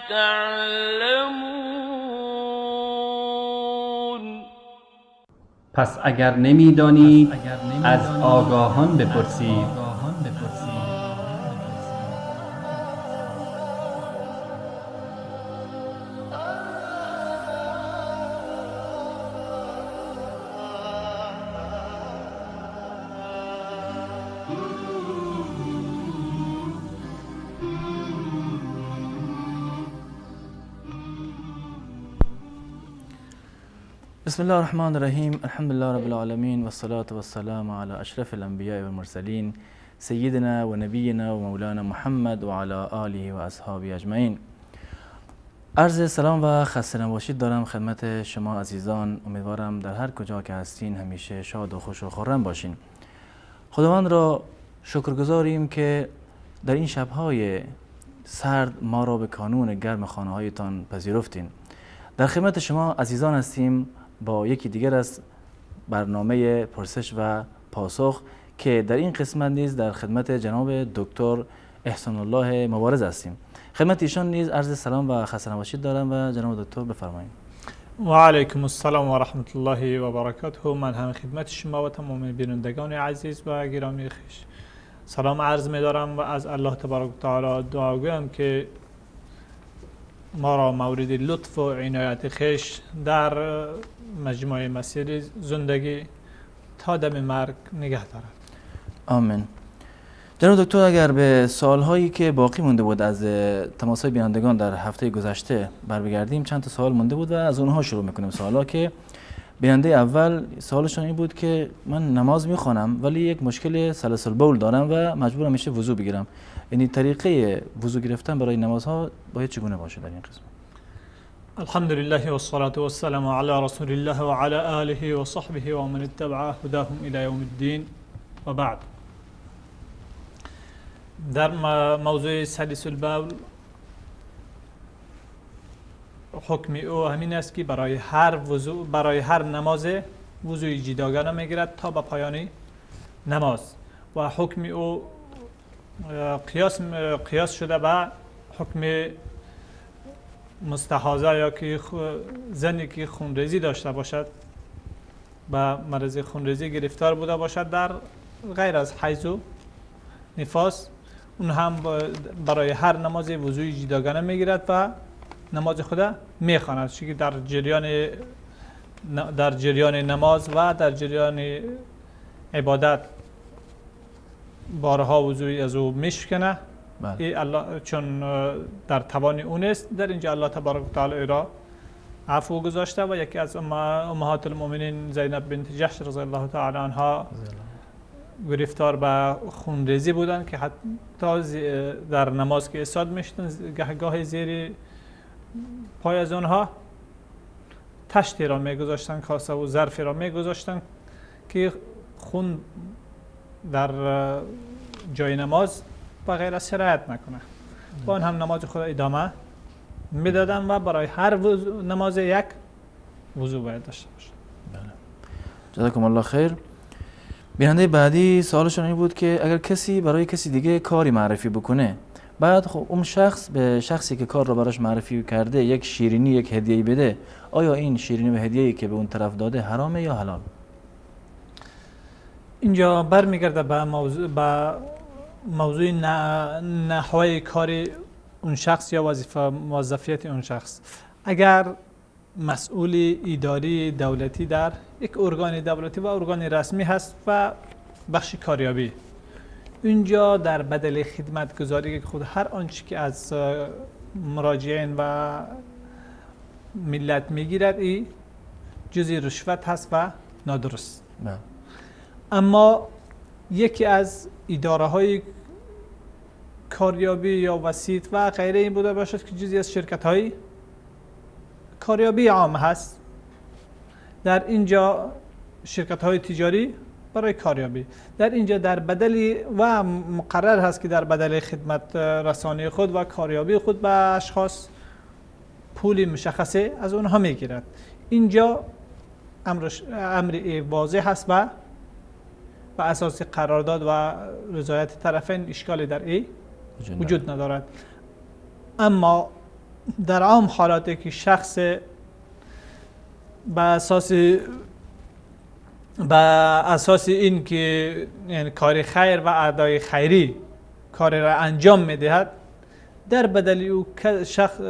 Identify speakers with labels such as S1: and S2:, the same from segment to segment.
S1: تعلمون.
S2: پس اگر نمیدانید از آگاهان بپرسید.
S3: بسم الله الرحمن الرحیم. الحمد لله رب العالمین والصلاة والسلام على اشرف الانبیاء والمرسلین سیدنا و نبینا و مولانا محمد و علی آله و اصحابه اجمعین. عرض سلام و خسته نباشید دارم خدمت شما عزیزان. امیدوارم در هر کجا که هستین همیشه شاد و خوش و خرم باشین. خداوند را شکرگزاریم که در این شب‌های سرد ما را به کانون گرم خانه‌هایتان پذیرفتین. در خدمت شما عزیزان هستیم با یکی دیگر از برنامه پرسش و پاسخ که در این قسمت نیز در خدمت جناب دکتر احسان الله مبارز هستیم. خدمت ایشان نیز عرض سلام و خسته نباشید دارم و جناب دکتر بفرمایید.
S4: و علیکم السلام و رحمت الله و برکاته. من هم خدمت شما و تمام بینندگان عزیز و گرامی خویش سلام عرض می دارم و از الله تبارک و تعالی دعاگویم که ما را مورد لطف و عنایت خویش در مجموعه مسیر زندگی تا دم مرگ نگه دارد.
S3: آمین. جناب دکتر، اگر به سوالهایی که باقی مونده بود از تماس‌های بینندگان در هفته گذشته بر بگردیم، چند تا سوال مونده بود و از اونها شروع میکنیم. سوالا که بیننده اول سوالشون این بود که من نماز میخوانم ولی یک مشکل سلسل بول دارم و مجبورم میشه وضو بگیرم. یعنی طریقه وضو گرفتن برای نمازها باید چگونه باشه در این قسمت؟
S4: الحمد لله والصلاة والسلام على رسول الله وعلى آله وصحبه ومن اتبع هداهم الى یوم الدین و بعد. در موضوع سلس البول حکم او همین است که برای هر وضو، برای هر نماز وضوی جداگانه میگیرد تا به پایان نماز و حکم او قیاس شده به حکم مستحاضه یا که زنی که خونریزی داشته باشد، به مرض خونریزی گرفتار بوده باشد در غیر از حیض و نفاس، اون هم برای هر نماز وضوی جداگانه میگیرد و نماز خود میخواند، چون که در جریان نماز و در جریان عبادت بارها وضوی از او میشکنه. بله. الله چون در توان او نیست، در اینجا الله تبارک و تعالی را عفو گذاشته و یکی از امهات المؤمنین زینب بنت جحش رضی الله تعالی عنها گرفتار به خونریزی بودند که حتی در نماز که ایستاد میشدن گهگاه زیر پای از آنها تشتی را میگذاشتن، کاسه و ظرفی را میگذاشتن که خون در جای نماز و غیر سرایت نکنه. با آن هم نماز خود ادامه میدادن و برای هر نماز یک وضو باید داشته باشه.
S3: بله. جزاکم الله خیر. بیننده بعدی سوالشون این بود که اگر کسی برای کسی دیگه کاری معرفی بکنه، بعد خب اون شخص به شخصی که کار رو براش معرفی کرده یک شیرینی، یک هدیه‌ای بده، آیا این شیرینی و هدیه‌ای که به اون طرف داده حرامه یا حلال؟
S4: اینجا برمیگرده به موضوع نحوه کار اون شخص یا وظیفه موظفیت اون شخص. اگر مسئول اداری دولتی در یک ارگان دولتی و ارگان رسمی هست و بخش کاریابی، اینجا در بدل خدمتگزاری خود هر آنچه که از مراجعین و ملت میگیرد ای جزی رشوت هست و نادرست. نه. اما یکی از اداره های کاریابی یا وسیط و غیره این بوده باشد که جزی از شرکت های کاریابی عام هست، در اینجا شرکت های تجاری برای کاریابی در اینجا در بدل و مقرر هست که در بدل خدمت رسانی خود و کاریابی خود به اشخاص پولی مشخصه از اونها میگیرد. اینجا امر واضح هست و به اساس قرارداد و رضایت طرفین اشکالی در ای وجود ندارد. اما در عام حالاتی که شخص به اساس این که یعنی کار خیر و ادای خیری کار را انجام میدهد، در بدل او شخص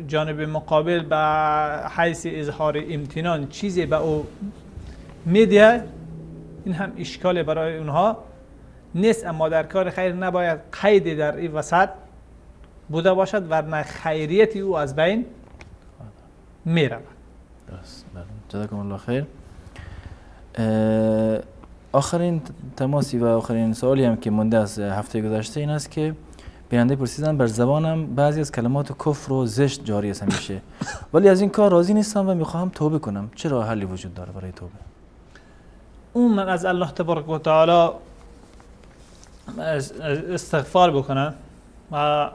S4: جانب مقابل به حیث اظهار امتنان چیزی به او میدهد، این هم اشکال برای اونها نیست. اما در کار خیر نباید قید در این وسط بوده باشد، ورنه خیریت او از بین میرود.
S3: درست. جزاکم الله خیر. آخرین تماسی و آخرین سوالی هم که مونده از هفته گذشته این است که بیننده پرسیدن بر زبانم بعضی از کلمات کفر و زشت جاری است همیشه، ولی از این کار راضی نیستم و میخواهم توبه کنم، چه راه حلی وجود داره برای توبه؟
S4: اون من از الله تبارک و تعالی استغفار بکنم و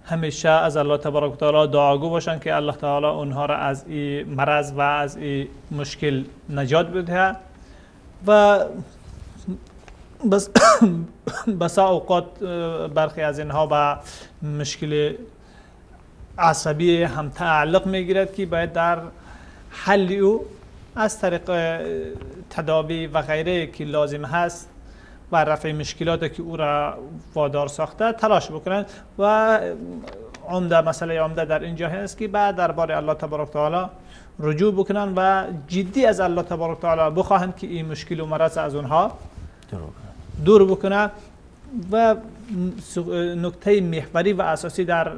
S4: همیشه از الله تبارک و تعالی دعاگو باشن که الله تعالی اونها را از این مرض و از این مشکل نجات بده. و بس بسا اوقات برخی از اینها به مشکل عصبی هم تعلق میگیرد که باید در حل او از طریق تداوی و غیره که لازم هست و رفع مشکلات که او را وادار ساخته تلاش بکنند. و عمده مسئله عمده در اینجا هست که بعد درباره الله تبارک تعالی رجوع بکنن و جدی از الله تبارک تعالی بخواهند که این مشکل و مرض از اونها دور بکنه. و نکته محوری و اساسی در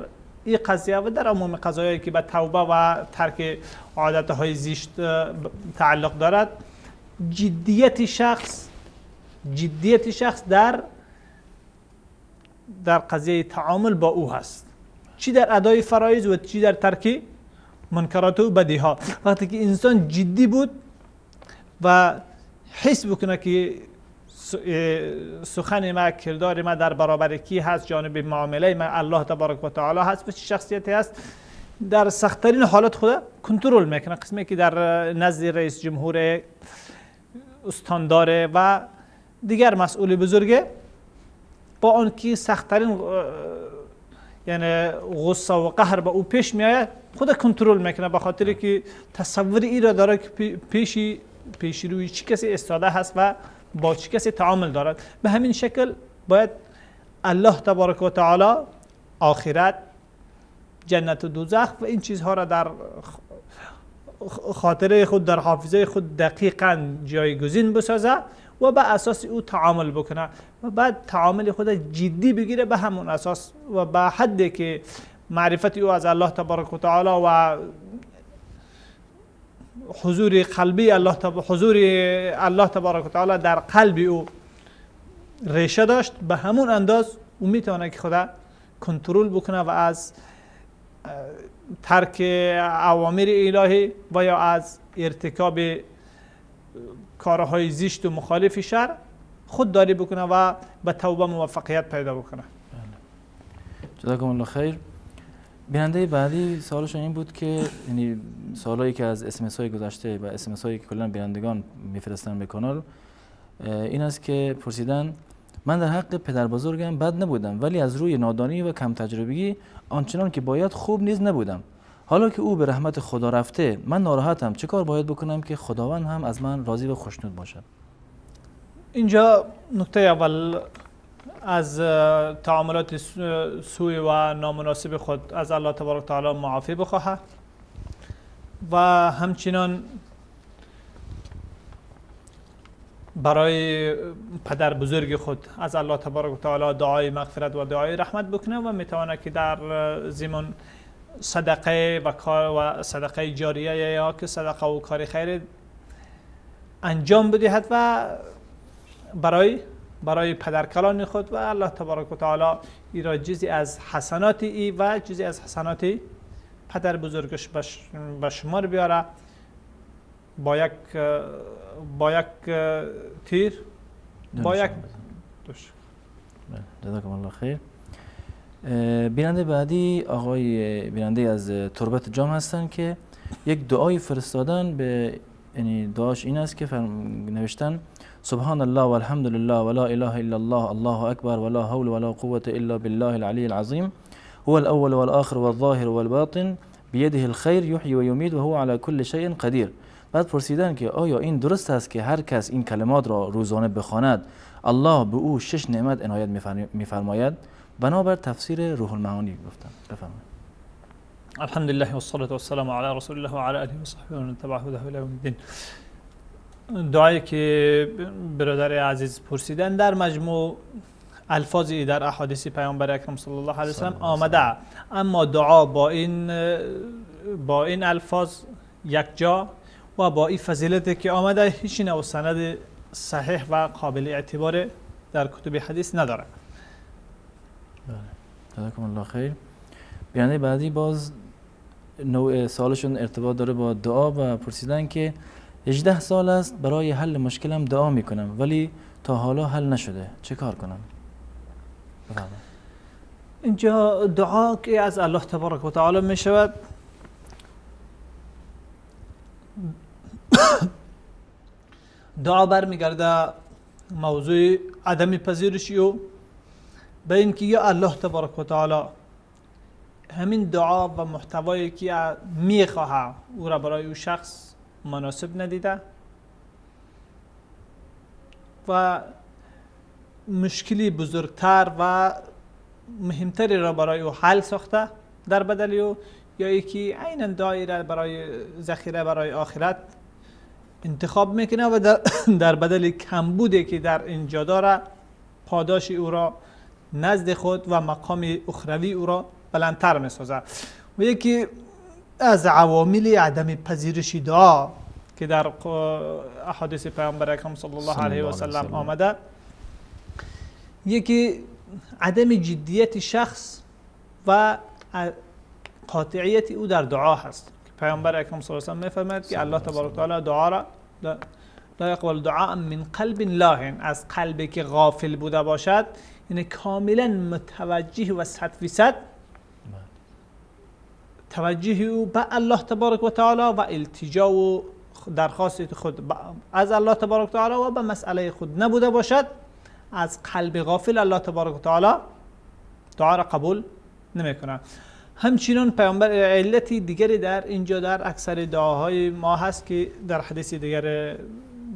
S4: این قضیه و در عموم قضایایی که به توبه و ترک عادتهای زشت تعلق دارد، جدیت شخص در قضیه تعامل با او هست، چی در ادای فرایض و چی در ترک منکرات و بدیها. وقتی که انسان جدی بود و حس بکنه که سخن ما، کردار ما در برابر کی هست، جانب معامله ما الله تبارک و تعالی هست و چه شخصیتی هست، در سختترین حالت خود کنترل میکنه. قسمی که در نزد رئیس جمهور، استاندار و دیگر مسئول بزرگه، با آنکه سختترین یعنی غصه و قهر با او پیش میآید، خود کنترل میکنه، به خاطر که تصور ای را داره که پیش روی چه کسی ایستاده هست و با چه کسی تعامل دارد. به همین شکل باید الله تبارک و تعالی، آخرت، جنت و دوزخ و این چیزها را در خاطره خود، در حافظه خود دقیقاً جایگزین بسازه و به اساس او تعامل بکنه و بعد تعامل خود جدی بگیره به همون اساس و به حدی که معرفت او از الله تبارک و تعالی و حضور قلبی الله حضور الله تبارک و تعالی در قلب او ریشه داشت، به همون انداز او میتونه که خدا کنترل بکنه و از ترک اوامر الهی و یا از ارتکاب کارهای زشت و مخالف شرع خودداری بکنه و به توبه موفقیت پیدا بکنه.
S3: جزاکم الله خیر. بیننده بعدی سوالشون این بود که یعنی سوالایی که از SMS های گذشته و SMS هایی که کلا بینندگان میفرستن به کانال این است که پرسیدن من در حق پدر بزرگم بد نبودم، ولی از روی نادانی و کم تجربگی آنچنان که باید خوب نیز نبودم. حالا که او به رحمت خدا رفته من ناراحتم، چه کار باید بکنم که خداوند هم از من راضی و خوشنود باشد؟
S4: اینجا نکته اول از تعاملات سوی و نامناسب خود از الله تبارک تعالی معافی بخواهد و همچنان برای پدر بزرگ خود از الله تبارک تعالی دعای مغفرت و دعای رحمت بکنه و میتونه که در ضمن صدقه و کار و صدقه جاریه یا که صدقه و کار خیر انجام بدهد و برای پدرکلان خود و الله تبارک و تعالی ای را جزی از حسنات ای و جزی از حسنات پدر بزرگش به شمار بیاره، با یک تیر با یک دوش.
S3: جزاکم الله خیر. بیننده بعدی آقای بیننده از تربت جام هستن که یک دعای فرستادن به، یعنی دعاش این است که نوشتن سبحان الله والحمد لله ولا اله الا الله الله اکبر ولا حول ولا قوة الا بالله العلی العظیم، هو الاول والآخر والظاهر والباطن بیده الخیر یحیی و یمیت و هو علی کل شیء قدیر. بعد پرسیدن که آیا این درست است که هر کس این کلمات را روزانه بخواند الله به او 6 نعمت عنایت می‌فرماید؟ بنابر تفسیر روح المعانی گفتن. بفرمایید.
S4: الحمد لله والصلاة والسلام علی رسول الله و علی آله و صحبه و من تبعه هداه الی یوم الدین. دعایی که برادر عزیز پرسیدن در مجموع الفاظی در احادیث پیامبر اکرم صلی الله علیه و سلم آمده، اما دعا با این الفاظ یک جا و با این فضیلتی که آمده هیچ نوع سند صحیح و قابل اعتبار در کتب حدیث نداره.
S3: بله، جزاکم الله خیر. بیننده بعدی باز نوع سوالشون ارتباط داره با دعا و پرسیدن که 18 سال است برای حل مشکلم دعا میکنم ولی تا حالا حل نشده، چه کار کنم؟ بفرمایید.
S4: اینجا دعا که از الله تبارک و تعالی می شود دعا برمیگرده موضوع عدم پذیرشی او به اینکه یا الله تبارک و تعالی همین دعا و محتوایی که میخواهد او را برای او شخص مناسب ندیده و مشکلی بزرگتر و مهمتری را برای او حل ساخته در بدل او، یا یکی عینا دعایی را برای ذخیره برای آخرت انتخاب میکنه و در بدل کمبودی که در اینجا داره پاداش او را نزد خود و مقام اخروی او را بلندتر میسازه. و یکی از عوامل عدم پذیرش دعا که در احادیث پیامبر اکرم صلی الله علیه و سلم آمده، یکی عدم جدیت شخص و قاطعیت او در دعا هست. پیامبر اکرم صلی الله علیه و سلم میفرماید که الله تبارک و تعالی دعا را لا یقبل دعاء من قلب لاهن، از قلبی که غافل بوده باشد، یعنی کاملا متوجه و 100% توجه او به الله تبارک و تعالی و التجا و درخواست خود از الله تبارک و تعالی و به مسئله خود نبوده باشد، از قلب غافل الله تبارک و تعالی دعا را قبول نمیکنه. همچنین پیامبر علت دیگری در اینجا در اکثر دعاهای ما هست که در حدیث دیگر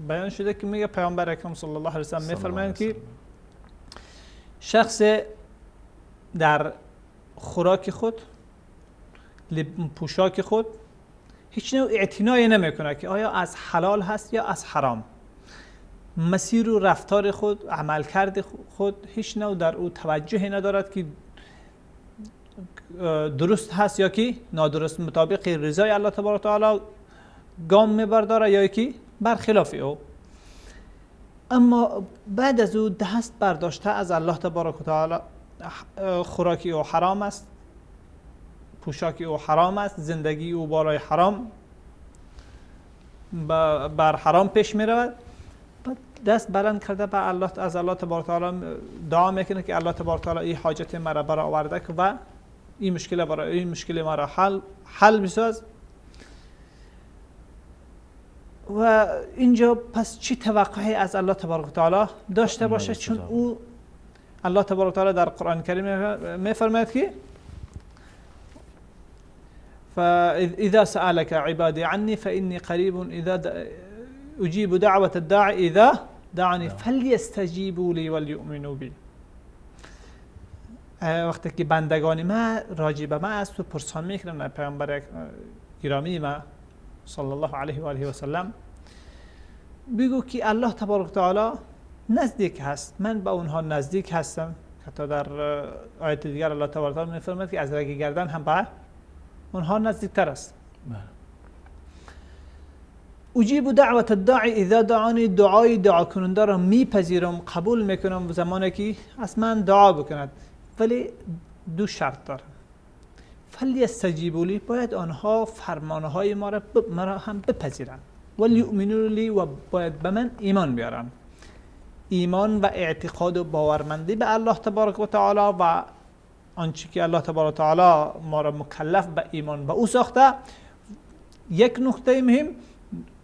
S4: بیان شده که میگه پیامبر اکرم صلی الله علیه و سلم میفرمایند که شخص در خوراک خود، پوشاک خود هیچ نوع اعتنایی نمیکنه که آیا از حلال هست یا از حرام، مسیر و رفتار خود، عملکرد خود هیچ نوع در او توجهی ندارد که درست هست یا که نادرست، مطابق رضای الله تبارک و تعالی گام میبرداره یا که برخلاف او. اما بعد از او دست برداشته از الله تبارک و تعالی، خوراکی او حرام است، پوشاکی او حرام است، زندگی او بالای حرام بر حرام پیش می رود، دست بلند کرده به الله، از الله تبارک و تعالی دعا میکنه که الله تبارک و تعالی این حاجت مرا برآورده و این مشکل برای این مشکل مرا حل بساز. و اینجا پس چی توقعی از الله تبارک و تعالی داشته باشه؟ چون او الله تبارک و تعالی در قرآن کریم میفرماید که فإذا سألك عبادي عني فإني قريب إذا أجيب دعوة الداعي إذا دعاني فليستجيبوا لي وليؤمنوا بي. وقتی که بندگان ما راجع به ما از تو پرسان میکنن، پیامبر گرامی ما صلی الله علیه و آله و سلم بگو که الله تبارک و تعالی نزدیک هست، من به اونها نزدیک هستم. حتی در آیت دیگر الله تبارک و تعالی میفرماید که از رگ گردن هم به اونها نزدیکتر است. اجیب دعوت الداعی اذا دعانی، دعای دعا کننده را میپذیرم، قبول میکنم زمانی که از من دعا بکند، ولی دو شرط دارم. فلیستجیبوا لی، باید آنها فرمانهای مرا هم بپذیرند، ولیؤمنوا لی، و باید به من ایمان بیارند. ایمان و اعتقاد و باورمندی به الله تبارک و تعالی و آنچه که الله تبارک و تعالی ما را مکلف به ایمان به او ساخته، یک نکته مهم.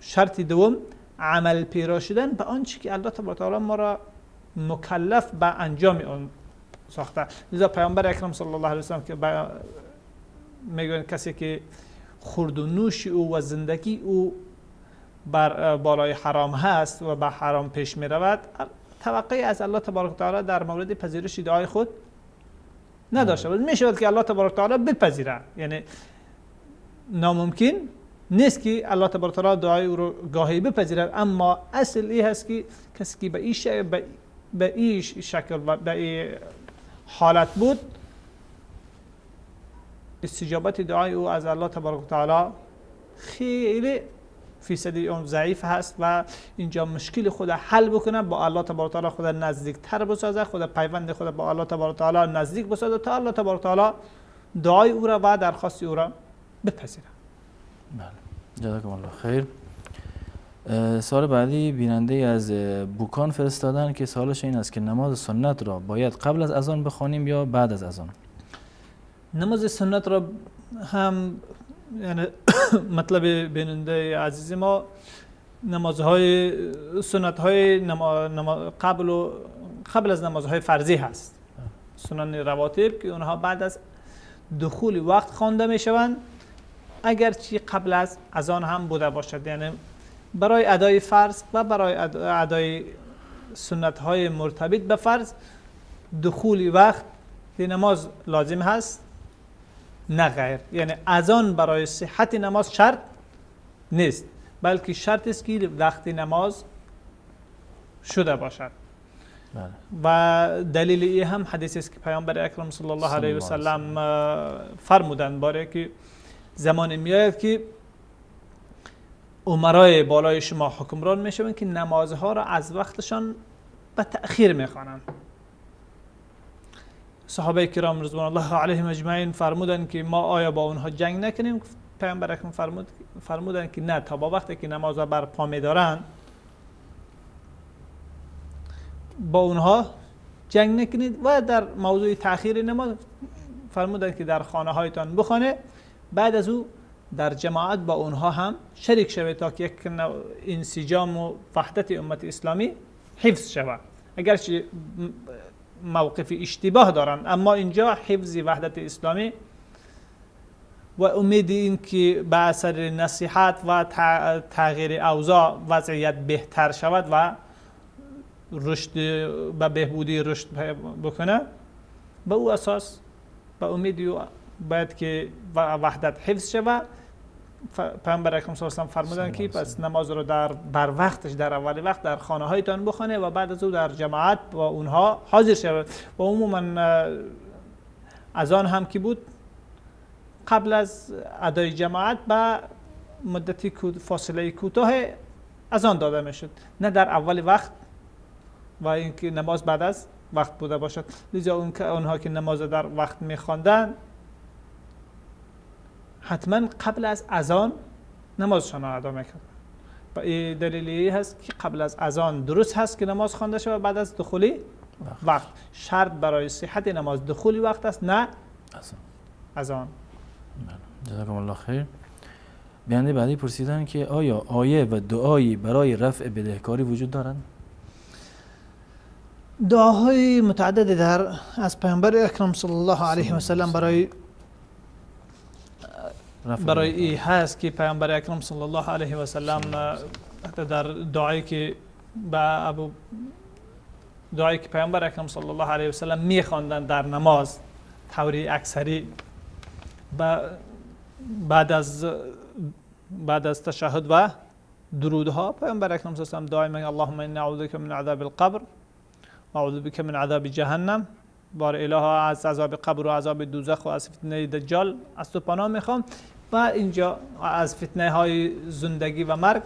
S4: شرط دوم عمل پیرا شدن به آنچه که الله تبارک و تعالی ما را مکلف به انجام آن ساخته. لذا پیامبر اکرم صلی الله علیه و سلم که میگن کسی که خورد و نوش او و زندگی او بر بالای حرام هست و به حرام پیش می رود، توقعی از الله تبارک و تعالی در مورد پذیرش دعای خود نداشته بود. می شود که الله تبارک و تعالی بپذیره، یعنی ناممکن نیست که الله تبارک و تعالی دعای او رو گاهی بپذیرد، اما اصل این هست که کسی که به این شکل و به این حالت بود، استجابت دعای او از الله تبارک و تعالی خیلی فیصدی اون ضعیف هست و اینجا مشکل خود حل بکنه، با الله تبارک و تعالی خود نزدیکتر بسازه، خود پیوند خود با الله تبارک و تعالی نزدیک بسازه تا الله تبارک و تعالی دعای او را و درخواست او را بپذیره.
S3: بله، جزاکم الله خیر. سوال بعدی بیننده از بوکان فرستادن که سوالش این است که نماز سنت را باید قبل از اذان بخوانیم یا بعد از اذان؟
S4: نماز سنت را هم یعنی مطلب بیننده عزیز ما نمازهای سنت های قبل از نمازهای فرضی هست، سنن رواتب که اونها بعد از دخول وقت خوانده می شوند، اگرچه قبل از اذان هم بوده باشد. یعنی برای ادای فرض و برای ادای سنت های مرتبط به فرض دخول وقت نماز لازم هست، نه غیر. یعنی اذان برای صحت نماز شرط نیست، بلکه شرط است که وقت نماز شده باشد. بله. و دلیل این هم حدیث است که پیامبر اکرم صلی الله علیه و سلم فرمودند باره که زمان میآید که امرای بالای شما حکمران میشوند که نمازها را از وقتشان به تأخیر میخوانند. صحابه کرام رضوان الله علیهم اجمعین فرمودند که ما آیا با اونها جنگ نکنیم؟ پیامبر اکرم فرمودند که نه، تا با وقتی که نماز را بر پا می‌دارند با اونها جنگ نکنید. و در موضوع تأخیر نماز فرمودند که در خانه هایتان بخوانه، بعد از او در جماعت با اونها هم شریک شوید تا که یک انسجام و وحدت امت اسلامی حفظ شود. اگرچه موقف اشتباه دارند، اما اینجا حفظ وحدت اسلامی و امید این که به اثر نصیحت و تغییر اوضاع وضعیت بهتر شود و رشد به بهبودی رشد بکنه، به او اساس به امید باید که وحدت حفظ شود. پیامبر اکرم صلی الله علیه و فرمودند که پس نماز رو در بر وقتش در اول وقت در خانه هایتان بخوانه و بعد از او در جماعت با اونها حاضر شود. و عموما اذان هم که بود قبل از ادای جماعت به مدتی فاصله کوتاه اذان داده میشد، نه در اول وقت و اینکه نماز بعد از وقت بوده باشد. لذا اونها که نماز در وقت میخواندن حتما قبل از اذان نمازشان را ادا میکردن. و این دلیلی هست که قبل از اذان درست هست که نماز خوانده شود بعد از دخول وقت. شرط برای صحت نماز دخول وقت است، نه اذان.
S3: جزاکم الله خیر. بیننده بعدی پرسیدن که آیا آیه و دعایی برای رفع بدهکاری وجود دارند؟
S4: دعاهای متعدد در از پیامبر اکرم صلی الله علیه و سلم برای این هست که پیامبر اکرم صلی الله علیه و سلم در دعایی که به ابو دعایی که پیامبر اکرم صلی الله علیه و سلم میخواندند در نماز طوری اکثری بعد از تشهد و درودها پیامبر اکرم صلی الله علیه و سلم دعای میگه اللهم انی اعوذ بک من عذاب القبر و اعوذ بک من عذاب جهنم. بار اله از عذاب قبر و عذاب دوزخ و از فتنه دجال از تو پناه میخوام و اینجا از فتنه های زندگی و مرگ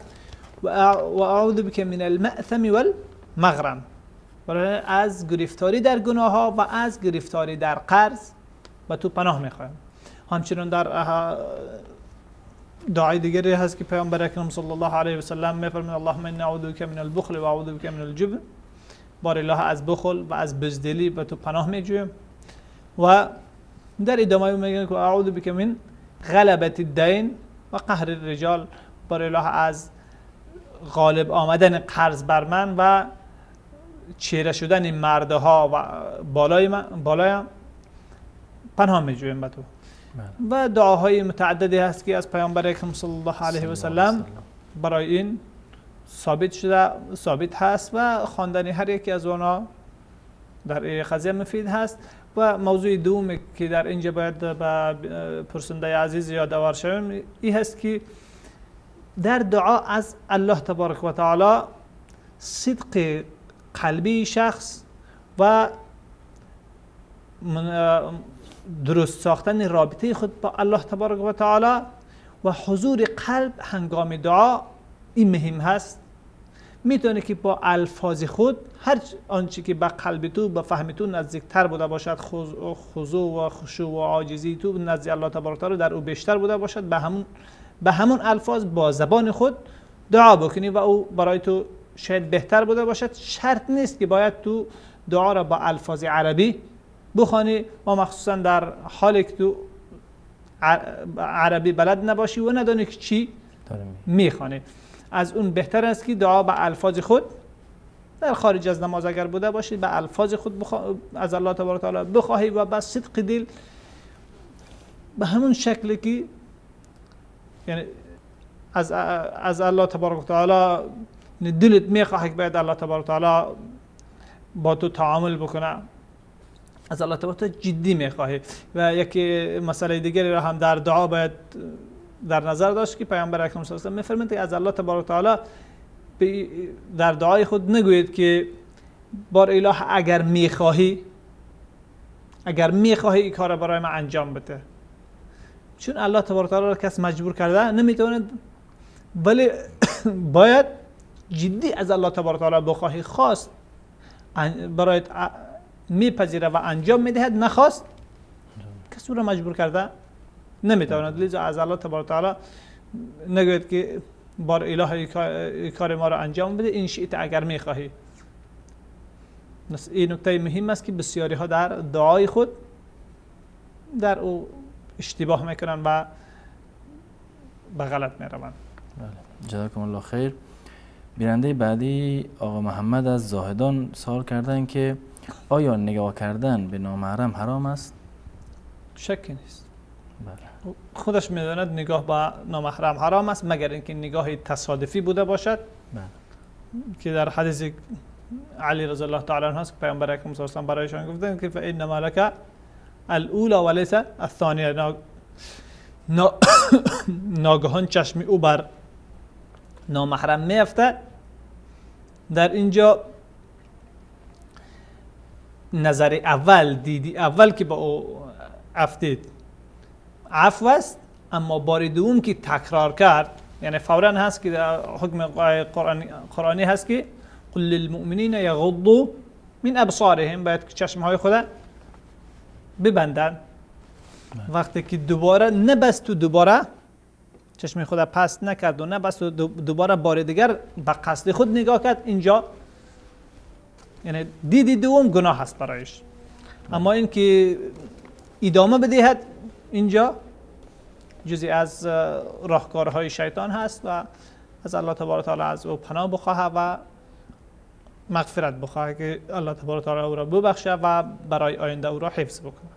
S4: و اعوذ بک من المأثم والمغرم، از گرفتاری در گناه ها و از گرفتاری در قرض و تو پناه میخوایم. همچنین در دعای دیگری هست که پیامبر اکرم صلی الله علیه و سلم میفرماید اللهم انی اعوذ بک من البخل و اعوذ بک من الجبن. بار الله از بخل و از بزدلی به تو پناه میجویم. و در ادامه میگه که اعوذ بک من غلبة الدین و قهر الرجال. بار الله از غالب آمدن قرض بر من و چیره شدن مردها و بالایم پناه میجویم به تو. و دعاهای متعددی هست که از پیامبر اکرم صلی الله علیه و سلم برای این ثابت شده، ثابت هست و خواندن هر یکی از آنها در این قضیه مفید هست. و موضوع دوم که در اینجا باید به پرسنده عزیز یادآور شویم این هست که در دعا از الله تبارک و تعالی صدق قلبی شخص و درست ساختن رابطه خود با الله تبارک و تعالی و حضور قلب هنگام دعا این مهم هست. میتونه که با الفاظ خود هر آنچه که به قلب تو، به فهم تو نزدیکتر بوده باشد، خضوع و خشوع و عاجزی تو نزد الله تبارک و تعالی در او بیشتر بوده باشد، به همون الفاظ با زبان خود دعا بکنی و او برای تو شاید بهتر بوده باشد. شرط نیست که باید تو دعا را با الفاظ عربی بخوانی و مخصوصا در حالی که تو عربی بلد نباشی و ندانی که چی میخوانی. از اون بهتر است که دعا به الفاظ خود در خارج از نماز اگر بوده باشی به الفاظ خود از الله تبارک و تعالی بخواهی و با صدق دل به همون شکلی که یعنی از الله تبارک و تعالی دلت میخواهی که باید الله تبارک و تعالی با تو تعامل بکنه، از الله تبارک و تعالی جدی میخواهی. و یکی مسئله دیگری را هم در دعا باید در نظر داشت که پیامبر اکرم صلی الله علیه و آله میفرمایند که از الله تبارک و تعالی در دعای خود نگویید که بار اله اگر میخواهی، اگر میخواهی این کار برای من انجام بده، چون الله تبارک و تعالی را کس مجبور کرده نمیتواند، ولی باید جدی از الله تبارک و تعالی بخواهی. خواست برایت میپذیره و انجام میدهد، نخواست کس او را مجبور کرده نمیتواند. لذا از الله تبارک و تعالی نگوید که بار اله این کار ما را انجام بده، این شئت اگر میخواهی. این نکته مهم است که بسیاری ها در دعای خود در او اشتباه میکنن و به غلط میروند.
S3: بله، جزاکم الله خیر. بیننده بعدی آقا محمد از زاهدان سوال کردن که آیا نگاه کردن به نامحرم حرام است؟
S4: شکی نیست.
S3: بله.
S4: خودش میداند نگاه به نامحرم حرام است، مگر اینکه نگاه تصادفی بوده باشد.
S3: بله.
S4: که در حدیث علی رضی الله تعالی عنه هست که پیامبر اکرم صلی الله علیه و آله برایشان گفتند که فانما لک الاولى وليس الثانیه. ناگهان چشم او بر نامحرم میفته. در اینجا نظر اول، دیدی اول که با او افتید عفو است، اما بار دوم که تکرار کرد، یعنی فورا هست که در حکم قرآنی هست که قل للمؤمنین یغضوا من ابصارهم، باید که چشمهای خود ببندن. وقتی که دوباره نبست و دوباره چشم خود پس نکرد و نبست و دوباره بار دیگر به قصد خود نگاه کرد، اینجا یعنی دیدی دوم گناه هست برایش. اما اینکه ادامه بدهد اینجا جزی از راهکارهای شیطان هست و از الله تبارک و تعالی از او پناه بخواهد و مغفرت بخواهد که الله تبارک و تعالی او را ببخشه و برای آینده او را حفظ بکنه.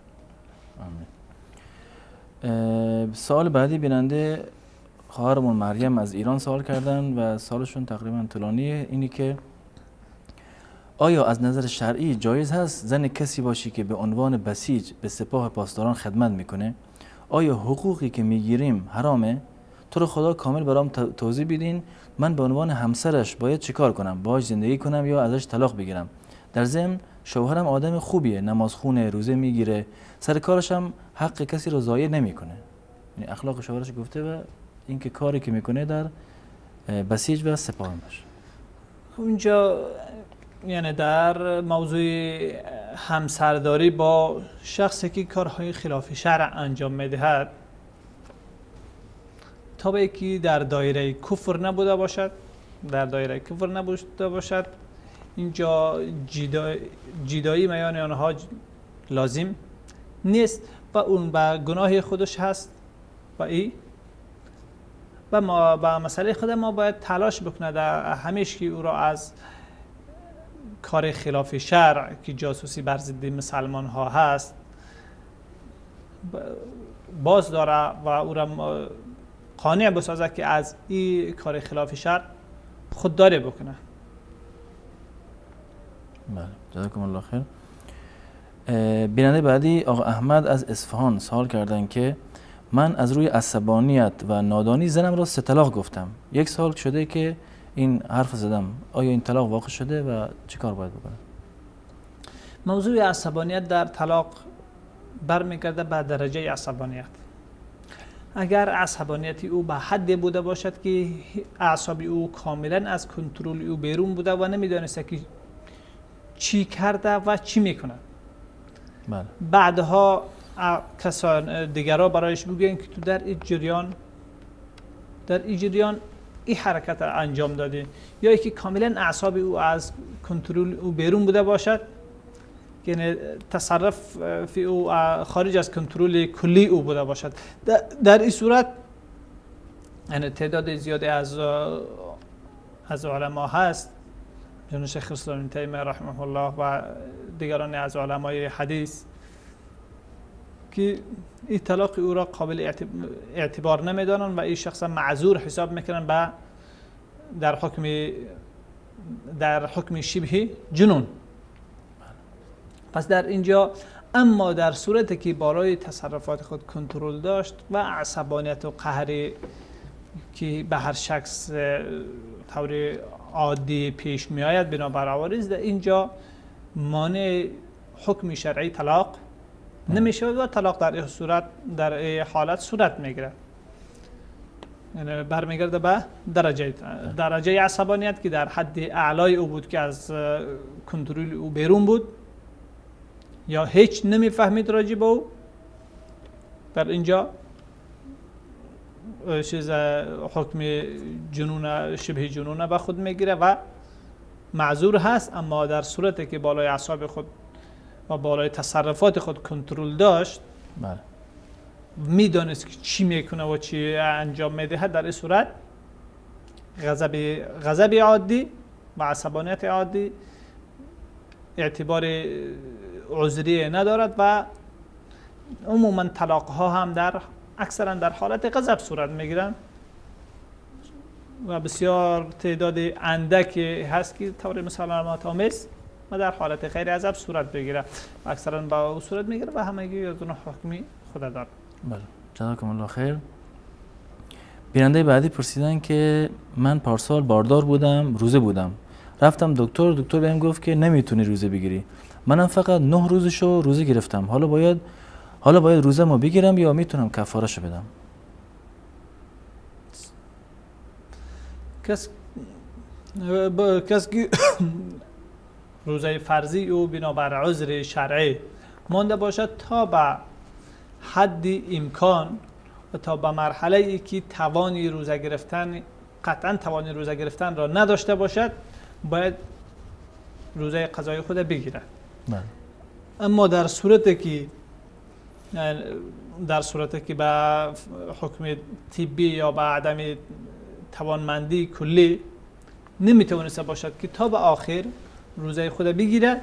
S3: آمین. سوال بعدی بیننده خواهرمون مریم از ایران سوال کردن و سوالشون تقریبا طولانیه، اینی که آیا از نظر شرعی جایز هست زن کسی باشی که به عنوان بسیج به سپاه پاسداران خدمت میکنه؟ آیا حقوقی که میگیریم حرامه؟ تو رو خدا کامل برام توضیح بدین، من به عنوان همسرش باید چیکار کنم؟ باهاش زندگی کنم یا ازش طلاق بگیرم؟ در ضمن شوهرم آدم خوبیه، نمازخونه، روزه میگیره، سر کارش هم حق کسی رو ضایع نمیکنه. یعنی اخلاق شوهرش گفته و اینکه کاری که میکنه در بسیج و سپاه باشه.
S4: اونجا یعنی در موضوع همسرداری با شخصی که کارهای خلاف شرع انجام میدهد، تا به یکی در دایره کفر نبوده باشد، در دایره کفر نبوده باشد، اینجا جدایی میان آنها لازم نیست و اون به گناه خودش هست و ای و ما به مسئله خود ما باید تلاش بکنه در همیشه که او را از کار خلاف شرع که جاسوسی بر ضد مسلمان ها هست باز داره و او را قانع بسازه که از این کار خلاف شرع خودداری بکنه.
S3: بله، جزاکم الله خیر. بیننده بعدی آقا احمد از اصفهان سوال کردن که من از روی عصبانیت و نادانی زنم را 3 طلاق گفتم، 1 سال شده که این حرف زدم، آیا این طلاق واقع شده و چه کار باید بکنم؟
S4: موضوع عصبانیت در طلاق برمیگرده به درجه عصبانیت. اگر عصبانیت او به حد بوده باشد که اعصاب او کاملا از کنترل او بیرون بوده و نمیدانسته که چی کرده و چی میکنه، بله. بعدها کسان دیگرها برایش بگوین که تو در این جریان این حرکت را انجام دادی، یا اینکه کاملا اعصاب او از کنترل او بیرون بوده باشد، یعنی تصرف فی او خارج از کنترل کلی او بوده باشد، در این صورت یعنی تعداد زیادی از علما هست، جناب شیخ الاسلام تیمیه رحمه الله و دیگران از علمای حدیث، که این طلاق او را قابل اعتبار نمیدانند و این شخص معذور حساب میکنن به در حکم شبه جنون. پس در اینجا اما در صورتی که بالای تصرفات خود کنترل داشت و عصبانیت و قهر که به هر شخص طور عادی پیش می آید بنابر عوارض، در اینجا مانع حکم شرعی طلاق نمی شود و طلاق در این صورت در این حالت صورت میگیره. یعنی برمیگرده به درجه عصبانیت که در حد اعلای او بود که از کنترل او بیرون بود یا هیچ نمیفهمید راجع به او، در اینجا چیز حکم جنون شبه جنون به خود میگیره و معذور هست. اما در صورتی که بالای اعصاب خود و بالای تصرفات خود کنترل داشت، بله، میدانست که چی میکنه و چی انجام میدهد، در این صورت غضب عادی و عصبانیت عادی اعتبار عذری ندارد و عموما طلاق ها هم اکثرا در حالت غضب صورت میگیرند و بسیار تعداد اندکی هست که طور مسالمت آمیز و در حالت غیر غضب صورت بگیره، اکثرا با او صورت میگیره و همگی یادون حکمی خود دارد.
S3: بله، جزاکم الله خیر. بیننده بعدی پرسیدن که من پارسال باردار بودم، روزه بودم، رفتم دکتر بهم گفت که نمیتونی روزه بگیری، منم فقط 9 روزشو روزه گرفتم، حالا باید روزه ما بگیرم یا میتونم کفارهشو بدم؟
S4: کس که روزه فرضی او بنابر عذر شرعی مانده باشد تا به حد امکان و تا به مرحله ای که توانی روزه گرفتن قطعا توانی روزه گرفتن را نداشته باشد، باید روزه قضای خود بگیرد. اما در صورتی که به حکم طبی یا به عدم توانمندی کلی نمیتوانسته باشد که تا به آخر روزه خود بگیره،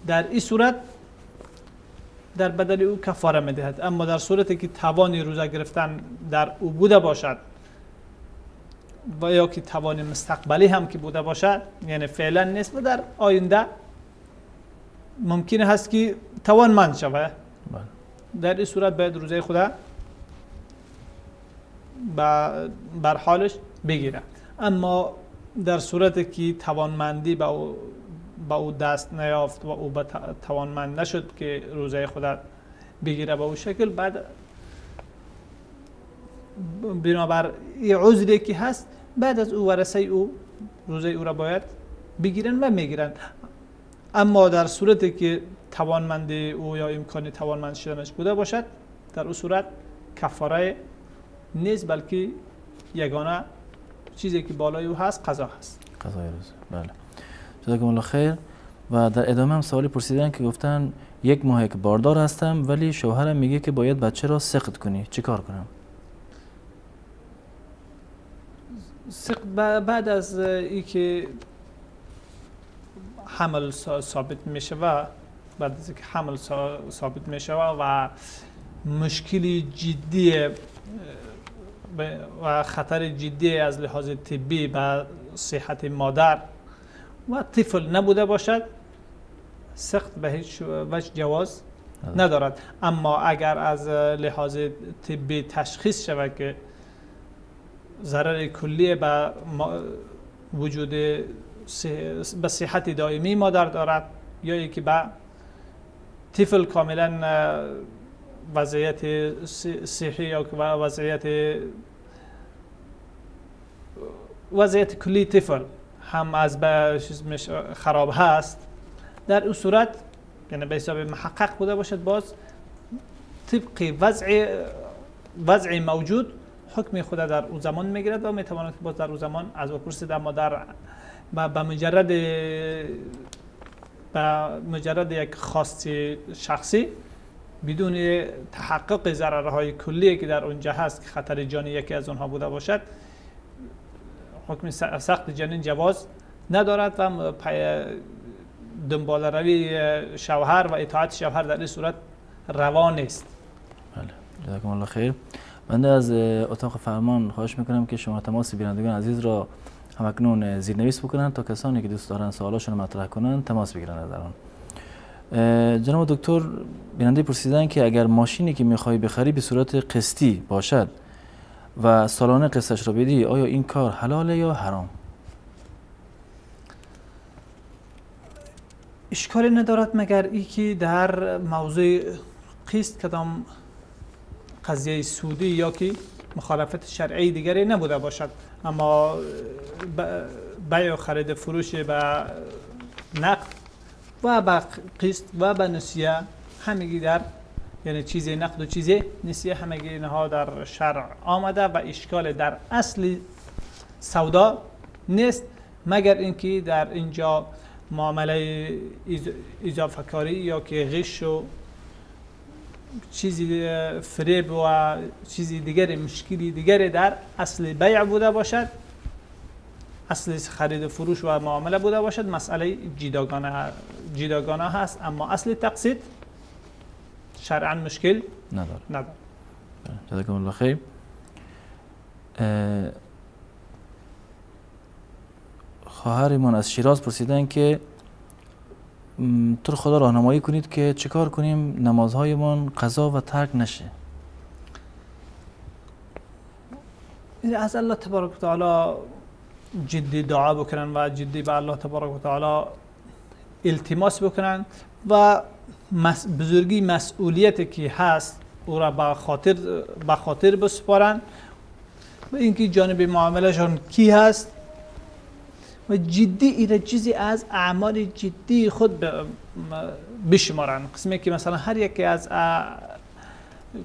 S4: در این صورت در بدل او کفاره میدهد. اما در صورتی که توان روزه گرفتن در او بوده باشد و یا که توان مستقبلی هم که بوده باشد، یعنی فعلا نیست و در آینده ممکن هست که توانمند شود، در این صورت باید روزه خود بر حالش بگیره. اما در صورتی که توانمندی به او دست نیافت و او به توانمند نشد که روزه خود بگیره به او شکل، بعد بنابر این عذری که هست بعد از او ورثه او روزه او را باید بگیرن و میگیرن. اما در صورتی که توانمندی او یا امکان توانمند شدنش بوده باشد، در او صورت کفاره نیست، بلکه یگانه چیزی که بالای او هست قضا هست،
S3: قضای روزه. بله، جزاکم الله خیر. و در ادامه هم سوالی پرسیدن که گفتن 1 ماه که باردار هستم ولی شوهرم میگه که باید بچه را سقط کنی، چه کار کنم؟
S4: سقط بعد از اینکه حمل ثابت میشه و بعد از اینکه حمل ثابت میشه و مشکل جدی و خطر جدی از لحاظ طبی به صحت مادر و طفل نبوده باشد، سخت به هیچ وجه جواز ندارد. اما اگر از لحاظ طبی تشخیص شود که ضرر کلی به وجود به صحت دائمی مادر دارد یا یکی به طفل کاملا وضعیت صحی یا وضعیت کلی طفل هم از خراب هست، در اون صورت یعنی به حساب محقق بوده باشد، باز طبق وضع موجود حکم خود در اون زمان میگیرد و میتواند باز در اون زمان از او پرسید. اما در به مجرد یک خواست شخصی بدون تحقق ضررهای کلی که در اونجا هست که خطر جانی یکی از اونها بوده باشد، حکم سخت جنین جواز ندارد و دنبال روی شوهر و اطاعت شوهر در این صورت روا نیست.
S3: بله، جزاکم الله خیر. بنده از اتاق فرمان خواهش میکنم که شما تماس بینندگان عزیز را همکنون زیرنویس بکنن تا کسانی که دوست دارن سوالاشون رو مطرح کنن تماس بگیرن از الان. جناب دکتر، بیننده پرسیدن که اگر ماشینی که میخوای بخری به صورت قسطی باشد و سالانه قسطش را بدی، آیا این کار حلاله یا حرام؟
S4: اشکالی ندارد مگر ای که در موضوع قسط کدام قضیه سودی یا که مخالفت شرعی دیگری نبوده باشد. اما بیع و خرید فروش به نقد و به قسط و به نسیه همگی در یعنی چیز نقد و چیز نسیه همگی اینها در شرع آمده و اشکال در اصل سودا نیست، مگر اینکه در اینجا معامله اضافه کاری یا که غش و چیزی فریب و چیزی دیگر مشکلی دیگری در اصل بیع بوده باشد، اصل خرید فروش و معامله بوده باشد، مسئله جداگانه هست. اما اصل تقسیط شرعا مشکل نداره.
S3: جزاکم الله خیر. خواهرمان از شیراز پرسیدن که تو خدا راهنمایی کنید که چیکار کنیم نمازهایمان قضا و ترک نشه.
S4: از الله تبارک و تعالی جدی دعا بکنن و جدی به الله تبارک و تعالی التماس بکنن و بزرگی مسئولیت که هست او را به خاطر بسپارن و اینکه جانب معاملهشان کی هست و جدی ایره چیزی از اعمال جدی خود بشمارن. قسمی که مثلا هر یکی از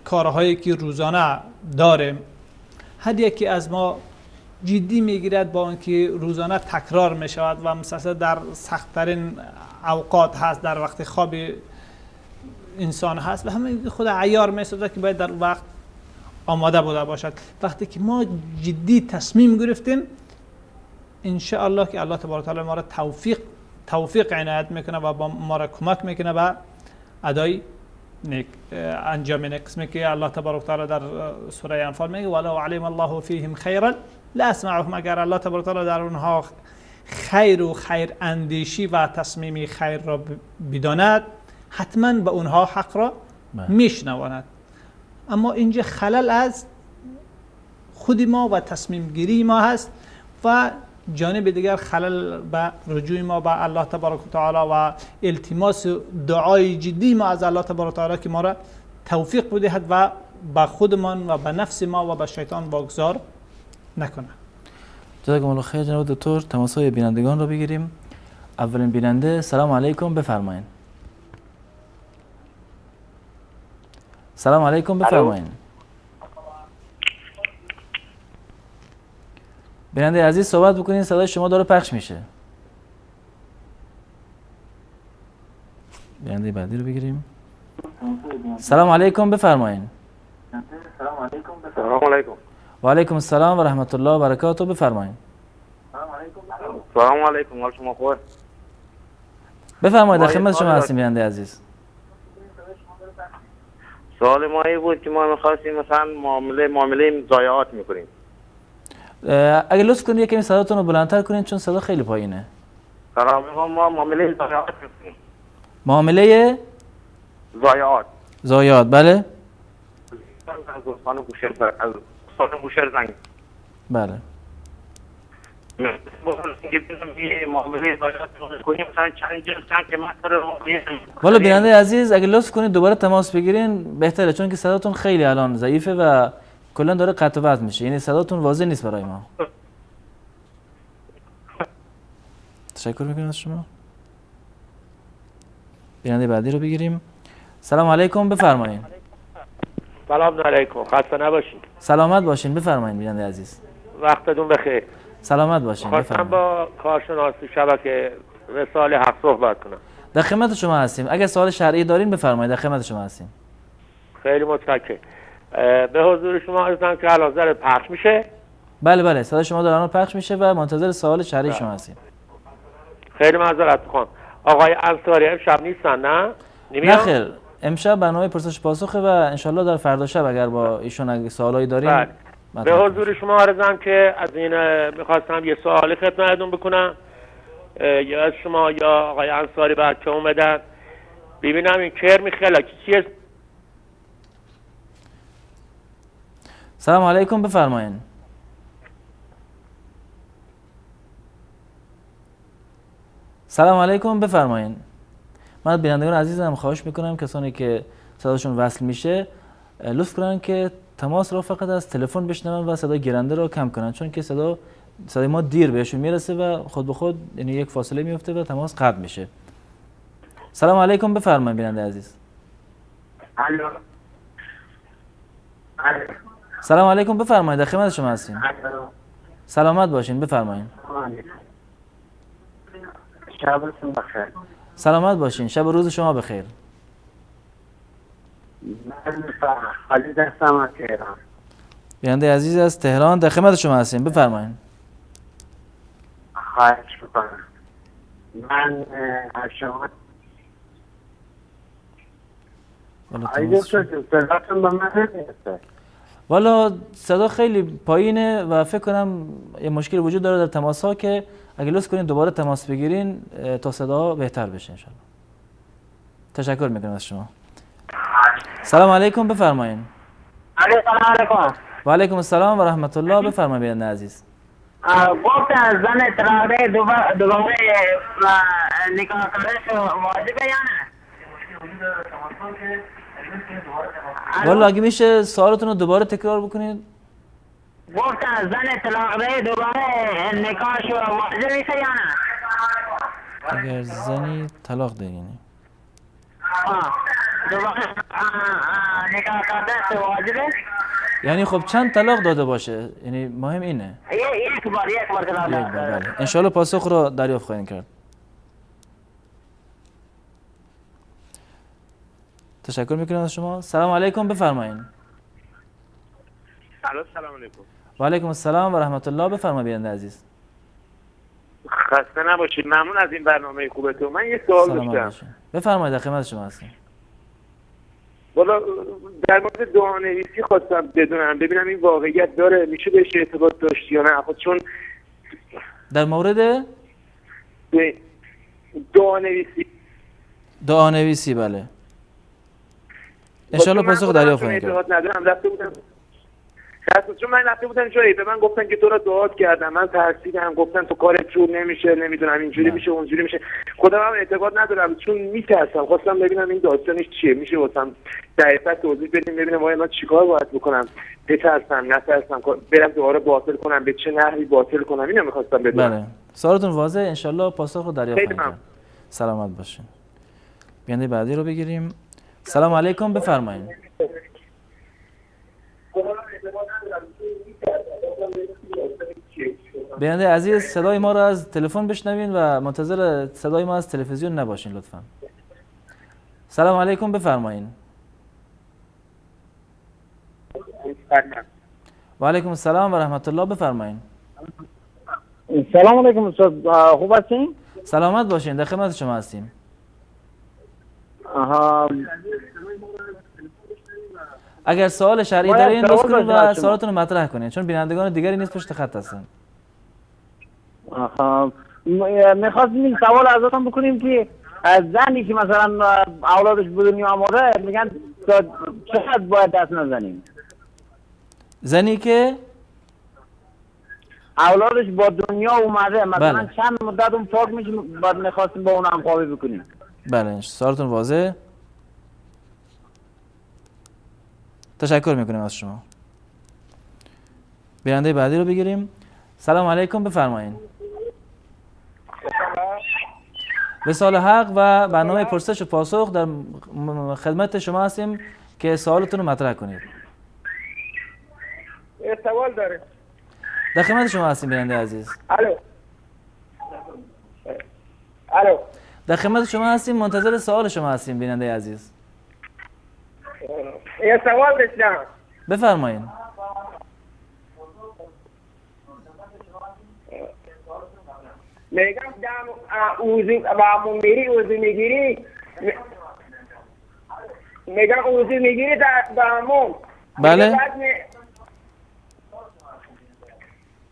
S4: کارهایی که روزانه داریم هر یکی از ما جدی میگیرد با اینکه روزانه تکرار میشود و مثلا در سختترین اوقات هست، در وقت خواب انسان هست و همه خود عیار میسازد که باید در وقت آماده بوده باشد. وقتی که ما جدی تصمیم گرفتیم ان شاء الله که الله تبارک و تعالی ما را توفیق عنایت میکنه و با ما را کمک میکنه به ادای نیک انجام نیک. قسمی که الله تبارک و تعالی در سوره انفال میگه ولو علم الله فیهم خیرا لاسمعهم، اگر الله تبارک و تعالی در اونها خیر و خیر اندیشی و تصمیم خیر را بداند حتما به اونها حق را میشنواند. اما اینجا خلل از خود ما و تصمیم گیری ما هست و جانب دیگر خلل به رجوع ما به الله تبارک و تعالی و التماس دعای جدی ما از الله تبارک و تعالی که ما را توفیق بدهد و به خودمان و به نفس ما و به شیطان واگذار نکنه.
S3: جزاکم الله خیر. جناب دکتر تماس های بینندگان را بگیریم. اولین بیننده، سلام علیکم، بفرمایید. سلام علیکم، بفرمایید. بیننده عزیز صحبت بکنین، صدای شما داره پخش میشه. بیننده بعدی رو بگیریم. سلام علیکم، بفرمایید.
S1: سلام علیکم.
S3: و علیکم السلام و رحمت الله و برکاته، بفرمایید.
S1: سلام علیکم، حال شما خوبه؟
S3: بفرمایید، در خدمت شما هستیم بیننده عزیز.
S1: سوال ما این بود که ما می‌خواستیم مثلا معامله ضایعات می‌کنیم.
S3: اگه لطف کنید یکمی صداتون رو بلندتر کنین چون صدا خیلی پایینه.
S1: سلام، ما معامله ضایعات می‌کنیم.
S3: معامله
S1: ضایعات.
S3: ضایعات، بله.
S1: از استان بوشهر، از استان بوشهر زنگ.
S3: بله. والا بیننده عزیز اگه لطف کنید دوباره تماس بگیرین بهتره، چون که صداتون خیلی الان ضعیفه و کلا داره قطع و وصل میشه، یعنی صداتون واضح نیست برای ما. تشکر میکنم از شما. بیننده بعدی رو بگیریم. سلام علیکم، بفرمایید.
S5: سلام علیکم، خسته نباشین.
S3: سلامت باشین، بفرمایید بیننده عزیز.
S5: وقتتون بخیر.
S3: سلامت باشین.
S5: خواستم با کارشناس شبکه رساله حق صحبت کنم.
S3: در خدمت شما هستیم. اگر سوال شرعی دارین بفرمایید، در خدمت شما هستیم.
S5: خیلی متشکرم. به حضور شما عرض که الان داره پخش میشه؟
S3: بله بله، صدای شما داره الان پخش میشه و منتظر سوال شرعی شما هستیم.
S5: خیلی معذرت میخوام. آقای انصاری امشب نیستن نه؟
S3: نه خیر، امشب برنامه پرسش پاسخه و انشالله در فردا شب اگر با ایشون اگه سوالایی دارین.
S5: بله. به حضور شما عرضم که از این میخواستم یه سوال خدمتتون بکنم، یا از شما یا آقای انصاری بعد که اومدن ببینم این کرم خلاکی چیه.
S3: سلام علیکم، بفرمایین. سلام علیکم، بفرمایین. من بینندگان عزیزم خواهش میکنم کسانی که صداشون وصل میشه لطف کنن که تماس را فقط از تلفن بشنون و صدای گیرنده را کم کنن، چون که صدای ما دیر بهشون میرسه و خود به خود یعنی یک فاصله میفته و تماس قطع میشه. سلام علیکم، بفرمایید بیننده عزیز.
S6: الو.
S3: سلام علیکم، بفرمایید، در خدمت شما هستیم. سلامت باشین، بفرمایید.
S6: شبتون بخیر.
S3: سلامت باشین، شب و روز شما بخیر.
S6: من خالد هستم از تهران.
S3: بیننده عزیز از تهران، در خدمت شما هستیم، بفرمایید.
S6: خواهش میکنم. من از شما صداتون به من نمیرسه.
S3: والا صدا خیلی پایینه و فکر کنم یه مشکل وجود داره در تماس ها که اگه لطف کنین دوباره تماس بگیرین تا صدا بهتر بشه انشالله. تشکر میکنم از شما. سلام علیکم، بفرمایین.
S6: سلام علیکم.
S3: و علیکم السلام و رحمت الله، بفرمایید بیننده عزیز.
S6: گفت زن طلاق دوباره نکاح کردنش واجبه یا نه؟
S3: والا اگه میشه سوالتون رو دوباره تکرار بکنید.
S6: گفت زن طلاق دوباره نکاحش واجب میشه یا نه؟
S3: اگر زنی طلاق ده یعنی
S6: دوباره نکاح کردنش واجبه؟
S3: یعنی خب چند طلاق داده باشه، یعنی مهم اینه.
S6: یک بار طلاق داده.
S3: بله. انشالله پاسخ رو دریافت خواهیم کرد. تشکر میکنم از شما. سلام علیکم، بفرمایید.
S1: سلام علیکم.
S3: و علیکم السلام و رحمت الله، بفرمایید بیننده عزیز.
S1: خسته نباشید، ممنون از این برنامه خوبتون. من یه سوال داشتم.
S3: بفرمایید، در خدمت شما هستیم.
S1: والا در مورد دعانویسی خواستم بدونم، ببینم این واقعیت داره، میشه بهش اعتقاد داشت یا نه؟ خب چون
S3: در مورد
S1: دعانویسی.
S3: دعانویسی، بله. انشالله پاسخ دریافت خواهیم کرد.
S1: اعتقاد ندارم، رفته بودم چون من رفته بودم جایی به من گفتن که تو را دعات کردم، من ترسیدم، گفتن تو کارت جور نمیشه، نمیدونم اینجوری میشه اونجوری میشه. خودم هم اعتقاد ندارم چون میترسم، خواستم ببینم این داستانش چیه، میشه واسم دقیقاً توضیح بدیم ببینم آیا من چیکار باید بکنم، بترسم نترسم، برم دعا رو باطل کنم، به چه نحوی باطل کنم، اینو میخواستم بدونم.
S3: بله، سوالتون واضحه، انشالله پاسخ رو دریافت خواهیم کرد. سلامت باشین. بیننده بعدی رو بگیریم. سلام علیکم، بفرمایید. بیننده عزیز صدای ما را از تلفن بشنوین و منتظر صدای ما از تلویزیون نباشین لطفا. سلام علیکم، بفرمایین. و علیکم السلام و رحمت الله، بفرمایین.
S6: سلام علیکم استاد، خوب هستین؟
S3: سلامت باشین، در خدمت شما هستیم.
S6: آها.
S3: اگر سوال شرعی دارین لطف کنید و سوالتون رو مطرح کنید، چون بینندگان دیگری نیز پشت خط هستن.
S6: آها، میخواستیم این سوال ازتون بکنیم که از زنی که مثلا اولادش به دنیا آمده میگن چقدر باید دست نزنیم؟
S3: زنی که
S6: اولادش با دنیا اومده مثلا بله. چند مدت اون پاک میشه، بعد میخواستیم با اون همخوابی بکنیم.
S3: بله، سوالتون واضحه. تشکر میکنیم از شما. بیننده بعدی رو بگیریم. سلام علیکم، بفرمایین. وصال حق و برنامه پرسش و پاسخ در خدمت شما هستیم که سوالتون رو مطرح کنید.
S1: سوال داره.
S3: در خدمت شما هستیم بیننده عزیز.
S1: الو. الو.
S3: در خدمت شما هستیم، منتظر سوال شما هستیم بیننده عزیز.
S1: یه سوال داشتم.
S3: بفرمایین.
S1: میگم دم اوزی با میری اوزی میگیری، میگم اوزی میگیری با.
S3: بله.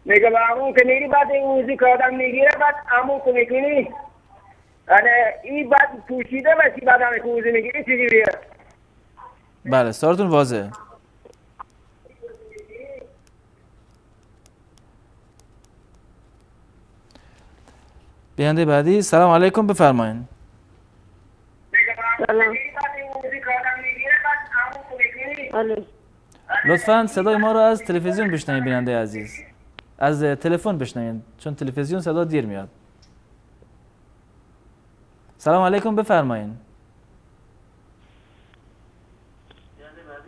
S1: میگه با عمو که میری بعد این اوزی که آدم میگیره بعد عمو که میکنی این بعد پوشیده باشی بعد هم که اوزی میگیری چجوریه؟
S3: بله، سوالتون واضحه. بیننده بعدی، سلام علیکم، بفرمایین.
S7: سلام.
S3: لطفاً صدای ما رو از تلویزیون بشنوید بیننده عزیز. از تلفن بشنوید چون تلویزیون صدا دیر میاد. سلام علیکم، بفرمایین.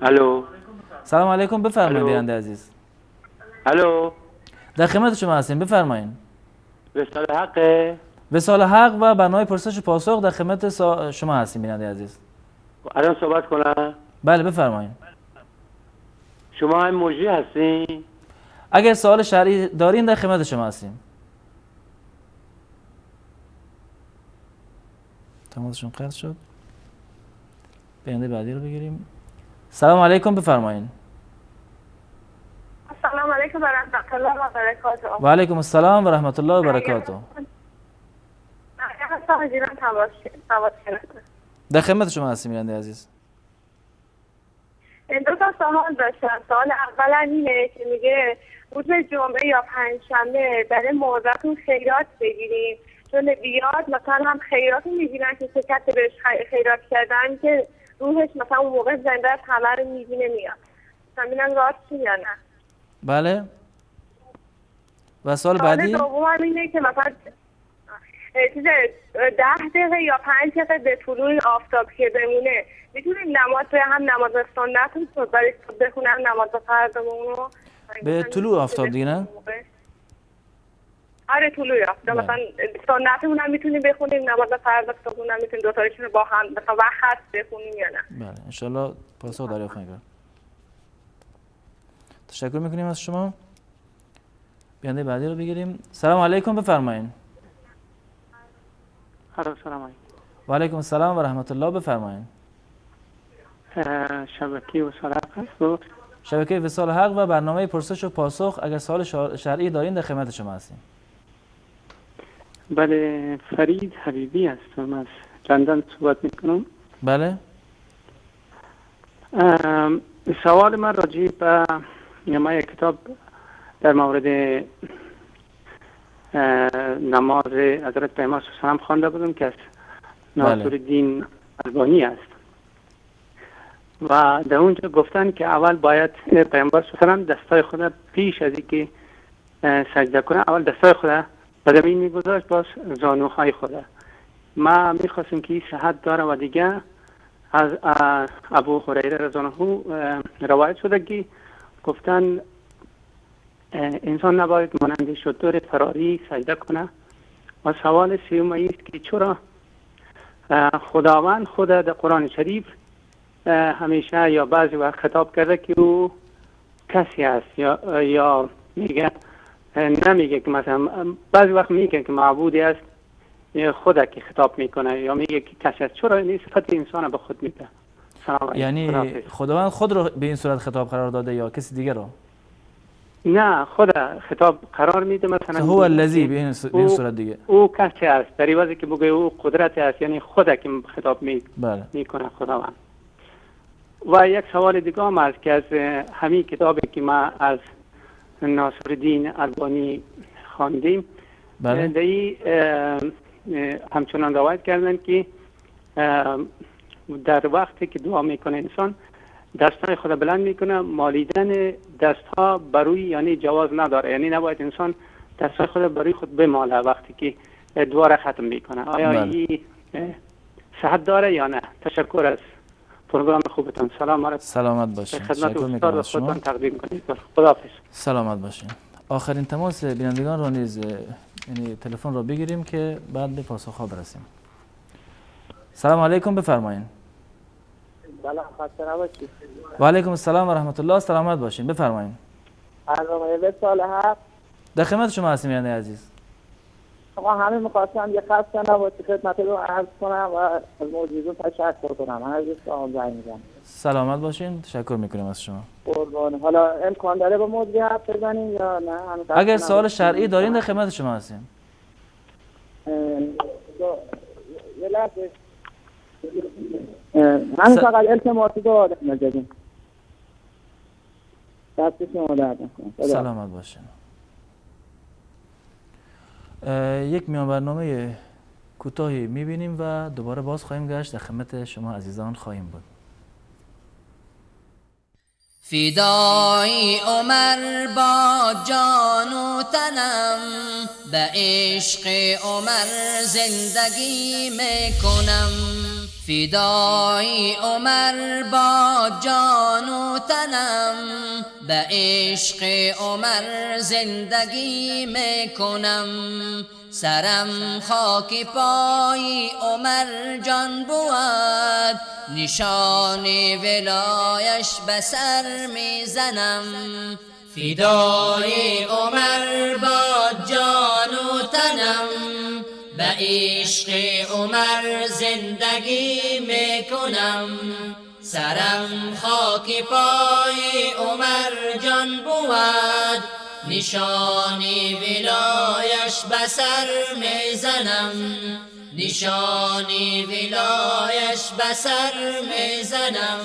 S5: الو.
S3: سلام علیکم، بفرمایید بیننده عزیز.
S5: الو.
S3: در خدمت شما هستیم، بفرمایین.
S5: وصال حق.
S3: وصال حق و برنامه پرسش و پاسخ در خدمت شما هستیم بیننده عزیز.
S5: الان صحبت کنم؟
S3: بله، بفرمایید.
S5: شما هم مجری هستین؟
S3: اگر سوال شرعی دارین در خدمت شما هستیم. تماسشون قطع شد. بیننده بعدی رو بگیریم. سلام علیکم، بفرمایین.
S7: السلام علیکم و رحمت الله و برکاته.
S3: و علیکم السلام و رحمت الله و برکاته. در خدمت شما هستیم بیننده عزیز.
S7: دو تا سوال داشتم. سوال اولا اینه که میگه روز جمعه یا پنجشنبه برای مردتون خیرات بگیریم، چون بیاد مثلا هم خیرات میگیرن که کسی بهش خیرات کردن که روحش مثلا اون موقع زنده است، همه رو میبینه میاد. مثلا ببینم راست یا نه.
S3: بله. و سوال بعدی؟
S7: سوال دوم اینه که مثلا چیز 10 دقیقه یا 5 دقیقه به طلوع آفتاب که بمونه میتونیم نماز هم نماز سنت رو برای بخونم نماز فرضمون رو
S3: به طلوع آفتاب دیگه نه؟
S7: آره طلوع آفتاب مثلا سنتمون هم میتونیم بخونیم، نماز فرض صبحون هم میتونیم دو تایشون رو با هم مثلا وقت بخونیم یا نه؟
S3: بله انشالله پاسخ دریافت خواهیم کرد. تشکر میکنیم از شما. بیننده بعدی رو بگیریم. سلام علیکم، بفرمایین.
S8: سلام علیکم.
S3: و علیکم السلام و رحمت الله، بفرمایین.
S8: شبکه وصال حق است.
S3: شبکه وصال حق و برنامه پرسش و پاسخ. اگر سوال شرعی دارین در خدمت شما هستیم.
S8: بله، فرید حبیبی هستم، از لندن صحبت میکنم.
S3: بله.
S8: سوال من راجع به ما یک کتاب در مورد نماز حضرت پیامبر صلی الله علیه و سلم خوانده بودم که از ناصرالدین البانی است و در اونجا گفتن که اول باید پیامبر صلی الله علیه و سلم دستای خود پیش از اینکه سجده کنه اول دستای خود به زمین میگذاشت، باز زانوهای خود. ما میخواستیم که این صحت داره و دیگه از ابو هریره رضی الله عنه روایت شده که گفتن انسان نباید مانند شتر فراری سجده کنه. و سوال سوم است که چرا خداوند خود در قرآن شریف همیشه یا بعضی وقت خطاب کرده که او کسی است یا میگه نمیگه که مثلا بعضی وقت میگه که معبودی است خود که خطاب میکنه یا میگه که کسی است؟ چرا این صفت انسان به خود میده؟
S3: یعنی خداوند خود رو به این صورت خطاب قرار داده یا کسی دیگه رو؟
S8: نه، خود خطاب قرار میده. مثلا
S3: هو الذی به این صورت دیگه
S8: او کسی است، در عوضی که بگه او قدرت است، یعنی خود که خطاب میکنه خداوند. و یک سوال دیگه هم است که از همین کتابی که ما از ناصرالدین البانی خواندیم، بله، در همچنان روایت کردن که در وقتی که دعا میکنه انسان دستهای خود بلند میکنه، مالیدن دستها بروی یعنی جواز نداره، یعنی نباید انسان دستهای خود بروی خود بماله وقتی که دعا را ختم میکنه. آیا این صحت داره یا نه؟ تشکر از پروگرام خوبتان. سلام علیکم.
S3: سلامت باشین.
S8: خدمت استاد خودتان تقدیم کنید. خداحافظ.
S3: سلامت باشین. آخرین تماس بینندگان را نیز، یعنی تلفن را بگیریم که بعد به پاسخ برسیم. سلام علیکم، بفرمایین.
S9: سلام، خسته نباشید.
S3: و علیکم السلام و رحمت الله. سلامت باشین، بفرمایین.
S9: سال 7
S3: در خدمت شما هستیم یعنی عزیز.
S9: آقا همه می‌خواستم یه خسته نباشید خدمت رو عرض کنم و از موجودون تشکر کنم. من از شما زنگ می‌زنم.
S3: سلامت باشین، تشکر می‌کنیم از شما.
S9: قربان. حالا امکان داره با موضوع حرف بزنیم یا نه؟
S3: اگر سوال شرعی دارین در خدمت شما هستیم.
S9: یه لحظه. همین فقط التماس دعا دارم. دست شما درد نکنه.
S3: سلامت باشین. یک میان برنامه کوتاهی میبینیم و دوباره باز خواهیم گشت، در خدمت شما عزیزان خواهیم بود.
S10: فدای عمر با جان و تنم، به عشق عمر زندگی میکنم. فدای عمر با جان و تنم، به عشق عمر زندگی میکنم. سرم خاک پای عمر جان بود، نشان ولایش به سر میزنم. فدای عمر با جان و تنم، به عشق عمر زندگی میکنم. سرم خاک پای عمر جان بود، نشان ولایش به سر میزنم. نشان ولایش به سر میزنم.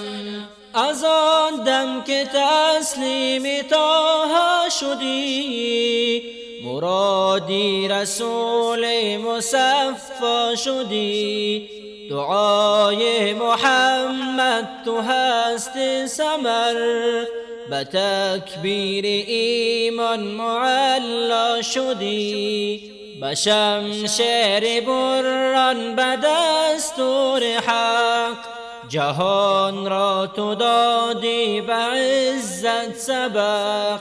S11: از آن دم که تسلیم طه شدی، مرادی رسول مصفا شدی. دعای محمد تو هست ثمر، به تکبیر ایمان معلا شدی. به شمشیر بران به دستور حق، جهان را تو دادی به عزت سبق.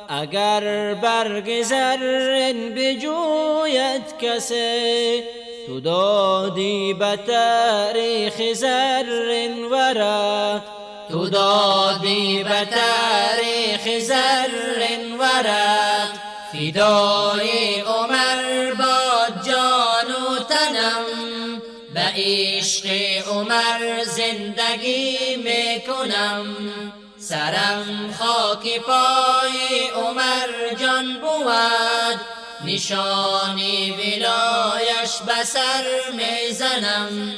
S11: اگر برگ زرین بجوید کسی، تو دادی به تاریخ زرین ورق.
S10: تو دادی به تاریخ زرین ورق. فدای عمر با جان و تنم، به عشق عمر زندگی میکنم. سرم خاک پای عمر جان بود، نشان ولایش به سر میزنم.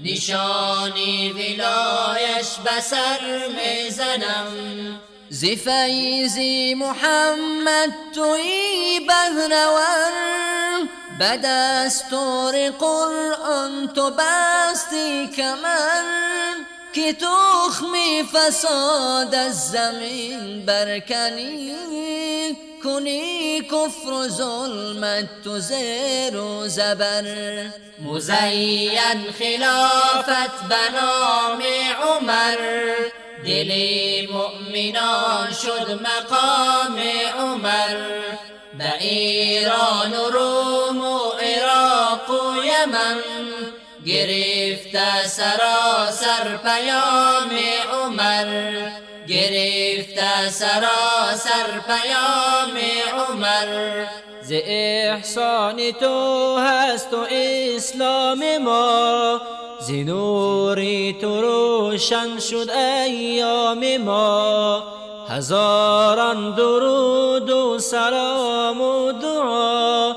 S10: نشان ولایش به سر میزنم. ز فیض محمد تویی بهره ور، به دستور قرآن تو بستی کمر. که تخمی فساد از زمین برکنی، کنی کفر و ظلمت تو زیر و زبر. مزین خلافت به نام عمر، دل مؤمنان شد مقام عمر. به ایران و روم و عراق و یمن، گرفته سراسر پیام عمر. گرفته گرفته سراسر پیام عمر.
S11: ز احسان تو هست و اسلام ما، ز نور تو روشن شد ایام ما. هزاران درود و سلام و دعا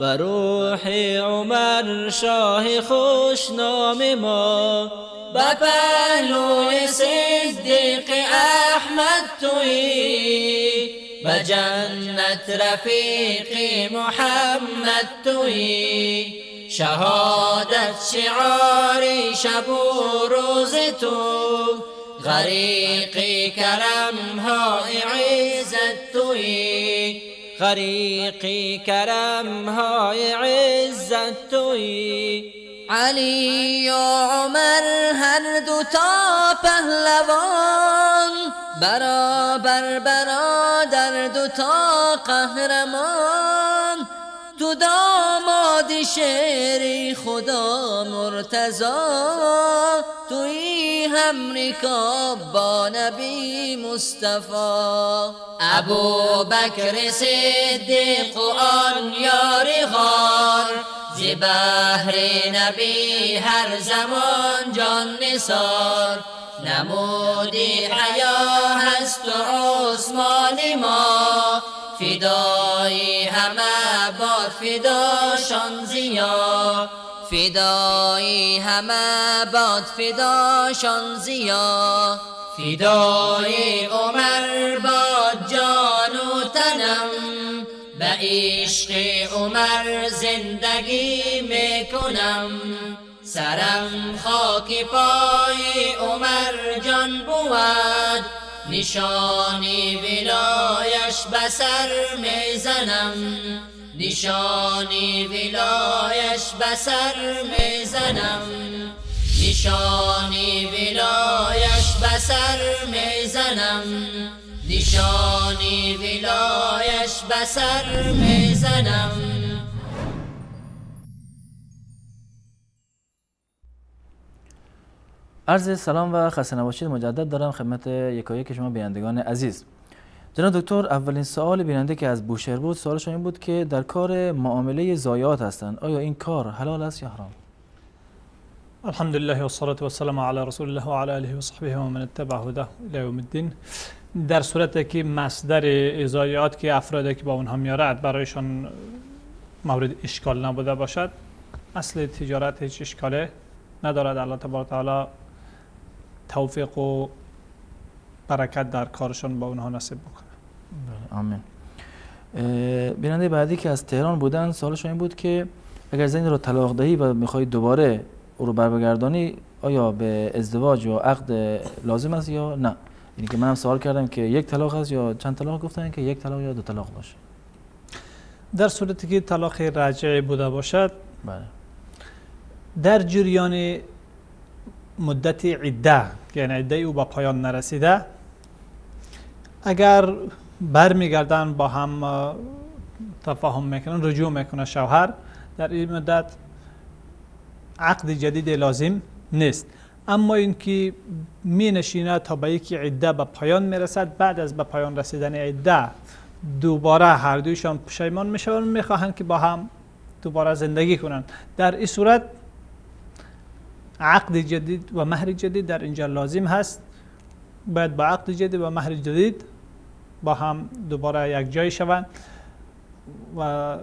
S11: بر روح عمر شاه خوشنام ما.
S10: به پهلوی صدیق احمد تویی، به جنت رفیق محمد تویی. شهادت شعار شب و روز تو، غریق کرم های عزت تویی،
S11: غریق کرم های عزت تویی.
S10: علی و عمر هر دو تا پهلوان، برابر برادر دو تا قهرمان. تو داماد شعر خدا مرتضی، توی هم رکاب با نبی مصطفی. ابو بکر صدیق و آن یار غار، ز بهر نبی هر زمان جان نثار. نمودی حیا هست و عثمان ما، فدای همه باد فداشان ضیا، فدای همه باد فداشان ضیا. فدای عمر باد جان و تنم، به عشق عمر زندگی میکنم. سرم خاک پای عمر جان بود، نشانی ولایش به سر میزنم، نشانی ولایش به سر میزنم، نشانی ولایش به سر میزنم، نشانی ولایش به سر میزنم.
S3: عرض سلام و خسته نباشید مجدد دارم خدمت یکایک شما بینندگان عزیز. جناب دکتر، اولین سوال بیننده که از بوشهر بود، سوالش این بود که در کار معامله ضایعات هستند، آیا این کار حلال است یا حرام؟
S4: الحمدلله و الصلاة والسلام علی رسول الله و علی آله و صحبه و من اتبع هداه الی یوم الدین. در صورت که مصدر ضایعات که افرادی که با اونها میارد برایشان مورد اشکال نبوده باشد، اصل تجارت هیچ اشکاله ندارد. الله تبارک و تعالی توفیق و برکت در کارشان با اونها نصیب بکنه.
S3: آمین. بیننده بعدی که از تهران بودن، سوالشون این بود که اگر زنی رو طلاق دهی و میخوای دوباره او رو برگردانی، آیا به ازدواج یا عقد لازم است یا نه؟ یعنی که من هم سوال کردم که یک طلاق است یا چند طلاق، گفتن که یک طلاق یا دو طلاق باشه.
S4: در صورتی که طلاق رجعی بوده باشد،
S3: بله،
S4: در جریان مدت عده، یعنی عده او با پایان نرسیده، اگر برمیگردن با هم تفاهم میکنن، رجوع میکنه شوهر، در این مدت عقد جدید لازم نیست. اما اینکه می نشینه تا به یکی عده به پایان میرسد، بعد از به پایان رسیدن عده دوباره هر دویشان پشیمان میشوند، میخواهند که با هم دوباره زندگی کنند، در این صورت عقد جدید و مهر جدید در اینجا لازم هست. باید با عقد جدید و مهر جدید با هم دوباره یک جای شوند و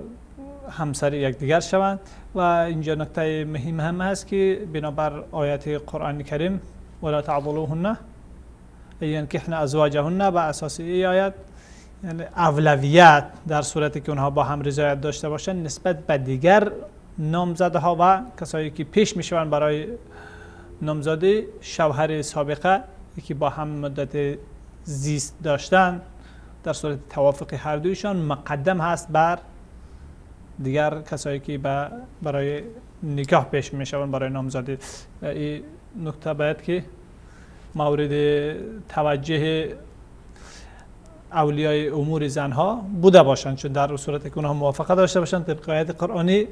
S4: همسر یکدیگر شوند. و اینجا نکته مهم هم هست که بنابر آیت قرآن کریم ولا تعضلوهن ینکحن ازواجهن، به اساس این آیت یعنی اولویت در صورتی که اونها با هم رضایت داشته باشند نسبت به دیگر نامزده ها و کسایی که پیش میشوند برای نامزدی، شوهر سابقه که با هم مدت زیست داشتن، در صورت توافق هر دویشان مقدم هست بر دیگر کسایی که برای نکاح پیش میشوند برای نامزدی. این نکته باید که مورد توجه اولیای امور زنها بوده باشند، چون در صورت که اونها موافقه داشته باشند طبق آیات قرآنی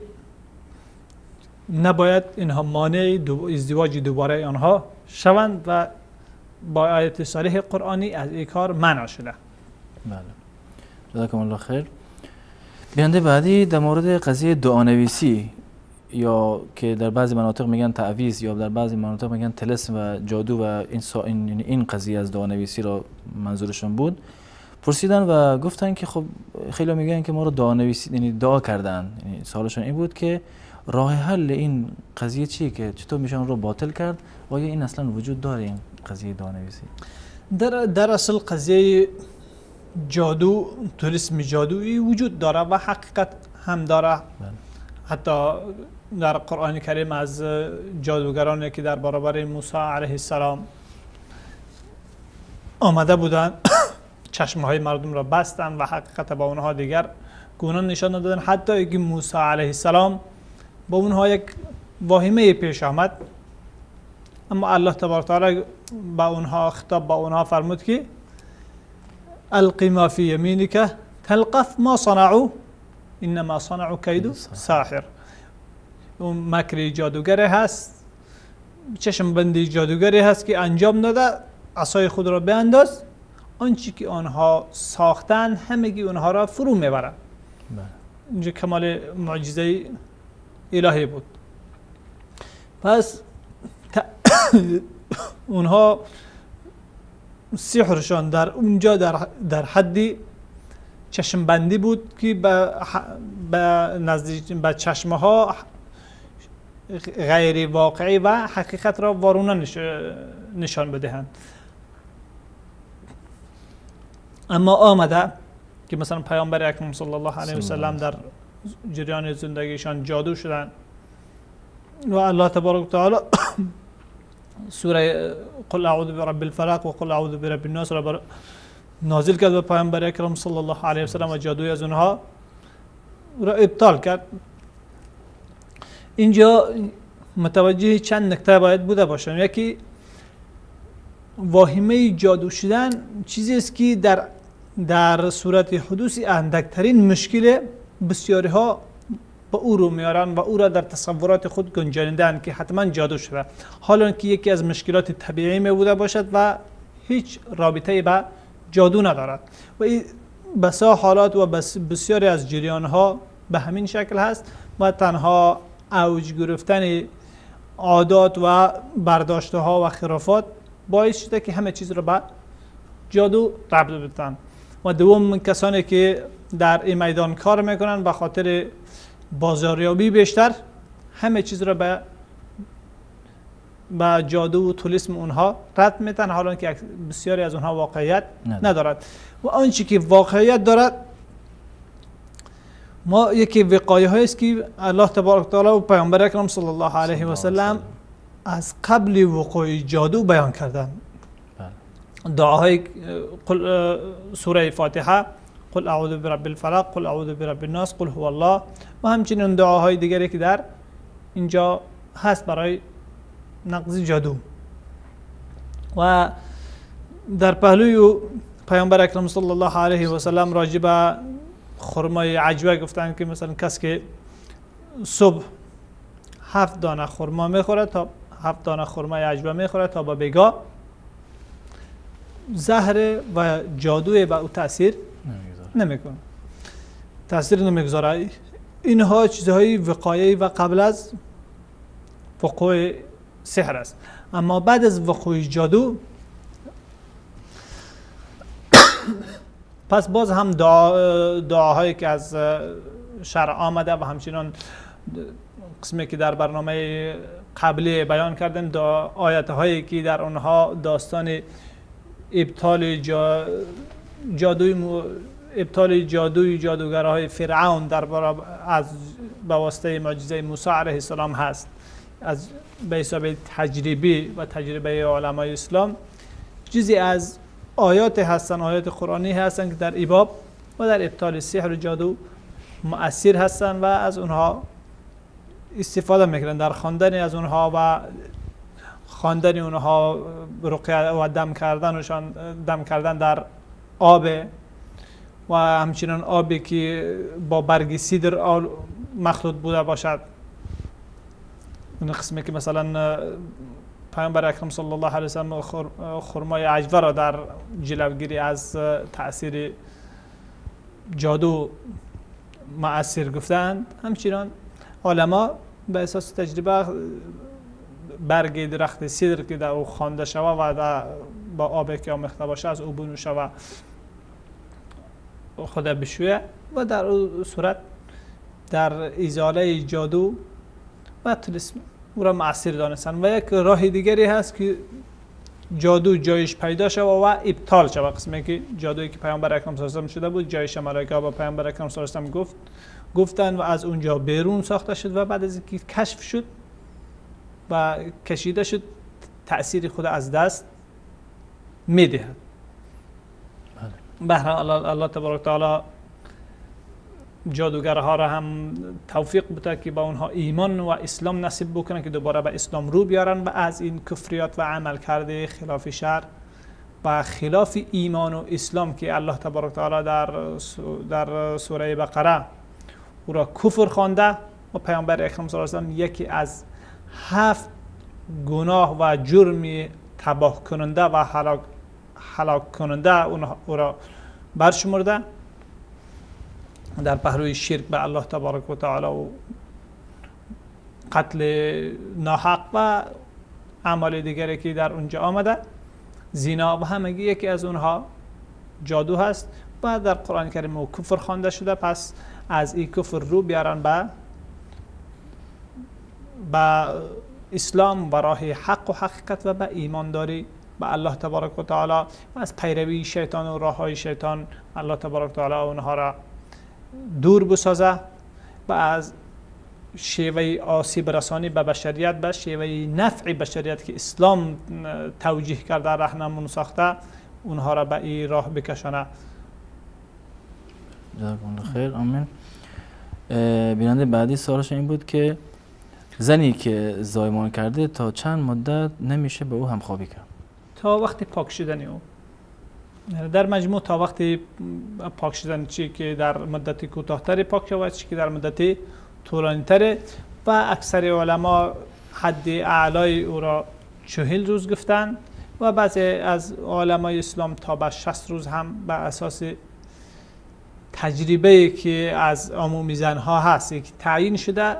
S4: نباید اینها مانع ازدواج دوباره آنها شوند و با آیت صریح قرآنی از این کار منع شده.
S3: بله، جزاکم الله خیر. بیننده بعدی در مورد قضیه دعانویسی یا که در بعضی مناطق میگن تعویذ یا در بعضی مناطق میگن طلسم و جادو و این قضیه از دعانویسی را منظورشون بود، پرسیدن و گفتن که خب خیلی میگن که ما رو دعانویسی یعنی دعا کردن، یعنی سوالشون این بود که راه حل این قضیه چیه که چطور میشه اون رو باطل کرد؟ آیا این اصلا وجود داره این قضیه دعانویسی؟
S4: در اصل قضیه جادو، طلسم جادویی وجود داره و حقیقت هم داره. حتی در قرآن کریم از جادوگرانی که در برابر موسی علیه السلام آمده بودند چشمهای مردم را بستند و حقیقت با اونها دیگر گونه نشان ندادن، حتی اینکه موسی علیه السلام با اونها یک واهمه پیش آمد، اما الله تبارک تعالی با اونها خطاب با اونها فرمود که القی ما فی یمینک تلقف ما صنعوا انما صنعوا کید ساحر. اون مکر جادوگری هست، چشم بندی جادوگری هست که انجام داده، عصای خود را بینداز، آنچه که آنها ساختن همگی اونها را فرو میبرند. اینجا کمال معجزه الهی بود. پس اونها سحرشان در اونجا در حدی چشم بندی بود که به چشمه ها غیر واقعی و حقیقت را وارونه نشان بدهند. اما آمده که مثلا پیامبر اکرم صلی الله علیه و سلم در جریان زندگیشان جادو شدند و الله تبارک و تعالی سوره قل اعوذ برب الفلق و قل اعوذ برب الناس را نازل کرد به پیامبر اکرم صلی الله علیه و سلم و جادوی از اونها را ابطال کرد. اینجا متوجه چند نکته باید بوده باشم. یکی واهمه جادو شدن چیزی است که در صورت حدوث اندکترین مشکل بسیاری ها به او رو میارن و او را در تصورات خود گنجاندن که حتما جادو شده، حالا که یکی از مشکلات طبیعی می بوده باشد و هیچ رابطه به جادو ندارد. و این بسا حالات و بسیاری از جریان ها به همین شکل هست و تنها اوج گرفتن عادات و برداشته ها و خرافات باعث شده که همه چیز رو به جادو ربط بدن. و دوم کسانی که در این میدان کار میکنن به خاطر بازاریابی بیشتر همه چیز رو به جادو و طلسم اونها رد میتن، حالا که بسیاری از اونها واقعیت ندارد. و آنچه که واقعیت دارد ما یکی وقایه های است که الله تبارک تعالی و پیامبر اکرم صلی الله علیه و سلم از قبل وقوع جادو بیان کردن. دعاهای سوره فاتحه، قل اعوذ برب الفلق، قل اعوذ برب الناس، قل هو الله و همچنین دعاهای دیگری که در اینجا هست برای نقض جادو. و در پهلوی پیامبر اکرم صلی الله علیه و سلم راجع به خرمای عجوه گفتن که مثلا کسی که صبح 7 دانه خرما میخوره تا 7 دانه خرمای عجوه میخوره تا با بگاه زهر و جادوی به او تاثیر نمیکنه، تاثیر نمیگذاره. اینها چیزهای وقایعی و قبل از وقوع سحر است. اما بعد از وقوع جادو پس باز هم دعاهایی که از شرع آمده و همچنان قسمی که در برنامه قبلی بیان کردیم، آیت هایی که در آنها داستان ابطال جادوی جادوگرهای فرعون در از به واسطه معجزه موسی علیه السلام هست، از به حساب تجربی و تجربه علمای اسلام چیزی از آیات هستن، آیات قرآنی هستن که در ایباب و در ابطال سحر و جادو مؤثر هستن و از اونها استفاده میکنن در خواندن از اونها و خواندن اونها رقیه و دم کردنشان، دم کردن در آب و همچنین آبی که با برگ سیدر مخلوط بوده باشد. اون قسمی که مثلا پیامبر اکرم صلی الله علیه و سلم خرمای عجوه را در جلوگیری از تأثیر جادو مؤثر گفتند، همچنان علما به اساس تجربه برگ درخت سدر که در او خوانده شوه و در با آب که آمیخته باشه از او بنوشه و خود بشویه و در او صورت در ازاله جادو و طلسم او را مؤثر دانستند. و یک راه دیگری هست که جادو جایش پیدا شود و ابطال شود، قسمی که جادویی که پیامبر اکرم صلی الله علیه و شده بود جایش ملائکه با پیامبر اکرم صلی الله علیه و گفتن و از اونجا بیرون ساخته شد و بعد از اینکه کشف شد و کشیده شد تأثیر خود از دست میدهد. بهرحال الله تبارک تعالی جادوگرها را هم توفیق بده که با اونها ایمان و اسلام نصیب بکنه که دوباره به اسلام رو بیارن و از این کفریات و عمل کرده خلاف شرع و خلاف ایمان و اسلام که الله تبارک تعالی در سوره بقره او را کفر خوانده و پیامبر اکرم صلی الله علیه و سلم یکی از 7 گناه و جرم تباه کننده و هلاک کننده او را برشمرده در پهلوی شرک به الله تبارک و تعالی و قتل ناحق و اعمال دیگری که در اونجا آمده، زنا و همگی یکی از اونها جادو هست و در قرآن کریم او کفر خوانده شده. پس از این کفر رو بیارن به اسلام و راه حق و حقیقت و به ایمانداری به الله تبارک و تعالی و از پیروی شیطان و راه های شیطان الله تبارک و تعالی اونها را دور بسازه و از شیوه آسیب رسانی به بشریت به شیوه نفع بشریت که اسلام توجیه کرده راهنمون ساخته اونها را به این راه بکشانه.
S3: جزاکم الله خیر. آمین. بیننده بعدی سوالش این بود که زنی که زایمان کرده تا چند مدت نمیشه به او همخوابی کرد؟
S4: تا وقت پاک شدن او، در مجموع تا وقتی پاک شدن، چی که در مدت کوتاه‌تر پاک شود چی که در مدت طولانی‌تر، و اکثر علما حد اعلای او را 40 روز گفتند و بعضی از علمای اسلام تا به 60 روز هم به اساس تجربه که از عموم زنها هست که تعیین شده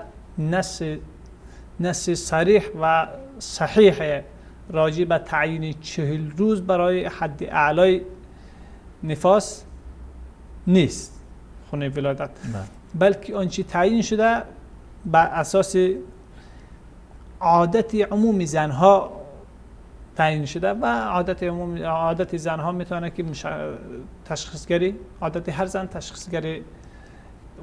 S4: نص صریح و صحیح راجع به تعیین 40 روز برای حد اعلای نفاس نیست، خونه ولادت، بلکه آنچه تعیین شده بر اساس عادت عموم زنها تعیین شده و عادت زنها میتونه که تشخیصگری عادت هر زن تشخیصگری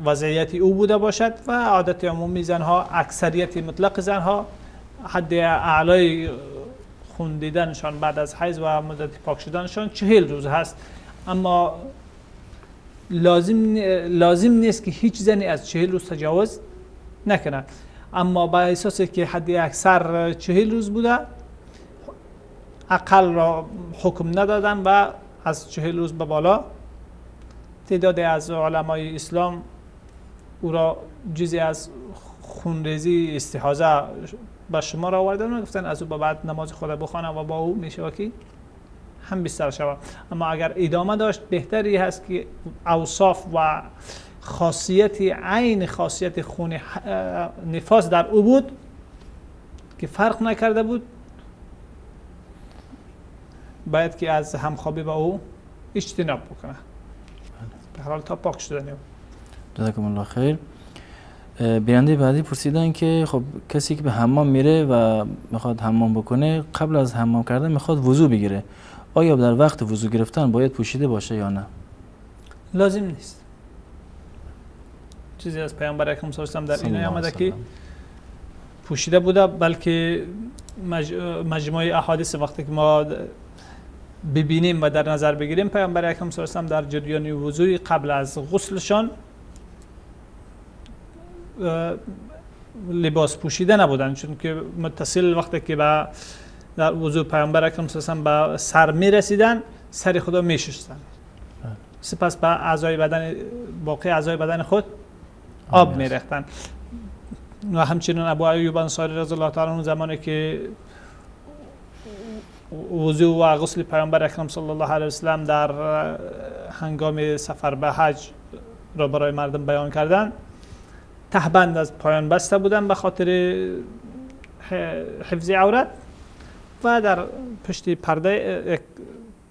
S4: وضعیت او بوده باشد و عادت عمومی زنها، اکثریت مطلق زنها حد اعلای خون دیدنشان بعد از حیض و مدت پاک شدنشان 40 روز هست. اما لازم نیست که هیچ زنی از 40 روز تجاوز نکنه، اما با احساس که حد اکثر 40 روز بوده اقل را حکم ندادن و از 40 روز به بالا تعداد از علمای اسلام او را جزی از خونریزی استحاضه به شما را آوردن و گفتن از او به بعد نماز خود بخوانه و با او میشه که هم بستر شود. اما اگر ادامه داشت بهتری هست که اوصاف و خاصیت عین خاصیت خون نفاس در او بود که فرق نکرده بود، باید که از همخوابی با او اجتناب بکنه به هر حال تا پاک شدن او.
S3: جزاکم الله خیر. بیننده بعدی پرسیدن که خب کسی که به حمام میره و میخواد حمام بکنه، قبل از حمام کردن میخواد وضو بگیره، آیا در وقت وضو گرفتن باید پوشیده باشه یا نه؟
S4: لازم نیست. چیزی از پیامبر اکرم صلی الله علیه و سلم در این آمده که پوشیده بوده، بلکه مجموعه احادیث وقتی که ما ببینیم و در نظر بگیریم پیامبر اکرم صلی الله علیه و سلم در جریان وضوی قبل از غسلشان لباس پوشیده نبودن، چون که متصل وقتی که به در وضو پیامبر اکرم صلی الله علیه و سلم به سر می رسیدن سر خدا می شستن، سپس به اعضای بدن باقی اعضای بدن خود آب می ریختن. و همچنین ابو ایوب انصاری رضی الله تعالی عنه زمانی که وضو و غسل پیامبر اکرم صلی الله علیه و سلم در هنگام سفر به حج را برای مردم بیان کردن، تهبند از پایان بسته بودن به خاطر حفظ عورت و در پشت پرده یک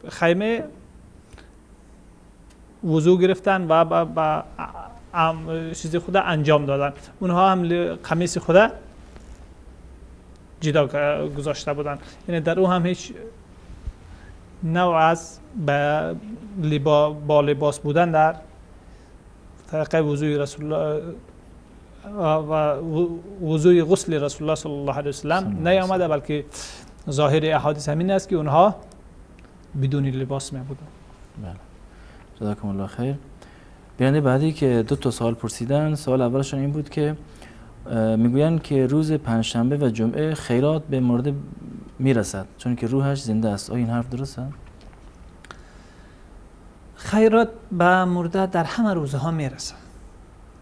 S4: خیمه وضو گرفتن و با چیز خود انجام دادن. اونها هم قمیص خود جدا گذاشته بودن، یعنی در او هم هیچ نوع از با لباس بودن در طریقه وضوی رسول الله و وضوی غسل رسول الله صلی الله علیه و سلم نیامده، بلکه ظاهر احادیث همین است که اونها بدون لباس می بودن.
S3: بله، جزاکم الله خیر. بیننده بعدی که دو تا سوال پرسیدن، سوال اولشون این بود که میگویند که روز پنجشنبه و جمعه خیرات به مرده میرسد چون که روحش زنده است. آیا این حرف درسته؟
S4: خیرات به مرده در همه روزها میرسد،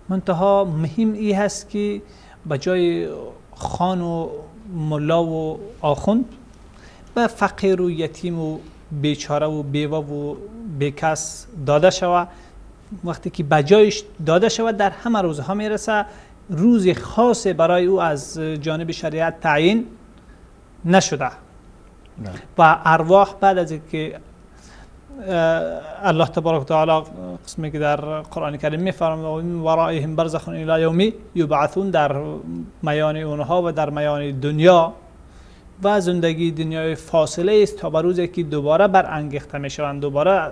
S4: منتها مهم ای هست که به جای خان و ملا و آخوند به فقیر و یتیم و بیچاره و بیوه و بیکس داده شود. وقتی که به جایش داده شود در همه روزها میرسه، روز خاص برای او از جانب شریعت تعیین نشده. و ارواح بعد از اینکه الله تبارک و تعالی قسمی که در قرآن کریم میفرماید و من ورائهم برزخ الی یوم یبعثون، در میان اونها و در میان دنیا و زندگی دنیای فاصله است تا به روزی که دوباره برانگیخته میشوند، دوباره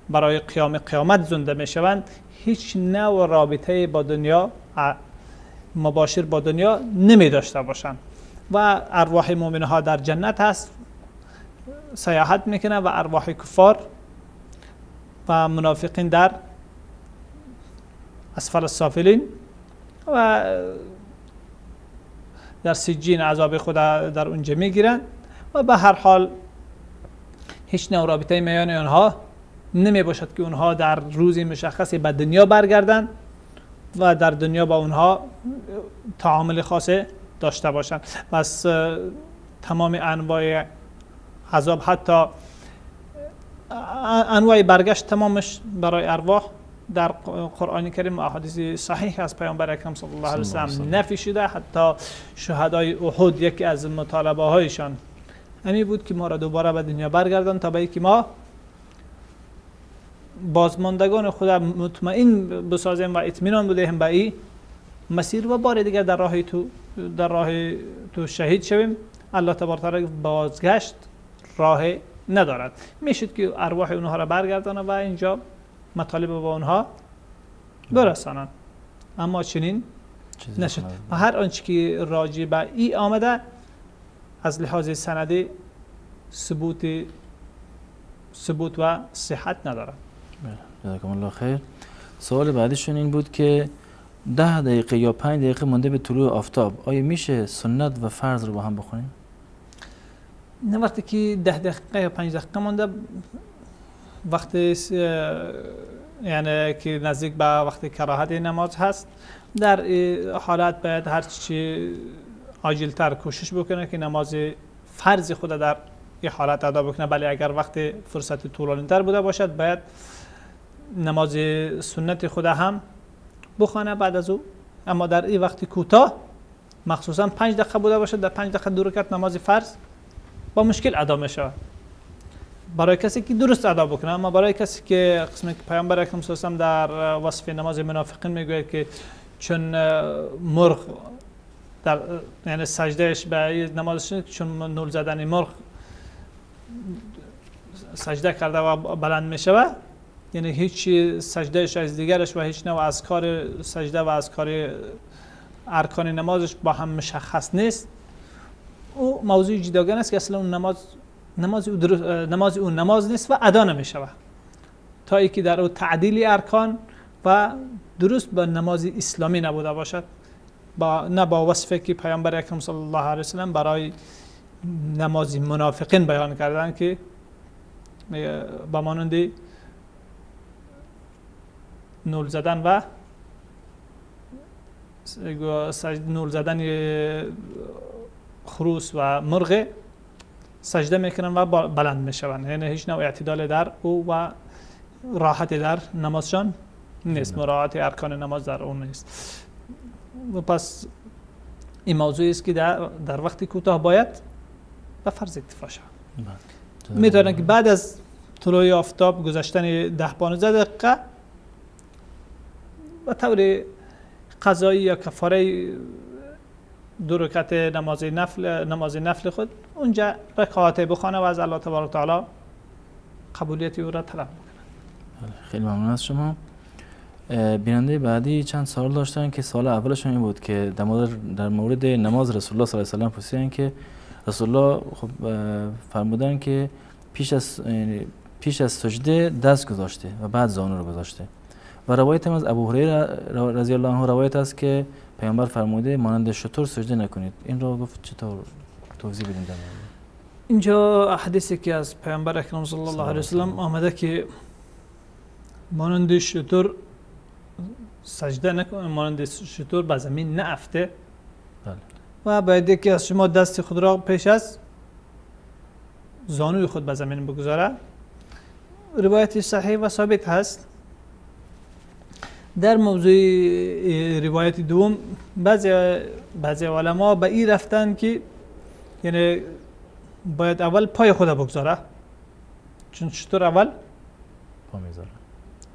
S4: برای قیام قیامت زنده میشوند، هیچ نوع رابطه با دنیا مباشر با دنیا نمی داشته باشند. و ارواح مؤمن ها در جنت هست سیاحت میکنه و ارواح کفار و منافقین در اسفل السافلین و در سجین عذاب خود در اونجا میگیرن. و به هر حال هیچ نوع رابطه میان آنها نمی باشد که اونها در روزی مشخصی به دنیا برگردن و در دنیا با اونها تعامل خاص داشته باشند. پس تمام انواع عذاب، حتی انواع برگشت، تمامش برای ارواح در قرآن کریم و احادیث صحیح از پیامبر اکرم صلی الله علیه و سلم نفی شده. حتی شهدای احد یکی از مطالبه هایشان همین بود که ما را دوباره به دنیا برگردن تا به اینکه ما بازماندگان خود مطمئن بسازیم و اطمینان بدهیم به این مسیر و بار دیگر در راه تو شهید شویم. الله تبارک و تعالی بازگشت راه ندارد. میشد که ارواح اونها را برگردانه و اینجا مطالب با اونها برسانند، اما چنین نشد. و هر آنچه که راجع به ای آمده از لحاظ سندی ثبوت و صحت ندارد.
S3: جزاکم الله خیر. سوال بعدیشون این بود که 10 دقیقه یا 5 دقیقه مونده به طلوع آفتاب، آیا میشه سنت و فرض رو با هم بخونیم؟
S4: نه، وقتی که 10 دقیقه یا 5 دقیقه مونده، وقتی یعنی که نزدیک به وقت کراهت نماز هست، در حالت باید هر چی عاجل‌تر کوشش بکنه که نماز فرض خود در این حالت ادا بکنه. بله، اگر وقت فرصت طولانی‌تر بوده باشد باید نماز سنت خود هم بخوانه بعد از او. اما در این وقت کوتاه مخصوصا 5 دقیقه بوده باشد، در 5 دقیقه 2 رکعت نماز فرض با مشکل ادا میشه برای کسی که درست ادا بکنه. اما برای کسی که قسمی که پیامبر اکرم صلی الله علیه و در وصف نماز منافقین میگوید که چون مرغ در یعنی سجدهش به نمازش چون نول زدن مرغ سجده کرده و بلند میشوه، یعنی هیچ سجدهش از دیگرش و هیچ نوع از کار سجده و از کار ارکان نمازش با هم مشخص نیست. او موضوع جداگانه است که اصلا اون نماز او نماز نیست و ادا نمیشوه تا اینکه در او تعدیل ارکان و درست با نماز اسلامی نبوده باشد، با نه با وصفی که پیامبر اکرم صلی الله علیه و سلم برای نماز منافقین بیان کردن که با مانند نول زدن و نول زدن خروس و مرغ سجده میکنن و بلند میشوند، یعنی هیچ نوع اعتدال در او و راحت در نمازشان نیست، مراعات ارکان نماز در اون نیست. و پس این موضوعی است که در وقت کوتاه باید به فرض اکتفا شود. میتونن که بعد از طلوع آفتاب گذشتن 10-15 دقیقه به طور قضایی یا کفاره 2 رکعت نماز نفل خود اونجا رکعات بخوانه و از الله تبارک تعالی قبولیت او را طلب بکنه.
S3: خیلی ممنون از شما. بیننده بعدی چند سوال داشتن که سوال اولشون این بود که در مورد نماز رسول الله صلی الله علیه و سلم پرسیدن که رسول الله خب فرمودن که پیش از سجده دست گذاشته و بعد زانو رو گذاشته، و روایت هم از ابو هریره رضی الله عنه روایت است که پیامبر فرموده مانند شتر سجده نکنید. این رو گفت چطور توضیح بدین در مورد
S4: اینجا حدیثی که از پیامبر اکرم صلی الله علیه و سلم آمده که مانند شتر سجده نکنید، مانند شتر به زمین نافته. بله. و باید یکی از شما دست خود را پیش از زانوی خود به زمین بگذاره. روایت صحیح و ثابت هست. در موضوع روایت دوم بعضی علما به این رفتن که یعنی باید اول پای خود بگذاره، چون چطور اول پا میگذاره،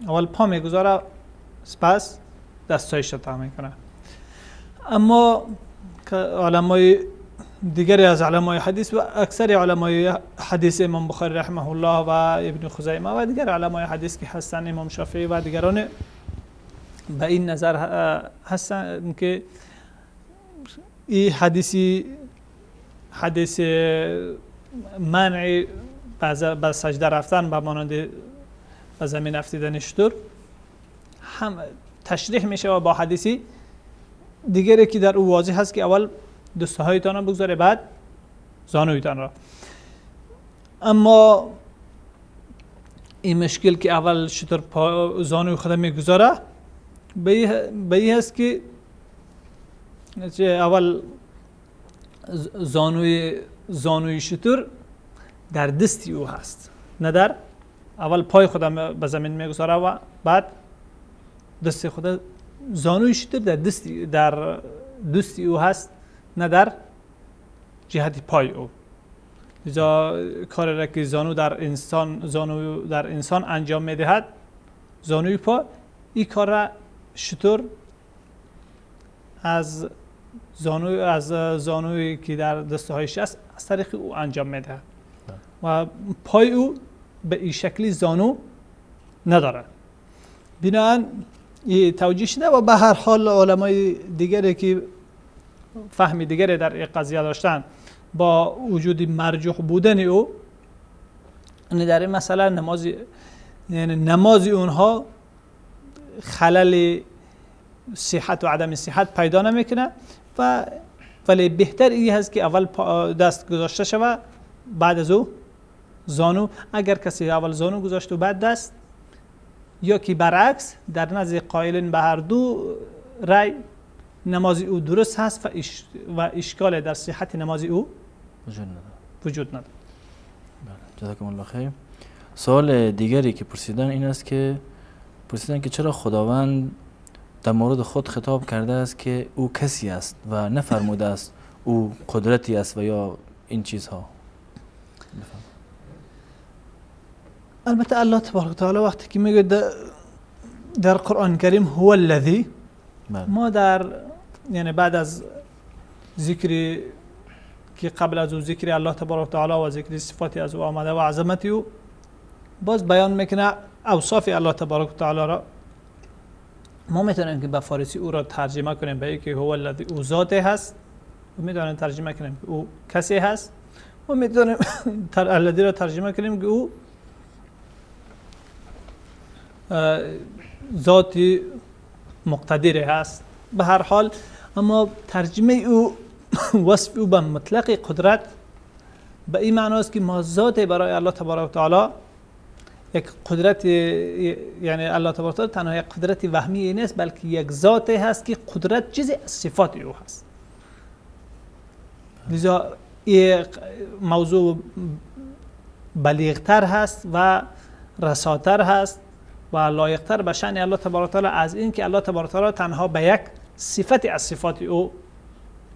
S4: اول پا میگذاره سپس دستایش را تا میکنه. اما علمای دیگری از علمای حدیث و اکثر علمای حدیث امام بخاری رحمه الله و ابن خزیمه و دیگر علمای حدیث که هستن، امام شافعی و دیگران، به این نظر هستن که این حدیث منع به سجده رفتن به مانند به زمین افتیدن شتر هم تشریح میشه و با حدیثی دیگری که در او واضح هست که اول دستهایتان را بگذاره بعد زانویتان را. اما این مشکل که اول شتر زانوی خود میگذاره به این هست که اول زانوی شتر در دستی او هست، نه در اول پای خود به زمین میگذاره و بعد دست خود. زانوی شتر در دستی او هست، نه در جهت پای او. لذا کاری را که زانو در انسان انجام میدهد، زانوی پا، این کار را شتر از زانوی که در دستهایش است از طریق او انجام میدهد و پای او به این شکلی زانو ندارد. بنابراین این توجیه شده و به هر حال علمای دیگری که فهم دیگری در این قضیه داشتن با وجود مرجوح بودن او، در این مسئله نماز اونها خلل صحت و عدم صحت پیدا نمیکنه و ولی بهتر این هست که اول دست گذاشته شود بعد از او زانو. اگر کسی اول زانو گذاشت و بعد دست، یا که برعکس، در نزد قائلین به هر دو رأی نماز او درست هست و اشکال در صحت نماز او وجود نداره.
S3: بله، جزاکم الله خیر. سوال دیگری که پرسیدن این است که پرسیدن که چرا خداوند در مورد خود خطاب کرده است که او کسی است و نفرموده است او قدرتی است و یا این چیزها؟
S4: البته الله تبارک و تعالی وقتی که میگه در قرآن کریم هو الذی، ما در یعنی بعد از ذکر که قبل از او ذکر الله تبارک و تعالی و ذکر صفاتی از او آمده و عظمت او، باز بیان میکنه اوصاف الله تبارک و تعالی را. ما میتونیم که به فارسی او را ترجمه کنیم به اینکه هو الذی، او ذات هست، و میتونیم ترجمه کنیم که او کسی هست، و میتونیم الذی را ترجمه کنیم که او ذاتی مقتدر هست. به هر حال اما ترجمه او وصف او به مطلق قدرت به این معنی است که ما ذات برای الله تبارک و تعالی یک قدرت، یعنی الله تبارک و تعالی تنها یک قدرت وهمی نیست، بلکه یک ذات هست که قدرت چیزی از صفات او هست. لذا این موضوع بلیغتر هست و رساتر هست و لایقتر به شأن الله تبارک و تعالی از این که الله تبارک و تعالی تنها به یک صفت از صفات او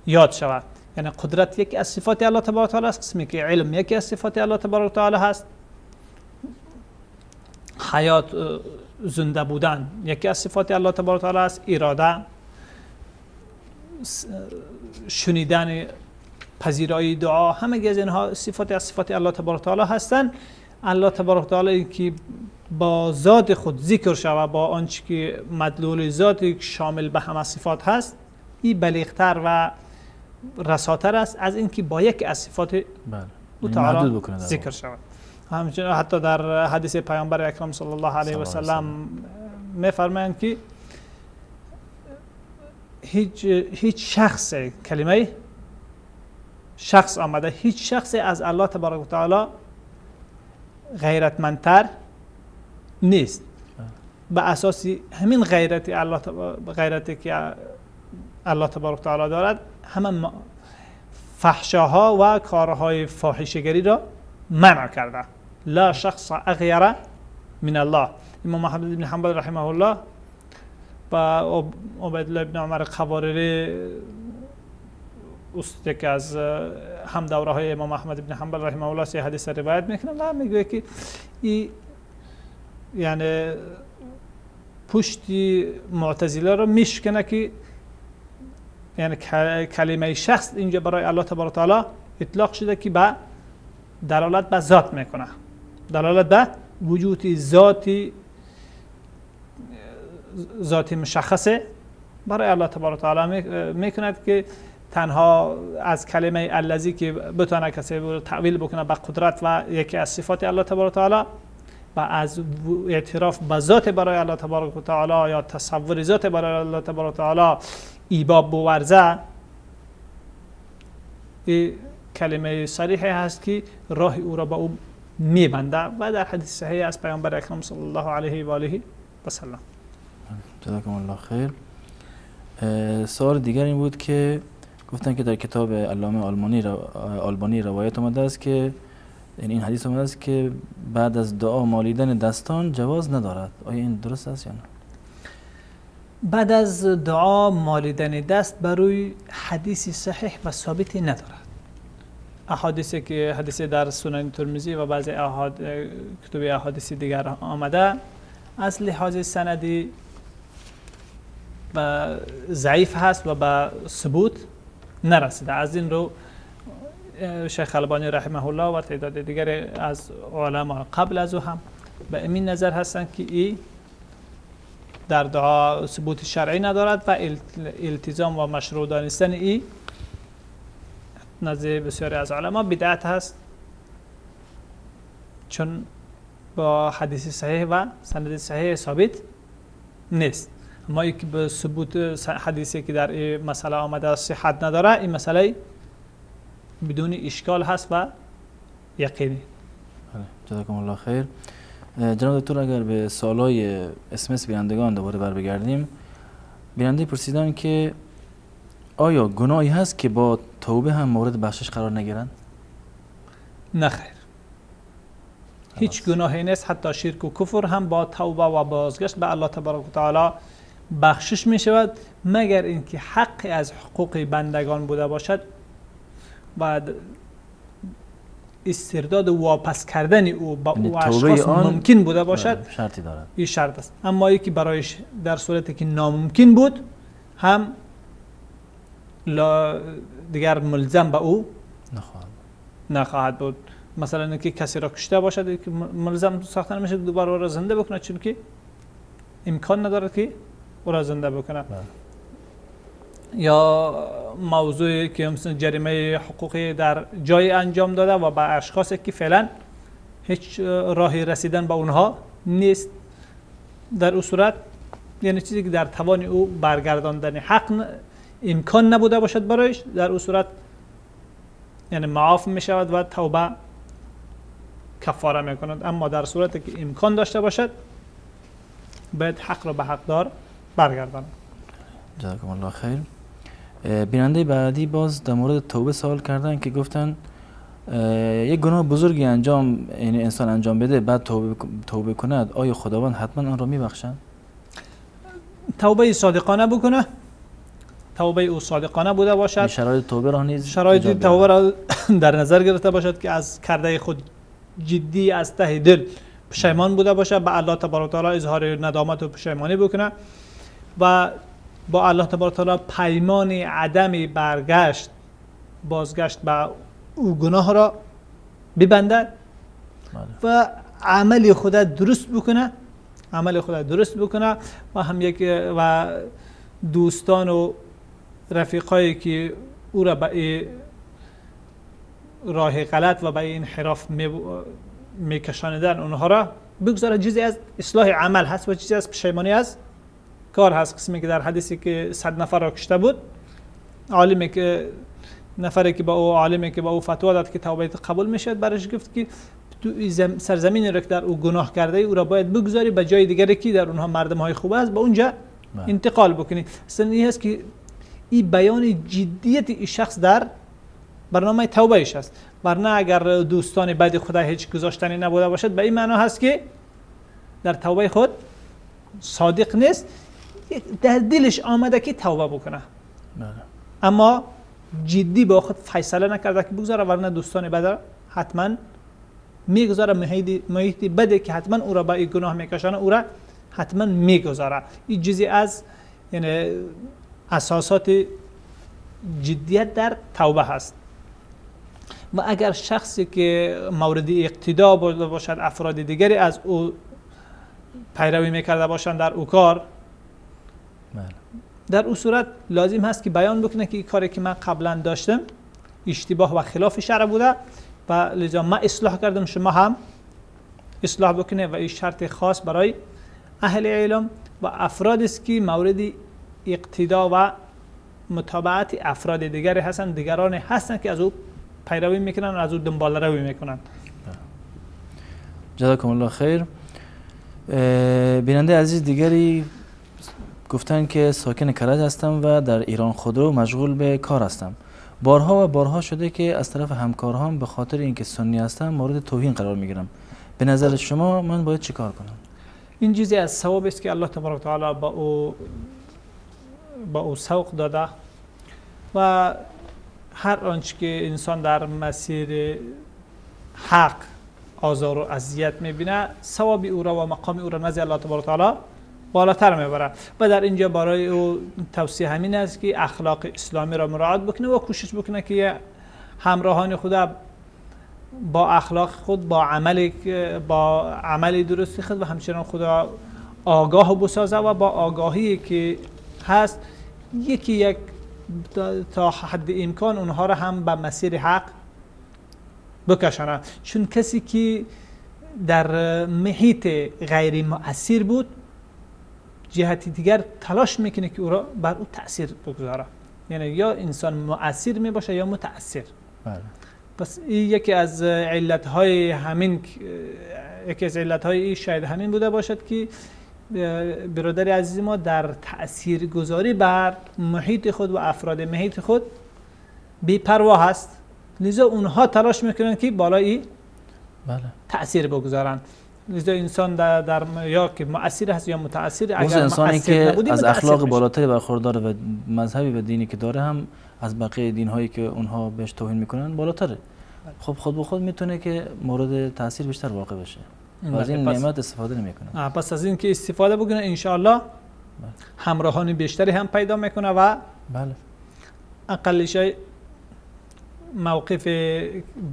S4: یاد شود. یعنی قدرت یکی از صفات الله تبارک و تعالی است، قسمی که علم یکی از صفات الله تبارک و تعالی هست، حیات زنده بودن یکی از صفات الله تبارک و تعالی است، اراده، شنیدن، پذیرایی دعا، همه از اینها صفات از صفات الله تبارک و تعالی هستند. الله تبارک و تعالی که با ذات خود ذکر شود، با آنچه که مدلول ذاتی شامل به همه صفات هست، این بلیغتر و رساتر است از اینکه با یک از صفات او تعالی ذکر شود. همچنین حتی در حدیث پیامبر اکرم صلی الله علیه و سلم میفرمایند که هیچ شخص، کلمه شخص آمده، هیچ شخص از الله تبارک و تعالی غیرتمندتر نیست. به اساس همین غیرت الله غیرتی که الله تبارک و تعالی دارد، همه فحشاها و کارهای فاحشه‌گری را منع کرده. لا شخص اغیر من الله. امام احمد بن حنبل رحمه الله و عبیدالله بن عمر قواریری یکی از هم دوره های امام احمد بن حنبل رحمه الله سه حدیث روایت میکنه و میگه که این یعنی پشتی معتزله رو میشکنه که یعنی کلمه شخص اینجا برای الله تبارک و تعالی اطلاق شده که به دلالت به ذات میکنه، دلالت به وجود ذاتی مشخصه برای الله تبارک و تعالی میکند که تنها از کلمه الذی که بتونه کسی تأویل بکنه به قدرت و یکی از صفات الله تبارک و تعالی و از اعتراف به ذات برای الله تبارک و تعالی یا تصور ذات برای الله تبارک و تعالی ایباب بورزه، این کلمه صریحی هست که راه او را به او میبنده و در حدیث صحیح از پیامبر اکرم صلی الله علیه و آله و سلم.
S3: جزاکم الله خیر. سوال دیگر این بود که گفتن که در کتاب علامه آلبانی روایت آمده است که این حدیث آمده است که بعد از دعا مالیدن دستان جواز ندارد. آیا این درست است یا نه؟
S4: بعد از دعا مالیدن دست بروی حدیث صحیح و ثابتی ندارد. احادیثی که حدیث در سنن ترمذی و بعضی کتب احادیث دیگر آمده از لحاظ سندی و ضعیف هست و به ثبوت نرسیده. از این رو شیخ البانی رحمه الله و تعداد دیگر از علما قبل از او هم به این نظر هستند که ای در دعا ثبوت شرعی ندارد و التزام و مشروع دانستن ای نزد بسیاری از علما بدعت هست، چون با حدیث صحیح و سند صحیح ثابت نیست. اما یکی به ثبوت حدیثی که در این مسئله آمده صحت نداره، این مسئله بدون اشکال هست و یقینی.
S3: جزاکم الله خیر. جناب دکتر، اگر به سوالای اسمس بینندگان دوباره بر بگردیم، بیننده پرسیدن که آیا گناهی هست که با توبه هم مورد بخشش قرار نگیرند؟
S4: نه خیر، هیچ گناهی نیست. حتی شرک و کفر هم با توبه و بازگشت به الله تبارک و تعالی بخشش می شود، مگر اینکه حقی از حقوق بندگان بوده باشد و استرداد و واپس کردن او با او اشخاص ممکن بوده باشد،
S3: شرطی دارد،
S4: این شرط است. اما یکی برایش در صورتی که ناممکن بود هم دیگر ملزم به او نخواهد بود. مثلا اینکه کسی را کشته باشد که ملزم ساخته نمیشه دوباره او را زنده بکنه، چون که امکان ندارد که او را زنده بکنه. یا موضوعی که مثلا جریمه حقوقی در جای انجام داده و به اشخاصی که فعلا هیچ راهی رسیدن به اونها نیست، در اون صورت یعنی چیزی که در توان او برگرداندن حق امکان نبوده باشد برایش، در اون صورت یعنی معاف می شود و توبه کفاره می کند. اما در صورتی که امکان داشته باشد باید حق را به حقدار برگرداند.
S3: جزاکم الله خیر. بیننده بعدی باز در مورد توبه سوال کردن که گفتن یک گناه بزرگی انجام، یعنی انسان انجام بده بعد توبه کند، آیا خداوند حتما آن را میبخشد؟
S4: توبه صادقانه بکنه، توبه او صادقانه بوده باشد،
S3: شرایط توبه را نیز
S4: شرایط توبه را در نظر گرفته باشد که از کرده خود جدی از ته دل پشیمان بوده باشد، به الله تبارک و تعالی اظهار ندامت و پشیمانی بکنه و با الله تبارک و تعالی پیمان عدم برگشت بازگشت به او گناه را ببندد و عمل خود درست بکنه، عمل خود درست بکنه و هم یک و دوستان و رفیقایی که او را به راه غلط و به انحراف میکشاندن اونها را بگذاره. چیزی از اصلاح عمل هست و چیزی از پشیمانی از کار هست. قسمی که در حدیثی که 100 نفر را کشته بود، عالمی که نفری که با او عالمی که با او فتوا داد که توبه قبول میشد، برش گفت که تو سرزمین را که در او گناه کرده ای او را باید بگذاری به جای دیگری که در اونها مردم های خوب است به اونجا انتقال بکنی. اصلا این هست که این بیان جدیت این شخص در برنامه توبه ایش است، ورنه اگر دوستان بد خدا هیچ گذاشتنی نبوده باشد به این معنا هست که در توبه خود صادق نیست، در دلش آمده که توبه بکنه اما جدی با خود فیصله نکرده که بگذاره، ورنه دوستان بد حتما میگذاره، محیط بده که حتما او را به این گناه میکشانه او را حتما میگذاره. این چیزی از یعنی اساسات جدیت در توبه هست. و اگر شخصی که مورد اقتدا بوده باشد، افراد دیگری از او پیروی میکرده باشند در او کار، در او صورت لازم هست که بیان بکنه که این کاری که من قبلا داشتم اشتباه و خلاف شرع بوده و لذا من اصلاح کردم، شما هم اصلاح بکنه. و این شرط خاص برای اهل علم و افراد است که مورد اقتدا و متابعت افراد دیگری هستند، دیگران هستند که از او پیروی میکنن و از او دنبال روی میکنن.
S3: جزاکم الله خیر. بیننده عزیز دیگری گفتن که ساکن کرج هستم و در ایران خودرو مشغول به کار هستم. بارها و بارها شده که از طرف همکارهام به خاطر اینکه سنی هستم مورد توهین قرار میگیرم. به نظر شما من باید چیکار کنم؟
S4: این چیزی از ثواب است که الله تبارک و تعالی با او سوق داده و هر آنچه که انسان در مسیر حق آزار و اذیت میبینه ثواب او را و مقام او را نزد الله تبارک و تعالی بالاتر میبره. و در اینجا برای او توصیه همین است که اخلاق اسلامی را مراعات بکنه و کوشش بکنه که همراهان خود با اخلاق خود، با عمل درستی خود و همچنان خدا آگاه بسازه و با آگاهی که هست یکی یک تا حد امکان اونها را هم به مسیر حق بکشانه. چون کسی که در محیط غیر مؤثر بود جهت دیگر تلاش میکنه که او را بر او تأثیر بگذاره، یعنی یا انسان مؤثر میباشه یا متأثر. بله. پس این یکی از علتهای همین، یکی از علتهای این شاید همین بوده باشد که برادر عزیز ما در تأثیر گذاری بر محیط خود و افراد محیط خود بی پروا هست، لذا اونها تلاش میکنن که بالای بله تأثیر بگذارن. لذا انسان در یا که مؤثر هست یا متأثر.
S3: اگر انسانی که از اخلاق بالاتری برخورداره و مذهبی و دینی که داره هم از بقیه دین هایی که اونها بهش توهین میکنن بالاتره، خب خود به خود میتونه که مورد تاثیر بیشتر واقع بشه و از این نعمت استفاده نمیکنه.
S4: پس از این که استفاده بکنه انشاءالله همراهان بیشتری هم پیدا میکنه و بله اقل شی موقف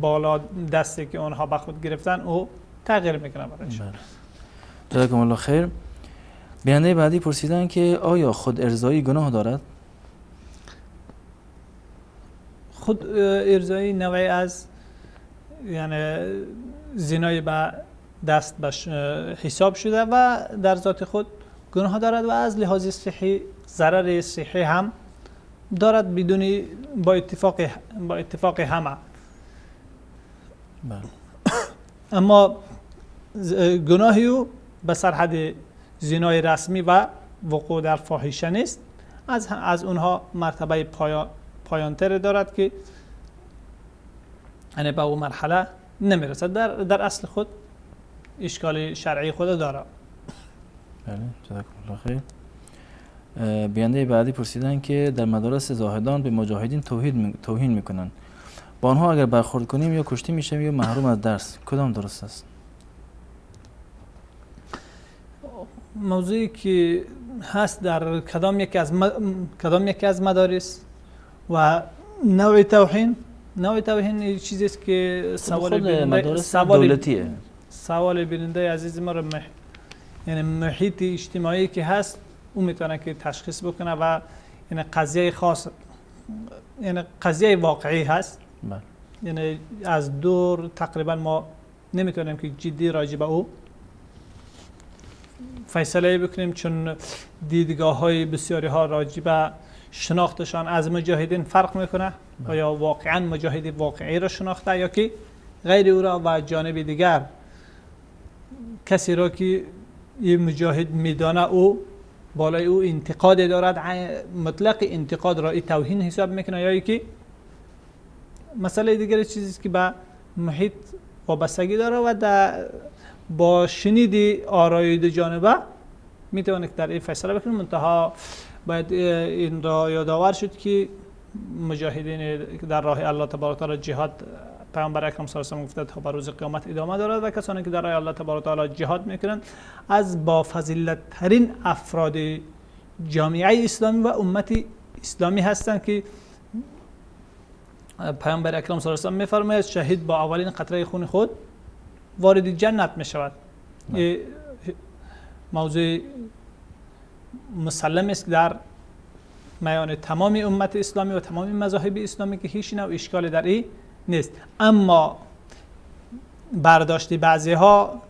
S4: بالا دستی که اونها به خود گرفتن او تغییر میکنه برایش.
S3: بله. جزاکم الله خیر. بیننده بعدی پرسیدن که آیا خود ارضایی گناه دارد؟
S4: خود ارضایی نوعی از یعنی زنای به دست حساب شده و در ذات خود گناه دارد و از لحاظ صحی ضرر صحی هم دارد بدون با اتفاق همه. بله. اما گناهی او به سرحد زنای رسمی و وقوع در فاحشه نیست، از اونها مرتبه پایانتر دارد که یعنی به اون مرحله نمیرسد. در اصل خود اشکال شرعی خود داره.
S3: بله، جزاکم الله خیر. بیننده بعدی پرسیدن که در مدارس زاهدان به مجاهدین توهین میکنن، با آنها اگر برخورد کنیم یا کشته میشیم یا محروم از درس، کدام درست است؟
S4: موضوعی که هست در کدام یکی از مدارس و نوع توهین، نوع توهین چیزی است که سوال بیننده عزیز ما رو یعنی محیط اجتماعی که هست او میتونه که تشخیص بکنه و یعنی قضیه خاص، یعنی قضیه واقعی هست. بله. یعنی از دور تقریبا ما نمیتونیم که جدی راجع به او فیصله بکنیم، چون دیدگاه های بسیاری ها راجع به شناختشان از مجاهدین فرق میکنه. بله. یا واقعا مجاهد واقعی را شناخته یا که غیر او را، و جانب دیگر کسی را که یه مجاهد میدانه او بالای او انتقاد دارد، مطلق انتقاد را ای توهین حساب میکنه، یا که مسئله دیگر چیزی که به محیط وابستگی داره و با شنید آرای دو جانبه میتونه که در این فیصله بکنه. منتها باید این را یادآور شد که مجاهدین در راه الله تبارک و تعالی جهاد، پیامبر اکرم صلی الله علیه و گفته تا به روز قیامت ادامه دارد و کسانی که در راه الله تبارک و تعالی جهاد میکنند از با فضیلت ترین افراد جامعه اسلامی و امت اسلامی هستند که پیامبر اکرم صلی الله علیه و میفرماید شهید با اولین قطره خون خود وارد جنت می شود. موضوع مسلم است در میان تمام امت اسلامی و تمام مذاهب اسلامی که هیچ نوع اشکال در این نیست. اما برداشت بعضی ها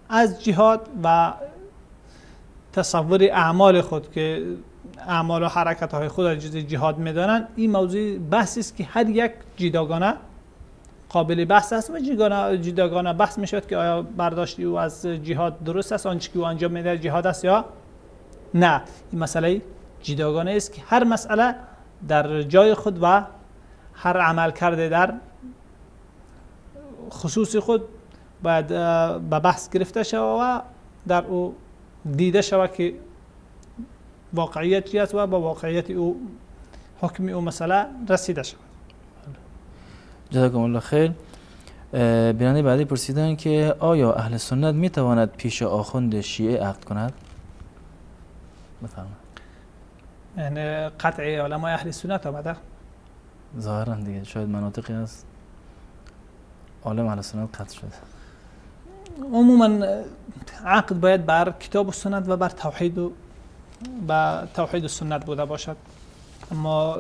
S4: از جهاد و تصور اعمال خود که اعمال و حرکت های خود را جز جهاد میدانند، این موضوع بحثی است که هر یک جداگانه قابل بحث است و جداگانه بحث می شود که آیا برداشت او از جهاد درست است، آنچه که او انجام میده جهاد است یا نه. این مسئله جداگانه است که هر مسئله در جای خود و هر عمل کرده در خصوص خود باید به بحث گرفته شود و در او دیده شود که واقعیت چی است و با واقعیت او حکم او مسئله رسیده شود.
S3: جزاکم الله خیر. بیننده بعدی پرسیدن که آیا اهل سنت می تواند پیش آخوند شیعه عقد کند؟ بفرمایید.
S4: یعنی قطع علمای اهل سنت آمده؟
S3: ظاهرا دیگه شاید مناطقی هست عالم اهل سنت قطع شده.
S4: عموما عقد باید بر کتاب و سنت و بر توحید و با توحید و سنت بوده باشد. اما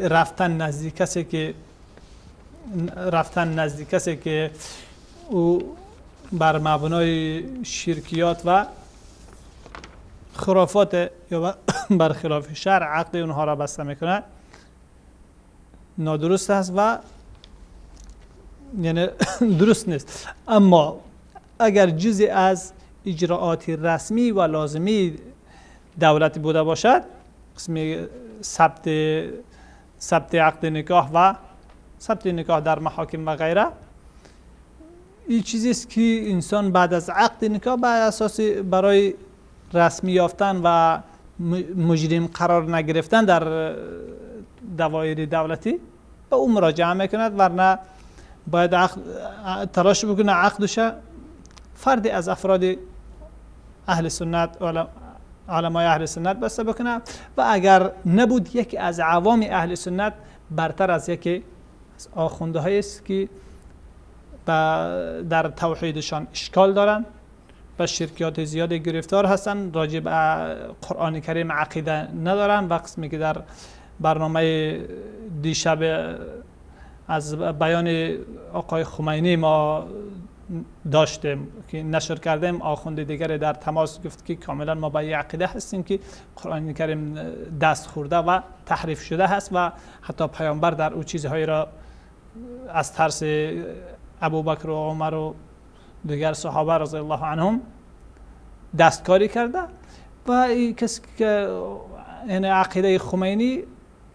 S4: رفتن نزدیک کسی که او بر مبنای شرکیات و خرافات یا بر خلاف شرع عقد اونها را بسته میکنه نادرست است و یعنی درست نیست. اما اگر جزی از اجراعات رسمی و لازمی دولتی بوده باشد، قسم ثبت عقد نکاح و ثبت نکاح در محاکم و غیره، این چیزی است که انسان بعد از عقد نکاح بر اساس برای رسمی یافتن و مجرم قرار نگرفتن در دوایر دولتی به او مراجعه میکند، ورنه باید تلاش بکنه عقدش فردی از افراد اهل سنت، علمای اهل سنت بسته بکنه و اگر نبود یکی از عوام اهل سنت برتر از یکی از آخونده های است که در توحیدشان اشکال دارند و شرکیات زیاد گرفتار هستند، راجع به قرآن کریم عقیده ندارند. و قسمی که در برنامه دیشب از بیان آقای خمینی ما داشتیم که نشر کردیم، آخوند دیگر در تماس گفت که کاملا ما با یه عقیده هستیم که قرآن کریم دست خورده و تحریف شده هست و حتی پیامبر در او چیزهایی را از ترس ابوبکر و عمر و دیگر صحابه رضی الله عنهم دستکاری کرده و این کسی که یعنی عقیده خمینی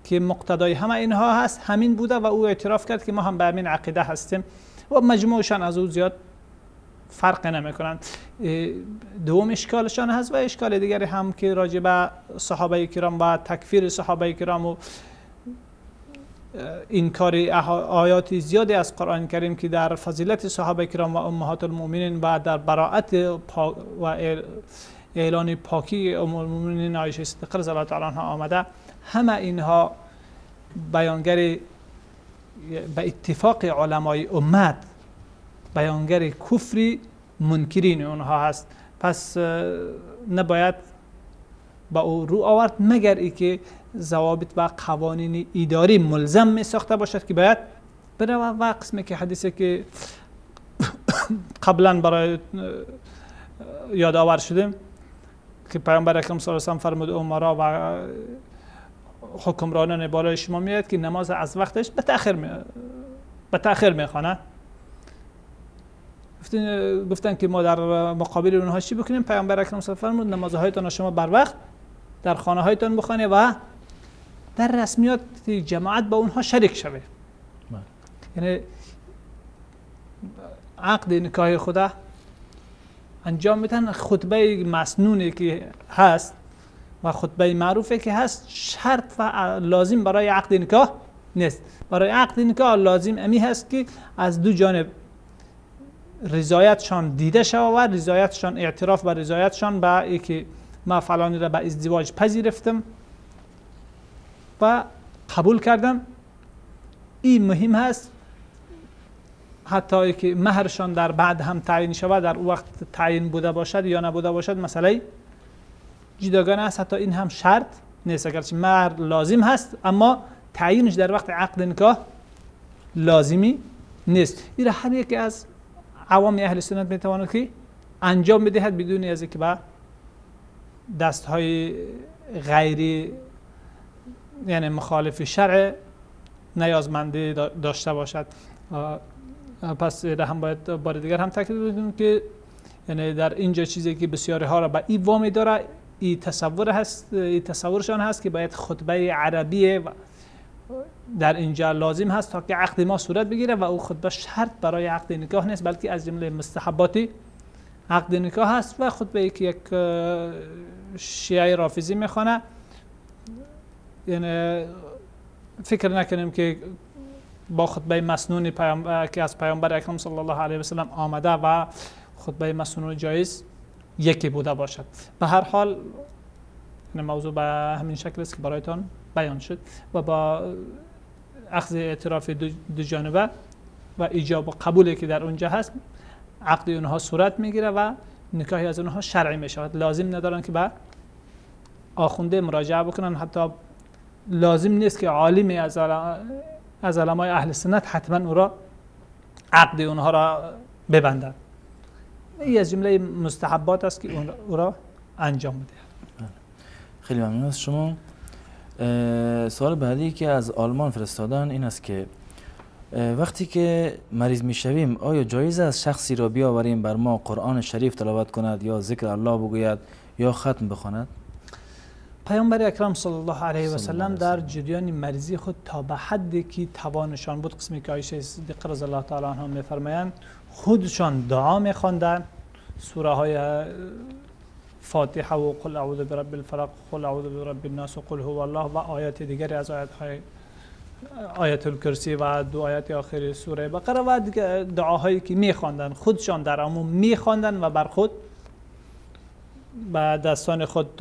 S4: که مقتدای همه اینها هست همین بوده و او اعتراف کرد که ما هم به همین عقیده هستیم و مجموعشان از او زیاد فرق نمیکنند. دوم اشکالشان هست و اشکال دیگری هم که راجع به صحابه کرام و تکفیر صحابه کرام و انکار آیات زیادی از قرآن کریم که در فضیلت صحابه کرام و امهات المؤمنین و در براءت و اعلان پاکی ام المؤمنین عایشه صدیقه رضی الله تعالی عنها آمده، همه اینها بیانگر به اتفاق علمای امت بیانگر کفر منکرین اونها هست. پس نباید با او رو آورد مگر ای که ضوابط و قوانین اداری ملزم می ساخته باشد که باید برود. و قسمی که حدیثی که قبلا برای یادآور شدیم که پیامبر اکرم صلی الله علیه و سلم فرمود امرا و حکمرانان بالای شما میاد که نماز از وقتش به تأخیر میخوانه. گفتن که ما در مقابل اونها چی بکنیم؟ پیامبر اکرم صلی الله علیه و فرمود نمازهایتان شما بر وقت در خانه هایتان بخوانید و در رسمیات جماعت با اونها شریک شوید. یعنی عقد نکاح خدا انجام میدن. خطبه مسنونی که هست و خطبه معروفی که هست شرط و لازم برای عقد نکاح نیست. برای عقد نکاح لازم امی هست که از دو جانب رضایتشان دیده شود و رضایتشان اعتراف و رضایتشان به اینکه ما فلانی را به ازدواج پذیرفتم و قبول کردم، این مهم هست. حتی که مهرشان در بعد هم تعیین شود، در او وقت تعیین بوده باشد یا نبوده باشد مسئله جداگانه است. حتی این هم شرط نیست، اگرچه مهر لازم هست اما تعیینش در وقت عقد نکاح لازمی نیست. این را هر یکی از عوام اهل سنت میتواند که انجام بدهد بدون از اینکه به دستهای غیری یعنی مخالف شرع نیازمندی داشته باشد. پس هم باید بار دیگر هم تاکید بکنیم که یعنی در اینجا چیزی که بسیاری ها را به این وامی داره این تصور هست، این تصورشان هست که باید خطبه عربی در اینجا لازم هست تا که عقد ما صورت بگیره و او خطبه شرط برای عقد نکاح نیست، بلکه از جمله مستحبات عقد نکاح هست. و خطبه ای که یک شیعه رافضی میخوانه، یعنی فکر نکنیم که با خطبه مسنون که از پیامبر اکرم صلی الله علیه و سلم آمده و خطبه مسنون جایز یکی بوده باشد. به هر حال موضوع به همین شکل است که برایتان بیان شد و با اخذ اعتراف دو جانبه و ایجاب و قبولی که در اونجا هست عقد اونها صورت میگیره و نکاحی از اونها شرعی میشود. لازم ندارن که به آخونده مراجعه بکنن، حتی لازم نیست که عالمی از علمای اهل سنت حتما او را عقد اونها را ببندن. این از جمله مستحبات است که او را انجام میده.
S3: خیلی ممنون از شما. سوال بعدی که از آلمان فرستادن این است که وقتی که مریض میشویم آیا جایز است شخصی را بیاوریم بر ما قرآن شریف تلاوت کند یا ذکر الله بگوید یا ختم بخواند؟
S4: پیامبر اکرم صلی الله علیه و سلم در جریان مریضی خود تا به حدی که توانشان بود، قسمی که عایشه صدیقه رضی الله تعالی عنها میفرمایند، خودشان دعا میخواندند، سوره های فاتحه و قل اعوذ برب الفلق، قل اعوذ برب الناس و قل هو الله و آیات دیگری از آیات های آیت الکرسی و دو آیات آخر سوره بقره و دعاهایی که میخواندن خودشان در عموم میخواندن و بر خود به دستان خود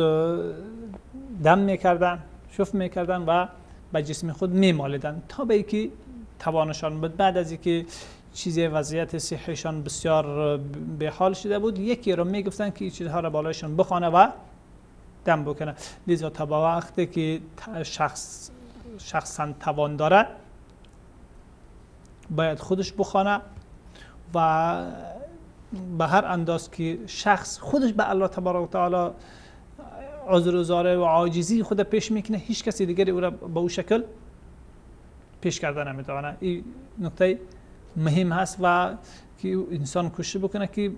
S4: دم میکردن، شف میکردن و به جسم خود میمالیدن تا به اینکه توانشان بود. بعد از اینکه چیزی وضعیت صحیشان بسیار به حال شده بود، یکی رو میگفتن که این چیزها را بالایشان بخوانه و دم بکنه. لذا تا با وقتی که شخصا توان داره باید خودش بخوانه و به هر انداز که شخص خودش به الله تبارک و تعالی عذر و زاره و عاجزی خود پیش میکنه، هیچ کسی دیگری او را به او شکل پیش کرده نمیتونه. این نکته مهم هست و که انسان کوشش بکنه که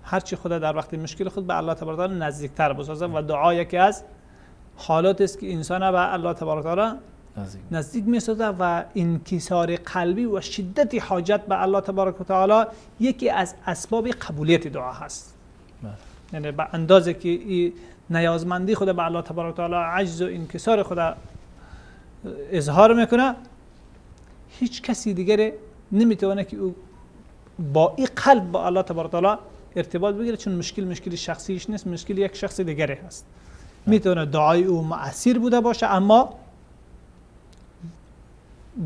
S4: هرچی خود در وقت مشکل خود به الله تبارک و تعالی نزدیکتر بسازه و دعا یکی از حالات است که انسان به الله تبارک تعالی نزدیک میسازه و انکسار قلبی و شدت حاجت به الله تبارک و تعالی یکی از اسباب قبولیت دعا هست. یعنی به اندازه که نیازمندی خود به الله تبارک و تعالی، عجز و انکسار خود اظهار میکنه، هیچ کسی دیگری نمیتونه که او با این قلب با الله تبارک و تعالی ارتباط بگیره، چون مشکل شخصیش نیست، مشکل یک شخص دیگری هست. میتونه دعای او مؤثر بوده باشه، اما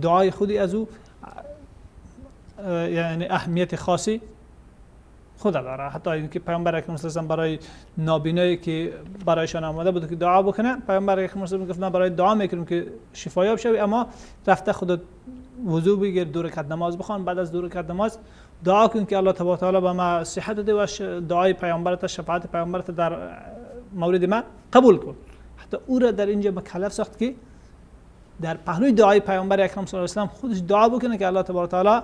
S4: دعای خودی از او یعنی اهمیت خاصی خود داره. حتی اینکه پیامبر اکرم صلی الله علیه و برای نابینایی که برایشان آمده بود که دعا بکنه، پیامبر اکرم صلی الله علیه و گفت من برای دعا میکنم که شفایاب شوی، اما رفته خودت وضو بگیر، 2 رکعت نماز بخوان، بعد از 2 رکعت نماز دعا کن که الله تبارک و تعالی به ما صحت بده و دعای پیامبرت، شفاعت پیامبرت در مورد من قبول کن. حتی او را در اینجا مکلف ساخت که در پهلوی دعای پیامبر اکرم صلی الله علیه و سلم خودش دعا بکنه که الله تبارک و تعالی،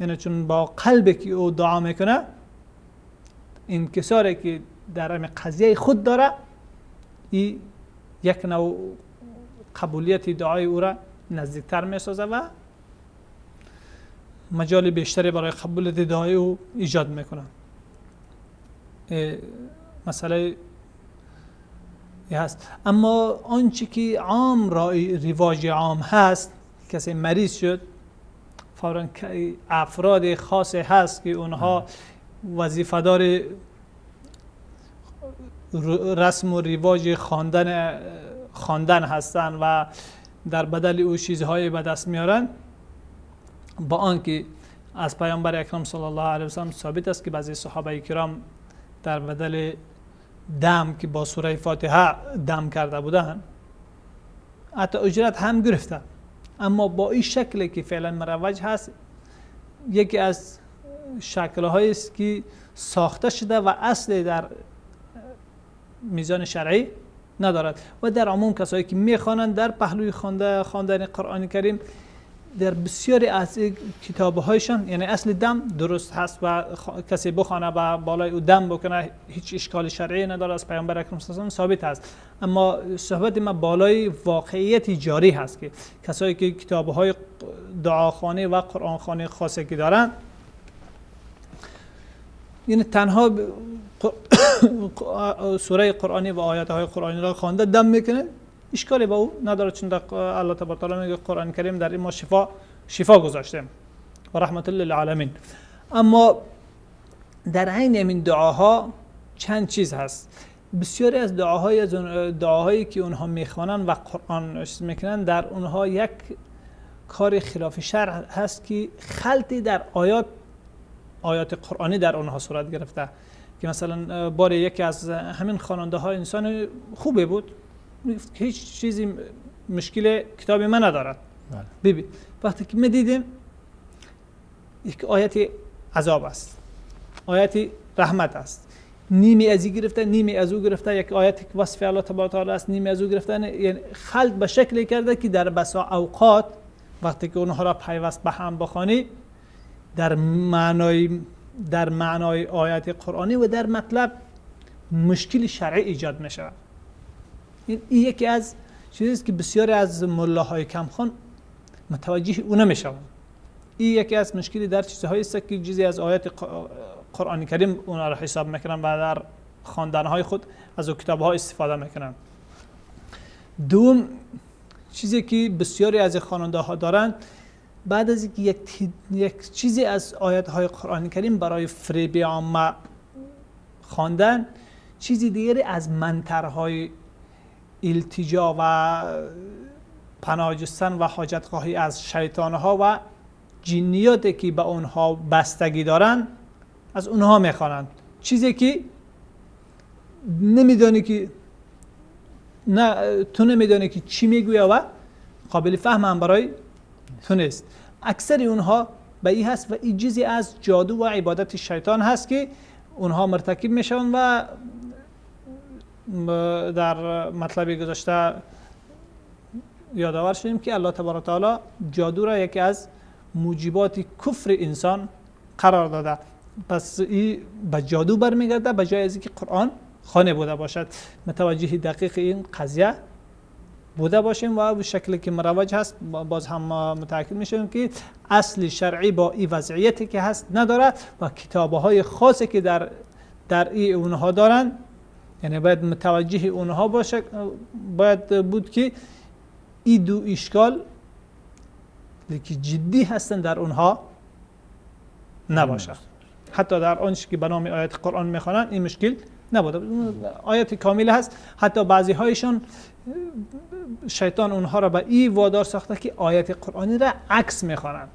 S4: یعنی چون با قلبی که او دعا میکنه، انکساری که در همین قضیه خود داره، این یک نوع قبولیت دعای او را نزدیکتر میسازه و مجال بیشتری برای قبولیت دعای او ایجاد میکنه. مسئله هست. اما آنچه که عام رواج عام هست، کسی مریض شد فوراً افراد خاص هست که اونها وظیفه‌دار رسم و رواج خواندن هستند و در بدل او چیزهای به دست میارن، با آنکه از پیامبر اکرم صلی الله علیه و سلم ثابت است که بعضی صحابه کرام در بدل دم که با سوره فاتحه دم کرده بودن حتی اجرت هم گرفته، اما با این شکلی که فعلا مروج هست، یکی از شکل‌هایی است که ساخته شده و اصل در میزان شرعی ندارد. و در عموم کسایی که میخوانند در پهلوی خواندن قرآن کریم در بسیاری از کتابهایشان، یعنی اصل دم درست هست و کسی بخوانه و بالای او دم بکنه هیچ اشکال شرعی نداره، از پیامبر اکرم صلی الله علیه و ثابت هست. اما صحبت ما بالای واقعیت جاری هست که کسایی که کتابهای دعاخوانی و قرآن خوانی خاصی که دارن، یعنی تنها سوره قرآنی و آیات های قرآنی را خوانده دم میکنه، اشکالی با او نداره، چون در الله تبارک و تعالی میگه قرآن کریم در این ما شفا گذاشتیم و رحمت للعالمین. اما در عین این دعاها چند چیز هست. بسیاری از دعاهایی که اونها میخوانن و قرآن میکنن، در اونها یک کار خلاف شرع هست که خلطی در آیات قرآنی در اونها صورت گرفته، که مثلا بار یکی از همین خواننده ها انسان خوبی بود، هیچ چیزی مشکل کتاب من ندارد. ببین وقتی که می دیدیم یک آیت عذاب است، آیت رحمت است، نیمی از این گرفته نیمی از او گرفته، یک آیت که وصف الله تبارک و تعالی است نیمی از او گرفته، یعنی خلط به شکلی کرده که در بسا اوقات وقتی که اونها را پیوست به هم بخوانی در معنای آیت قرآنی و در مطلب مشکل شرعی ایجاد می شود. این یکی از چیزی است که بسیاری از ملاهای کمخوان متوجه او نمیشوند. این یکی از مشکلی در چیزهایی است که چیزی از آیات قرآن کریم اونا را حساب میکنن و در خواندنهای خود از او کتابها استفاده میکنن. دوم چیزی که بسیاری از خواننده ها دارند، بعد از اینکه یک چیزی از آیات های قرآن کریم برای فریب عامه خواندن، چیزی دیگری از منترهای التجا و پناه جستن و حاجت خواهی از شیطان ها و جنیاتی که به اونها بستگی دارن از اونها میخوانند، چیزی که نمیدانی که نه تو نمیدانی که چی میگویه و قابل فهم هم برای تو نیست. اکثر اونها به این هست و این چیزی از جادو و عبادت شیطان هست که اونها مرتکب میشون و در مطلب گذشته یادآور شدیم که الله تبارک و تعالی جادو را یکی از موجبات کفر انسان قرار داده. پس این به جادو برمیگرده به جای از اینکه قرآن خانه بوده باشد. متوجه دقیق این قضیه بوده باشیم و به شکلی که مروج هست باز هم متأکد میشیم که اصل شرعی با این وضعیتی که هست نداره و کتاب‌های خاصی که در این اونها دارن، یعنی باید متوجه اونها باشه، باید بود که این دو اشکال که جدی هستن در اونها نباشه. حتی در آنچه که به نام آیت قرآن میخوانند این مشکل نبوده، آیت کامل هست. حتی بعضی هایشان شیطان اونها را به این وادار ساخته که آیت قرآنی را عکس میخوانند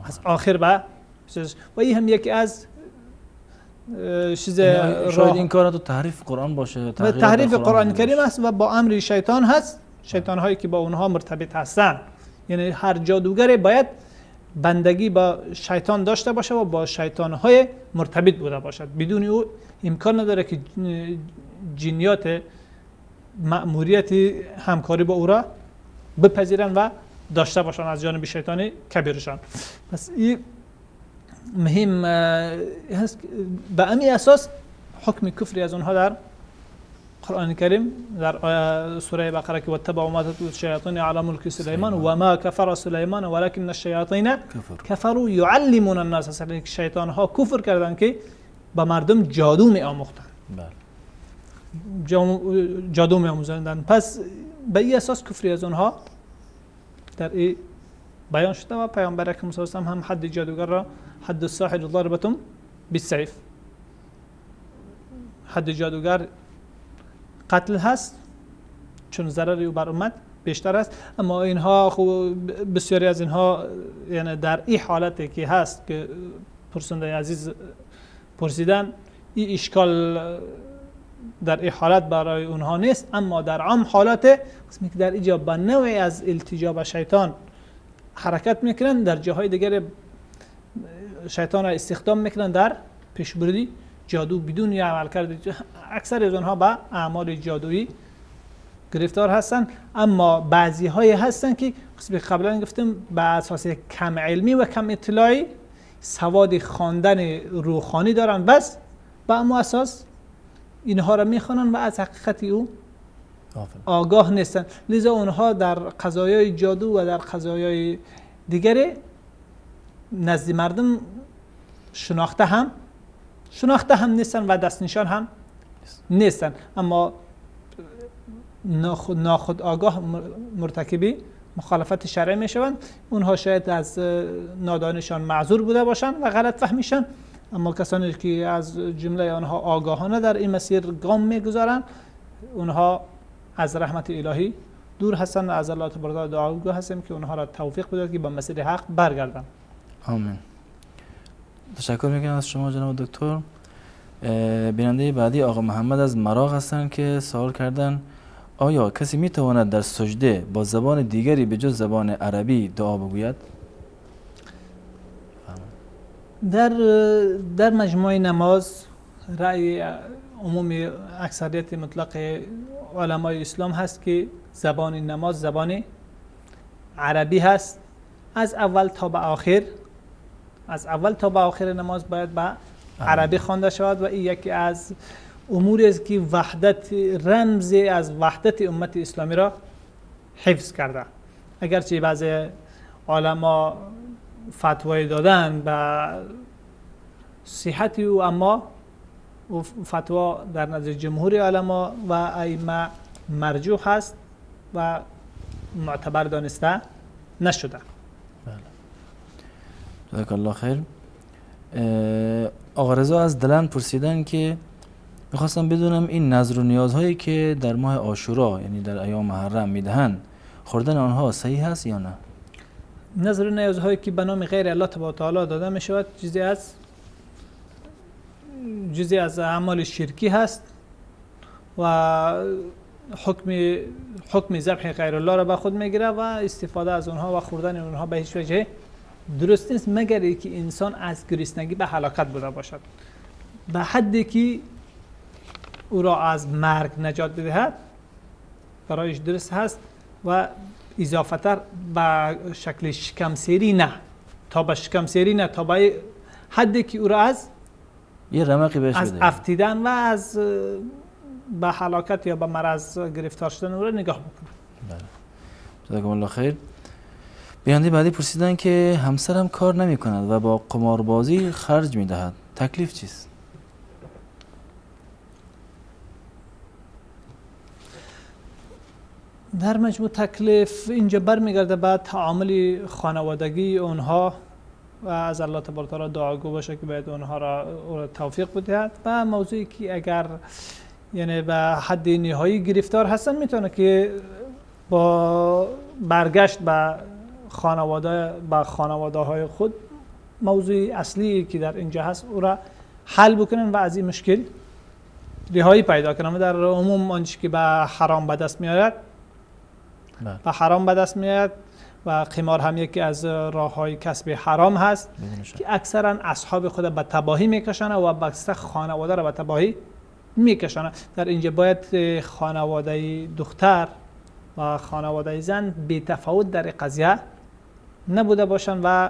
S4: از آخر به و این هم یکی از چیز
S3: شاید این کار تو تحریف قرآن باشه،
S4: تحریف قرآن کریم است و با امر شیطان هست، شیطان هایی که با اونها مرتبط هستند. یعنی هر جادوگر باید بندگی با شیطان داشته باشه و با شیطان های مرتبط بوده باشد، بدون او امکان نداره که جنیات مأموریت همکاری با او را بپذیرن و داشته باشن از جانب شیطان کبیرشان. پس این مهم هست. به همین اساس حکم کفری از اونها در قرآن کریم در سوره بقره که واتبعوا ما تتلو الشیاطین علی ملک سلیمان و ما کفر سلیمان ولکن الشیاطین کفروا یعلمون الناس. شیطان ها کفر کردند که به مردم جادو می آموختند، جادو می آموزاندند. پس به این اساس کفری از اونها در این بیان شده و پیامبر اکرم صلی الله علیه و هم حد جادوگر را حد الساحر ضربة بالسیف، حد جادوگر قتل هست چون ضرر او بر امت بیشتر است. اما اینها خب بسیاری از اینها یعنی در این حالتی که هست که پرسنده عزیز پرسیدن، این اشکال در این حالت برای اونها نیست، اما در عام حالت قسمی که در اینجا به نوعی از التجا به شیطان حرکت میکنن، در جاهای دیگر شیطان را استخدام میکنن در پیشبردی جادو بدون عمل کرد. اکثر از آنها به اعمال جادویی گرفتار هستند، اما بعضی های هستند که قسمی قبلا گفتم به اساس کم علمی و کم اطلاعی سواد خواندن روحانی دارن، بس به اما اساس اینها را میخوانند و از حقیقت او آگاه نیستند. لذا اونها در قضایای جادو و در قضایای دیگر نزد مردم شناخته هم نیستن و دست نشان هم نیستن، اما ناخود آگاه مرتکبی مخالفت شرعی میشوند. اونها شاید از نادانشان معذور بوده باشند و غلط فهمیشن، اما کسانی که از جمله آنها آگاهانه در این مسیر گام میگذارند، اونها از رحمت الهی دور هستند. از الله تبارک و دعاگو هستیم که اونها را توفیق بده که به مسیر حق برگردند.
S3: آمین. تشکر میکنم از شما جناب دکتر. بیننده بعدی آقا محمد از مراغ هستند که سوال کردن آیا کسی میتواند در سجده با زبان دیگری به جز زبان عربی دعا بگوید؟
S4: در مجموع نماز رأی عمومی اکثریت مطلق علمای اسلام هست که زبان نماز زبان عربی هست. از اول تا به آخر، از اول تا به آخر نماز باید به عربی خوانده شود و این یکی از اموری است که وحدت، رمز از وحدت امت اسلامی را حفظ کرده. اگرچه بعضی علما فتوای دادن به صحت او، اما او فتوا در نظر جمهور علما و ائمه مرجوح هست و معتبر دانسته نشده.
S3: بله. جزاک الله خیر. آقا رضا از دلند پرسیدن که میخواستم بدونم این نذر و نیازهایی که در ماه عاشورا یعنی در ایام محرم میدهند خوردن آنها صحیح هست یا نه؟
S4: نذر و نیازهایی که به نام غیر الله تبارک و تعالی داده میشود جزئی از اعمال شرکی هست و حکم ذبح غیر الله را به خود میگیره و استفاده از اونها و خوردن اونها به هیچ وجه درست نیست، مگر اینکه انسان از گرسنگی به هلاکت بوده باشد، به حدی که او را از مرگ نجات بدهد برایش درست هست و اضافه تر به شکل شکم سیری نه، تا به شکم سیری نه، تا به حدی که او را از
S3: یه رمقی بهش
S4: از افتیدن و از به هلاکت یا به مرض گرفتار شدن او را نگاه بکنه.
S3: بله. جزاکم الله خیر. بیننده بعدی پرسیدن که همسرم کار نمی کند و با قماربازی خرج می دهد، تکلیف چیست؟
S4: در مجموع تکلیف اینجا برمیگرده به تعامل خانوادگی اونها و از الله تبارک و تعالی دعاگو باشه که باید اونها را توفیق بدهد. و موضوعی که اگر یعنی به حد نهایی گرفتار هستن، میتونه که با برگشت به خانواده های خود موضوع اصلی که در اینجا هست او را حل بکنن و از این مشکل رهایی پیدا کنن. و در عموم آنچه که به حرام به دست میآید به حرام به دست میآید و قمار هم یکی از راه های کسب حرام هست که اکثرا اصحاب خود به تباهی میکشن و بسته خانواده را به تباهی میکشن. در اینجا باید خانواده دختر و خانواده زن بی تفاوت در قضیه نبوده باشن و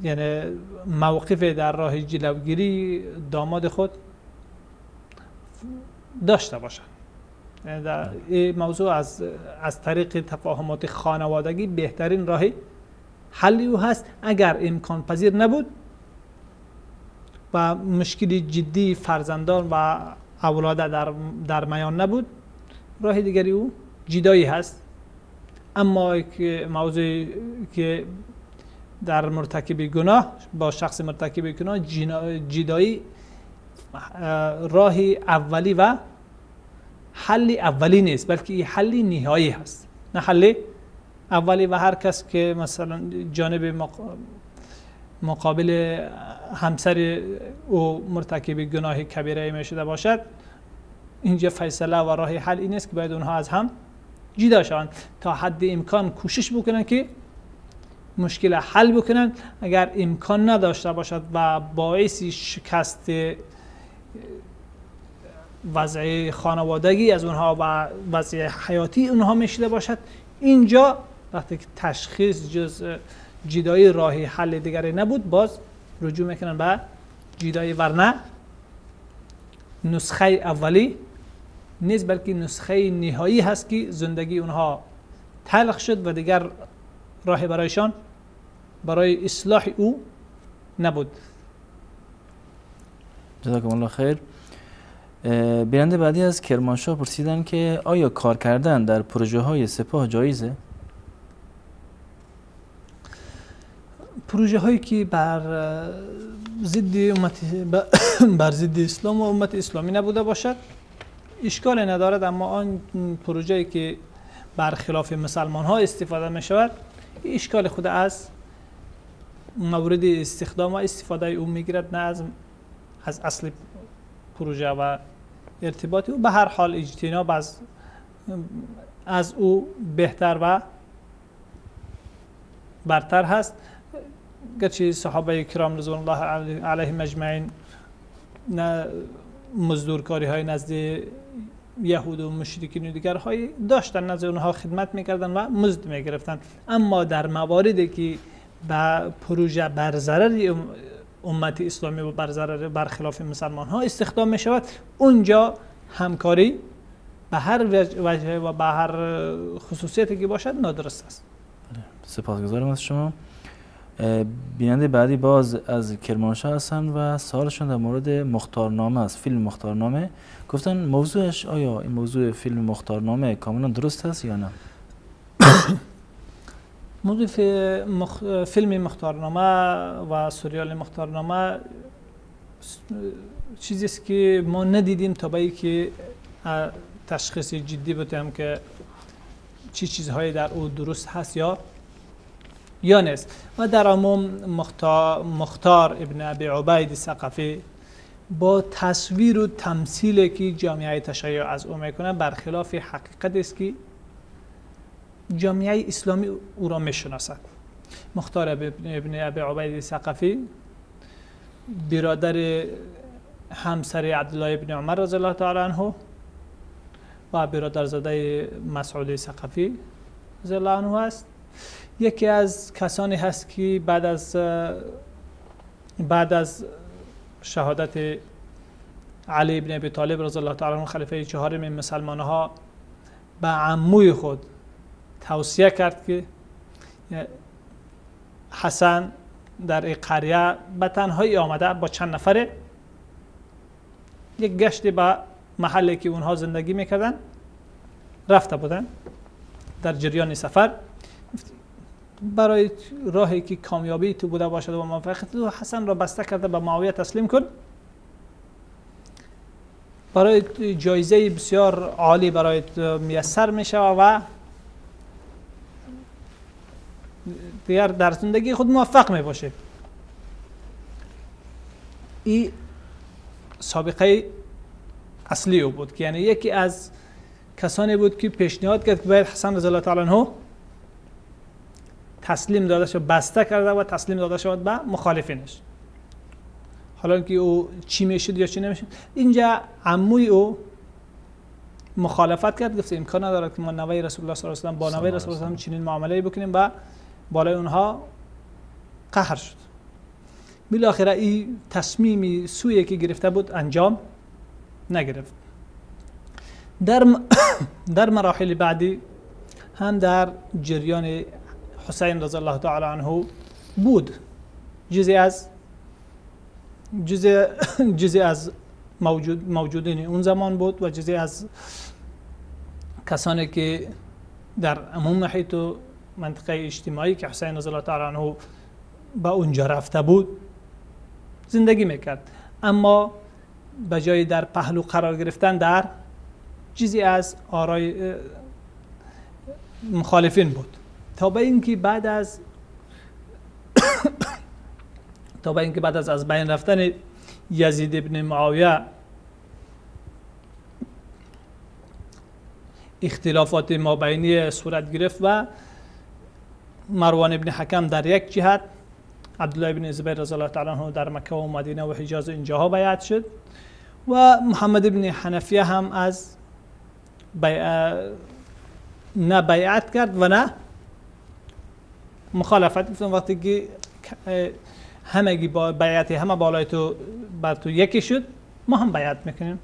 S4: یعنی موقف در راه جلوگیری داماد خود داشته باشن. در این موضوع از طریق تفاهمات خانوادگی بهترین راه حل او هست. اگر امکان پذیر نبود و مشکل جدی فرزندان و اولاد در میان نبود، راه دیگری او جدایی هست. اما که موضوع که در مرتکب گناه با شخص مرتکب گناه جدایی راه اولی و حل اولی نیست، بلکه حل نهایی هست، نه حل اولی. و هر کس که مثلا جانب مقابل همسر او مرتکب گناه کبیره می شده باشد، اینجا فیصله و راه حل این است که باید اونها از هم جدا شوند، تا حد امکان کوشش بکنن که مشکل حل بکنن. اگر امکان نداشته باشد و باعث شکست وضع خانوادگی از اونها و وضع حیاتی اونها میشده باشد، اینجا وقتی که تشخیص جز جدایی راه حل دیگری نبود، باز رجوع میکنن به جدایی، ورنه نسخه اولی نیست بلکه نسخه نهایی هست که زندگی اونها تلخ شد و دیگر راه برایشان برای اصلاح او نبود.
S3: جزاکم الله خیر. بیننده بعدی از کرمانشاه پرسیدن که آیا کار کردن در پروژه های سپاه جایزه؟
S4: پروژه هایی که بر ضد اسلام و امت اسلامی نبوده باشد اشکال ندارد، اما آن پروژه‌ای که برخلاف مسلمان ها استفاده می شود اشکال خود از مورد استخدام و استفاده او میگیرد، نه از اصل پروژه و ارتباطی او. به هر حال اجتناب از او بهتر و برتر هست. گرچه صحابه کرام رضوان الله علیهم اجمعین نه مزدورکاری های نزد یهود و مشرکین و دیگرهای داشتن، نزد اونها خدمت میکردن و مزد میگرفتن، اما در مواردی که به پروژه بر ضرر امت اسلامی و بر ضرر برخلاف مسلمان ها استخدام می شود، اونجا همکاری به هر وجه و به هر خصوصیتی که باشد نادرست است.
S3: سپاسگزارم از شما. بیننده بعدی باز از کرمانشاه هستن و سوالشون در مورد مختارنامه است، فیلم مختارنامه. گفتن موضوعش آیا این موضوع فیلم مختارنامه کاملا درست است یا نه؟
S4: موضوع فیلم مختارنامه و سریال مختارنامه چیزی است که ما ندیدیم تا به اینکه تشخیص جدی بدیم که چه چیزهایی در او درست هست یا نیست. و در عموم مختار ابن ابی عبید ثقفی با تصویر و تمثیلی که جامعه تشیع از او میکنه برخلاف حقیقت است که جامعه اسلامی او را میشناسد. مختار ابن ابی عبید ثقفی برادر همسر عبدالله ابن عمر رضی الله تعالی عنه و برادرزاده مسعود ثقفی رضی الله عنه است. یکی از کسانی هست که بعد از شهادت علی بن ابی طالب رضی الله تعالی عنه خلیفه چهارم مسلمان ها به عموی خود توصیه کرد که حسن در این قریه به تنهایی آمده با چند نفره یک گشت به محلی که اونها زندگی میکردن رفته بودن. در جریان سفر برای راهی که کامیابی تو بوده باشد و موفقیت تو، حسن را بسته کرده به معاویه تسلیم کن، برای جایزه بسیار عالی برای میسر میشه و دیگر در زندگی خود موفق می باشه. این سابقه اصلی او بود که یعنی یکی از کسانی بود که پیشنهاد کرد که باید حسن رضی الله تعالی عنه تسلیم داده شد، بسته کرده و تسلیم داده شد به مخالفینش. حالا که او چی میشد یا چی نمیشد، اینجا عموی او مخالفت کرد، گفت امکان ندارد که ما نوه رسول الله صلی الله علیه و سلم با نوه رسول الله صلی چنین معامله بکنیم و بالای اونها قهر شد. بالاخره این تصمیم سویی که گرفته بود انجام نگرفت. در مراحل بعدی هم در جریان حسین رضی الله تعالی عنه بود، جزئی از موجودین اون زمان بود و جزئی از کسانی که در عموم محیط و منطقه اجتماعی که حسین رضی الله تعالی عنه به اونجا رفته بود زندگی میکرد، اما به جای در پهلو قرار گرفتن در چیزی از آرای مخالفین بود، تا به اینکه بعد از از بین رفتن یزید ابن معاویه اختلافات مابینی صورت گرفت و مروان ابن حکم در یک جهت، عبدالله ابن زبیر رضی الله تعالی عنه در مکه و مدینه و حجاز اینجاها بیعت شد و محمد ابن حنفیه هم از نه بیعت کرد و نه مخالفت. گفتم وقتی که همگی با بیعت همه بالای تو بر تو یکی شد، ما هم بیعت میکنیم.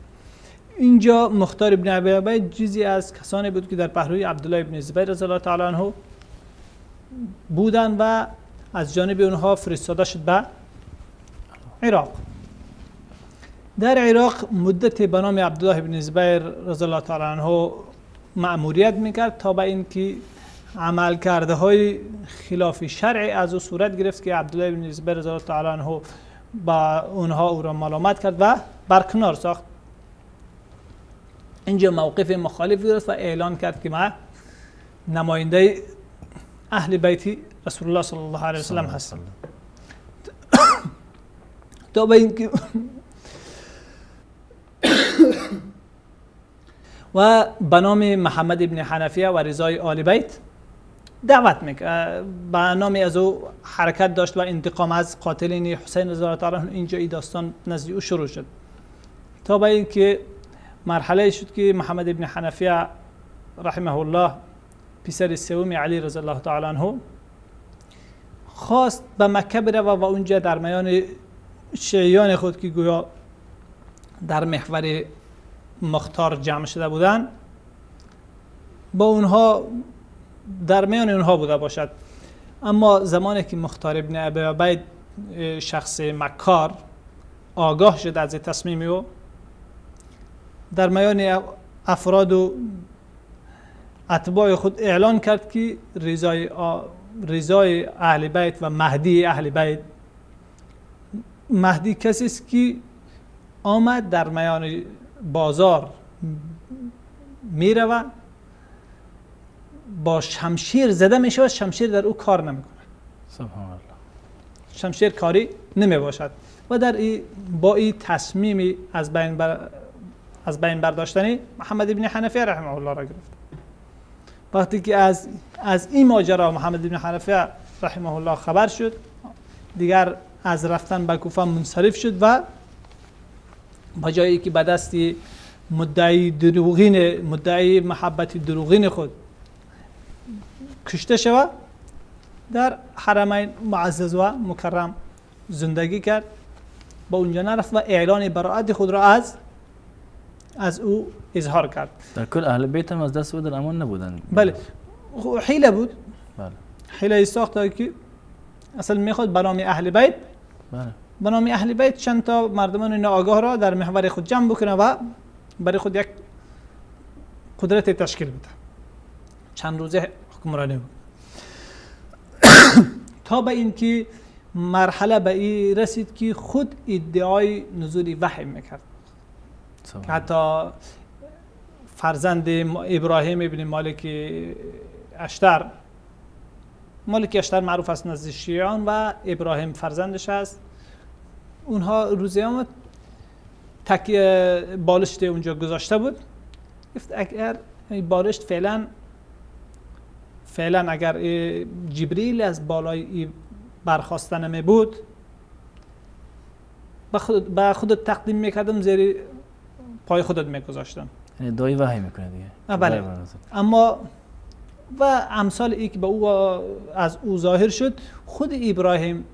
S4: اینجا مختار ابن ابی عبید جزئی از کسانی بود که در پهلوی عبدالله ابن زبیر رضی الله تعالی عنه بودن و از جانب اونها فرستاده شد به عراق. در عراق مدت به نام عبدالله ابن زبیر رضی الله تعالی عنه مأموریت میکرد تا به اینکه عمل کرده های خلاف شرع از او صورت گرفت که عبدالله ابن زبیر رضی الله تعالی عنه با اونها او را ملامت کرد و برکنار ساخت. اینجا موقف مخالف گرفت و اعلان کرد که من نماینده اهل بیت رسول الله صلی الله علیه و سلم هستم. تا به اینکه و به نام محمد ابن حنفیه و رضای آل بیت دعوت میکرد، به نام از او حرکت داشت و انتقام از قاتلین حسین رضی الله تعالی عنه. اینجا این داستان نزد او شروع شد تا به اینکه مرحله شد که محمد ابن حنفیه رحمه الله پسر سوم علی رضی الله تعالی عنه خواست به مکه بره و اونجا در میان شیعیان خود که گویا در محور مختار جمع شده بودن با اونها در میان اونها بوده باشد. اما زمانی که مختار ابن ابی عبید شخص مکار آگاه شد از تصمیم او، در میان افراد و اتباع خود اعلان کرد که رضای اهل بیت و مهدی اهل بیت، مهدی کسی است که آمد در میان بازار میرود، با شمشیر زده میشود، شمشیر در او کار نمیکنه،
S3: سبحان الله،
S4: شمشیر کاری نمی باشد. و در با این تصمیم از بین برداشتن محمد ابن حنفیه رحمه الله را گرفت. وقتی که از این ماجرا محمد ابن حنفیه رحمه الله خبر شد، دیگر از رفتن به کوفه منصرف شد و با جایی که به دست مدعی دروغین، مدعی محبت دروغین خود کشته شود، در حرمین معزز و مکرم زندگی کرد، با اونجا نرفت و اعلان براعت خود را از از او اظهار کرد.
S3: در کل اهل بیت هم از دست او در امان نبودند.
S4: بله، حیله بود. بله. حیله ساخت که اصلا میخواد به نام اهل بیت، بله، به نام اهل بیت چند تا مردمان ناآگاه را در محور خود جمع بکنه و برای خود یک قدرت تشکیل بده. چند روزه حکمرانی بود تا به اینکه مرحله به این رسید که خود ادعای نزول وحی میکرد. حتی فرزند ابراهیم ابن مالک اشتر، مالک اشتر معروف است نزد شیعان و ابراهیم فرزندش است، اونها روزی آمد تک بالشت اونجا گذاشته بود، گفت اگر بالشت فعلا اگر جبریل از بالای برخواستن می بود به خودت تقدیم میکردم، زیر پای خودت میگذاشتم.
S3: یعنی دعای وحی میکنه دیگه.
S4: بله. اما و امثال ای که به او از او ظاهر شد، خود ابراهیم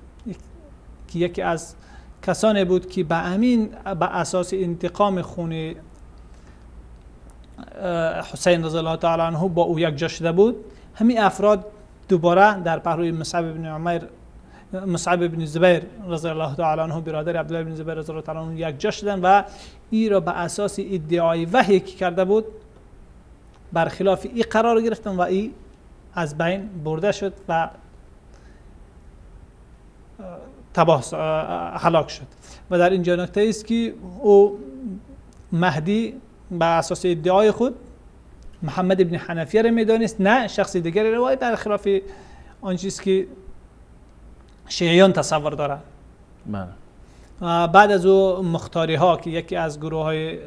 S4: که یکی از کسانی بود که به امین به اساس انتقام خون حسین رضی الله تعالی عنه با او یکجا شده بود، همین افراد دوباره در پهلوی مصعب بن زبیر رضی الله تعالی عنه، برادر عبدالله بن زبیر رضی الله تعالی عنه، یکجا شدن و ای را به اساس ادعای وحی که کرده بود برخلاف ای قرار گرفتن و ای از بین برده شد و تباه هلاک شد. و در اینجا نکته است که او مهدی به اساس ادعای خود محمد ابن حنفیه را میدانست، نه شخص دیگری را، برخلاف آن چیزی که شیعیان تصور دارند. بله. بعد از او مختاری ها که یکی از گروه های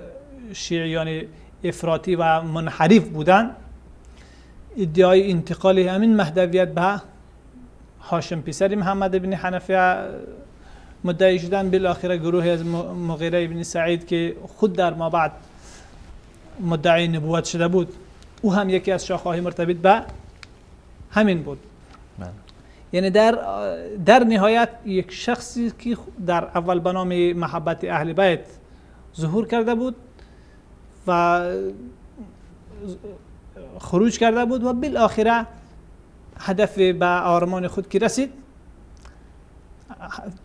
S4: شیعیان افراطی و منحرف بودند، ادعای انتقال همین مهدویت به هاشم پسر محمد ابن حنفیه مدعی شدن. بالاخره گروهی از مغیره ابن سعید که خود در ما بعد مدعی نبوت شده بود، او هم یکی از شاخه‌های مرتبط به همین بود. بله. یعنی در نهایت یک شخصی که در اول به نام محبت اهل بیت ظهور کرده بود و خروج کرده بود و بالاخره هدف به آرمان خود که رسید،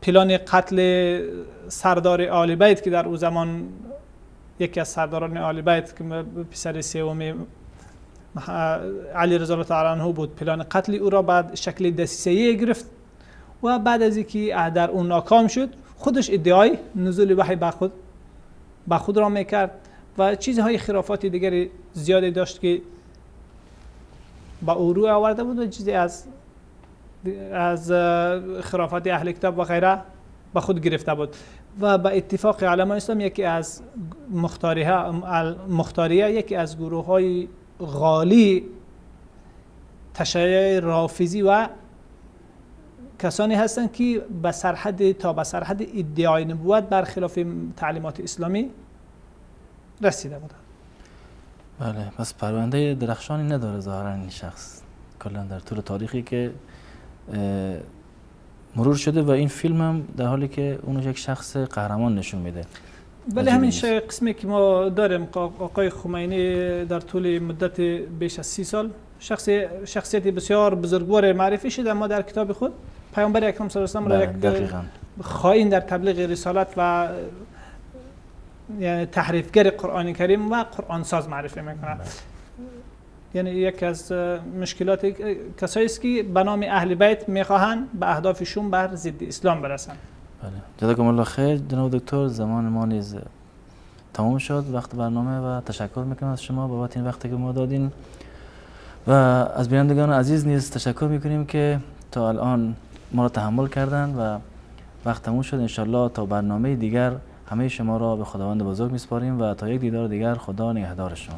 S4: پلان قتل سردار آل بیت که در او زمان یکی از سرداران آل بیت که پسر سوم علی رضی الله تعالی عنه بود، پلان قتل او را بعد شکل دسیسه‌ای گرفت و بعد از اینکه در اون ناکام شد، خودش ادعای نزول وحی به خود را میکرد و چیزهای خرافات دیگری زیادی داشت که با او روی آورده بود و چیزی از خرافات اهل کتاب و غیره به خود گرفته بود. و به اتفاق علمای اسلام یکی از مختاریه یکی از گروه های غالی تشیع رافضی و کسانی هستند که به سرحد تا به سرحد ادعای نبوت برخلاف تعلیمات اسلامی رسیده بودند.
S3: بله، پس پرونده درخشانی نداره ظاهرا این شخص کلا در طول تاریخی که مرور شده و این فیلم هم در حالی که اونو یک شخص قهرمان نشون میده.
S4: بله، همین قسمی که ما داریم آقای خمینی در طول مدت بیش از 30 سال شخصیت بسیار بزرگوار معرفی شده، اما در کتاب خود پیامبر اکرم صلی الله علیه و آله را یک خائن در تبلیغ رسالت و یعنی تحریفگر قرآن کریم و قرآن ساز معرفی میکنه. یعنی یکی از مشکلات کسایی است که به نام اهل بیت میخواهند به اهدافشون بر ضد اسلام برسند.
S3: بله، جزاکم الله خیر جناب دکتر. زمان ما نیز تمام شد وقت برنامه و تشکر میکنم از شما بابت این وقتی که ما دادین و از بینندگان عزیز نیز تشکر میکنیم که تا الان ما را تحمل کردن و وقت تموم شد. انشالله تا برنامه دیگر همه شما را به خداوند بزرگ میسپاریم و تا یک دیدار دیگر خدا نگهدار شما.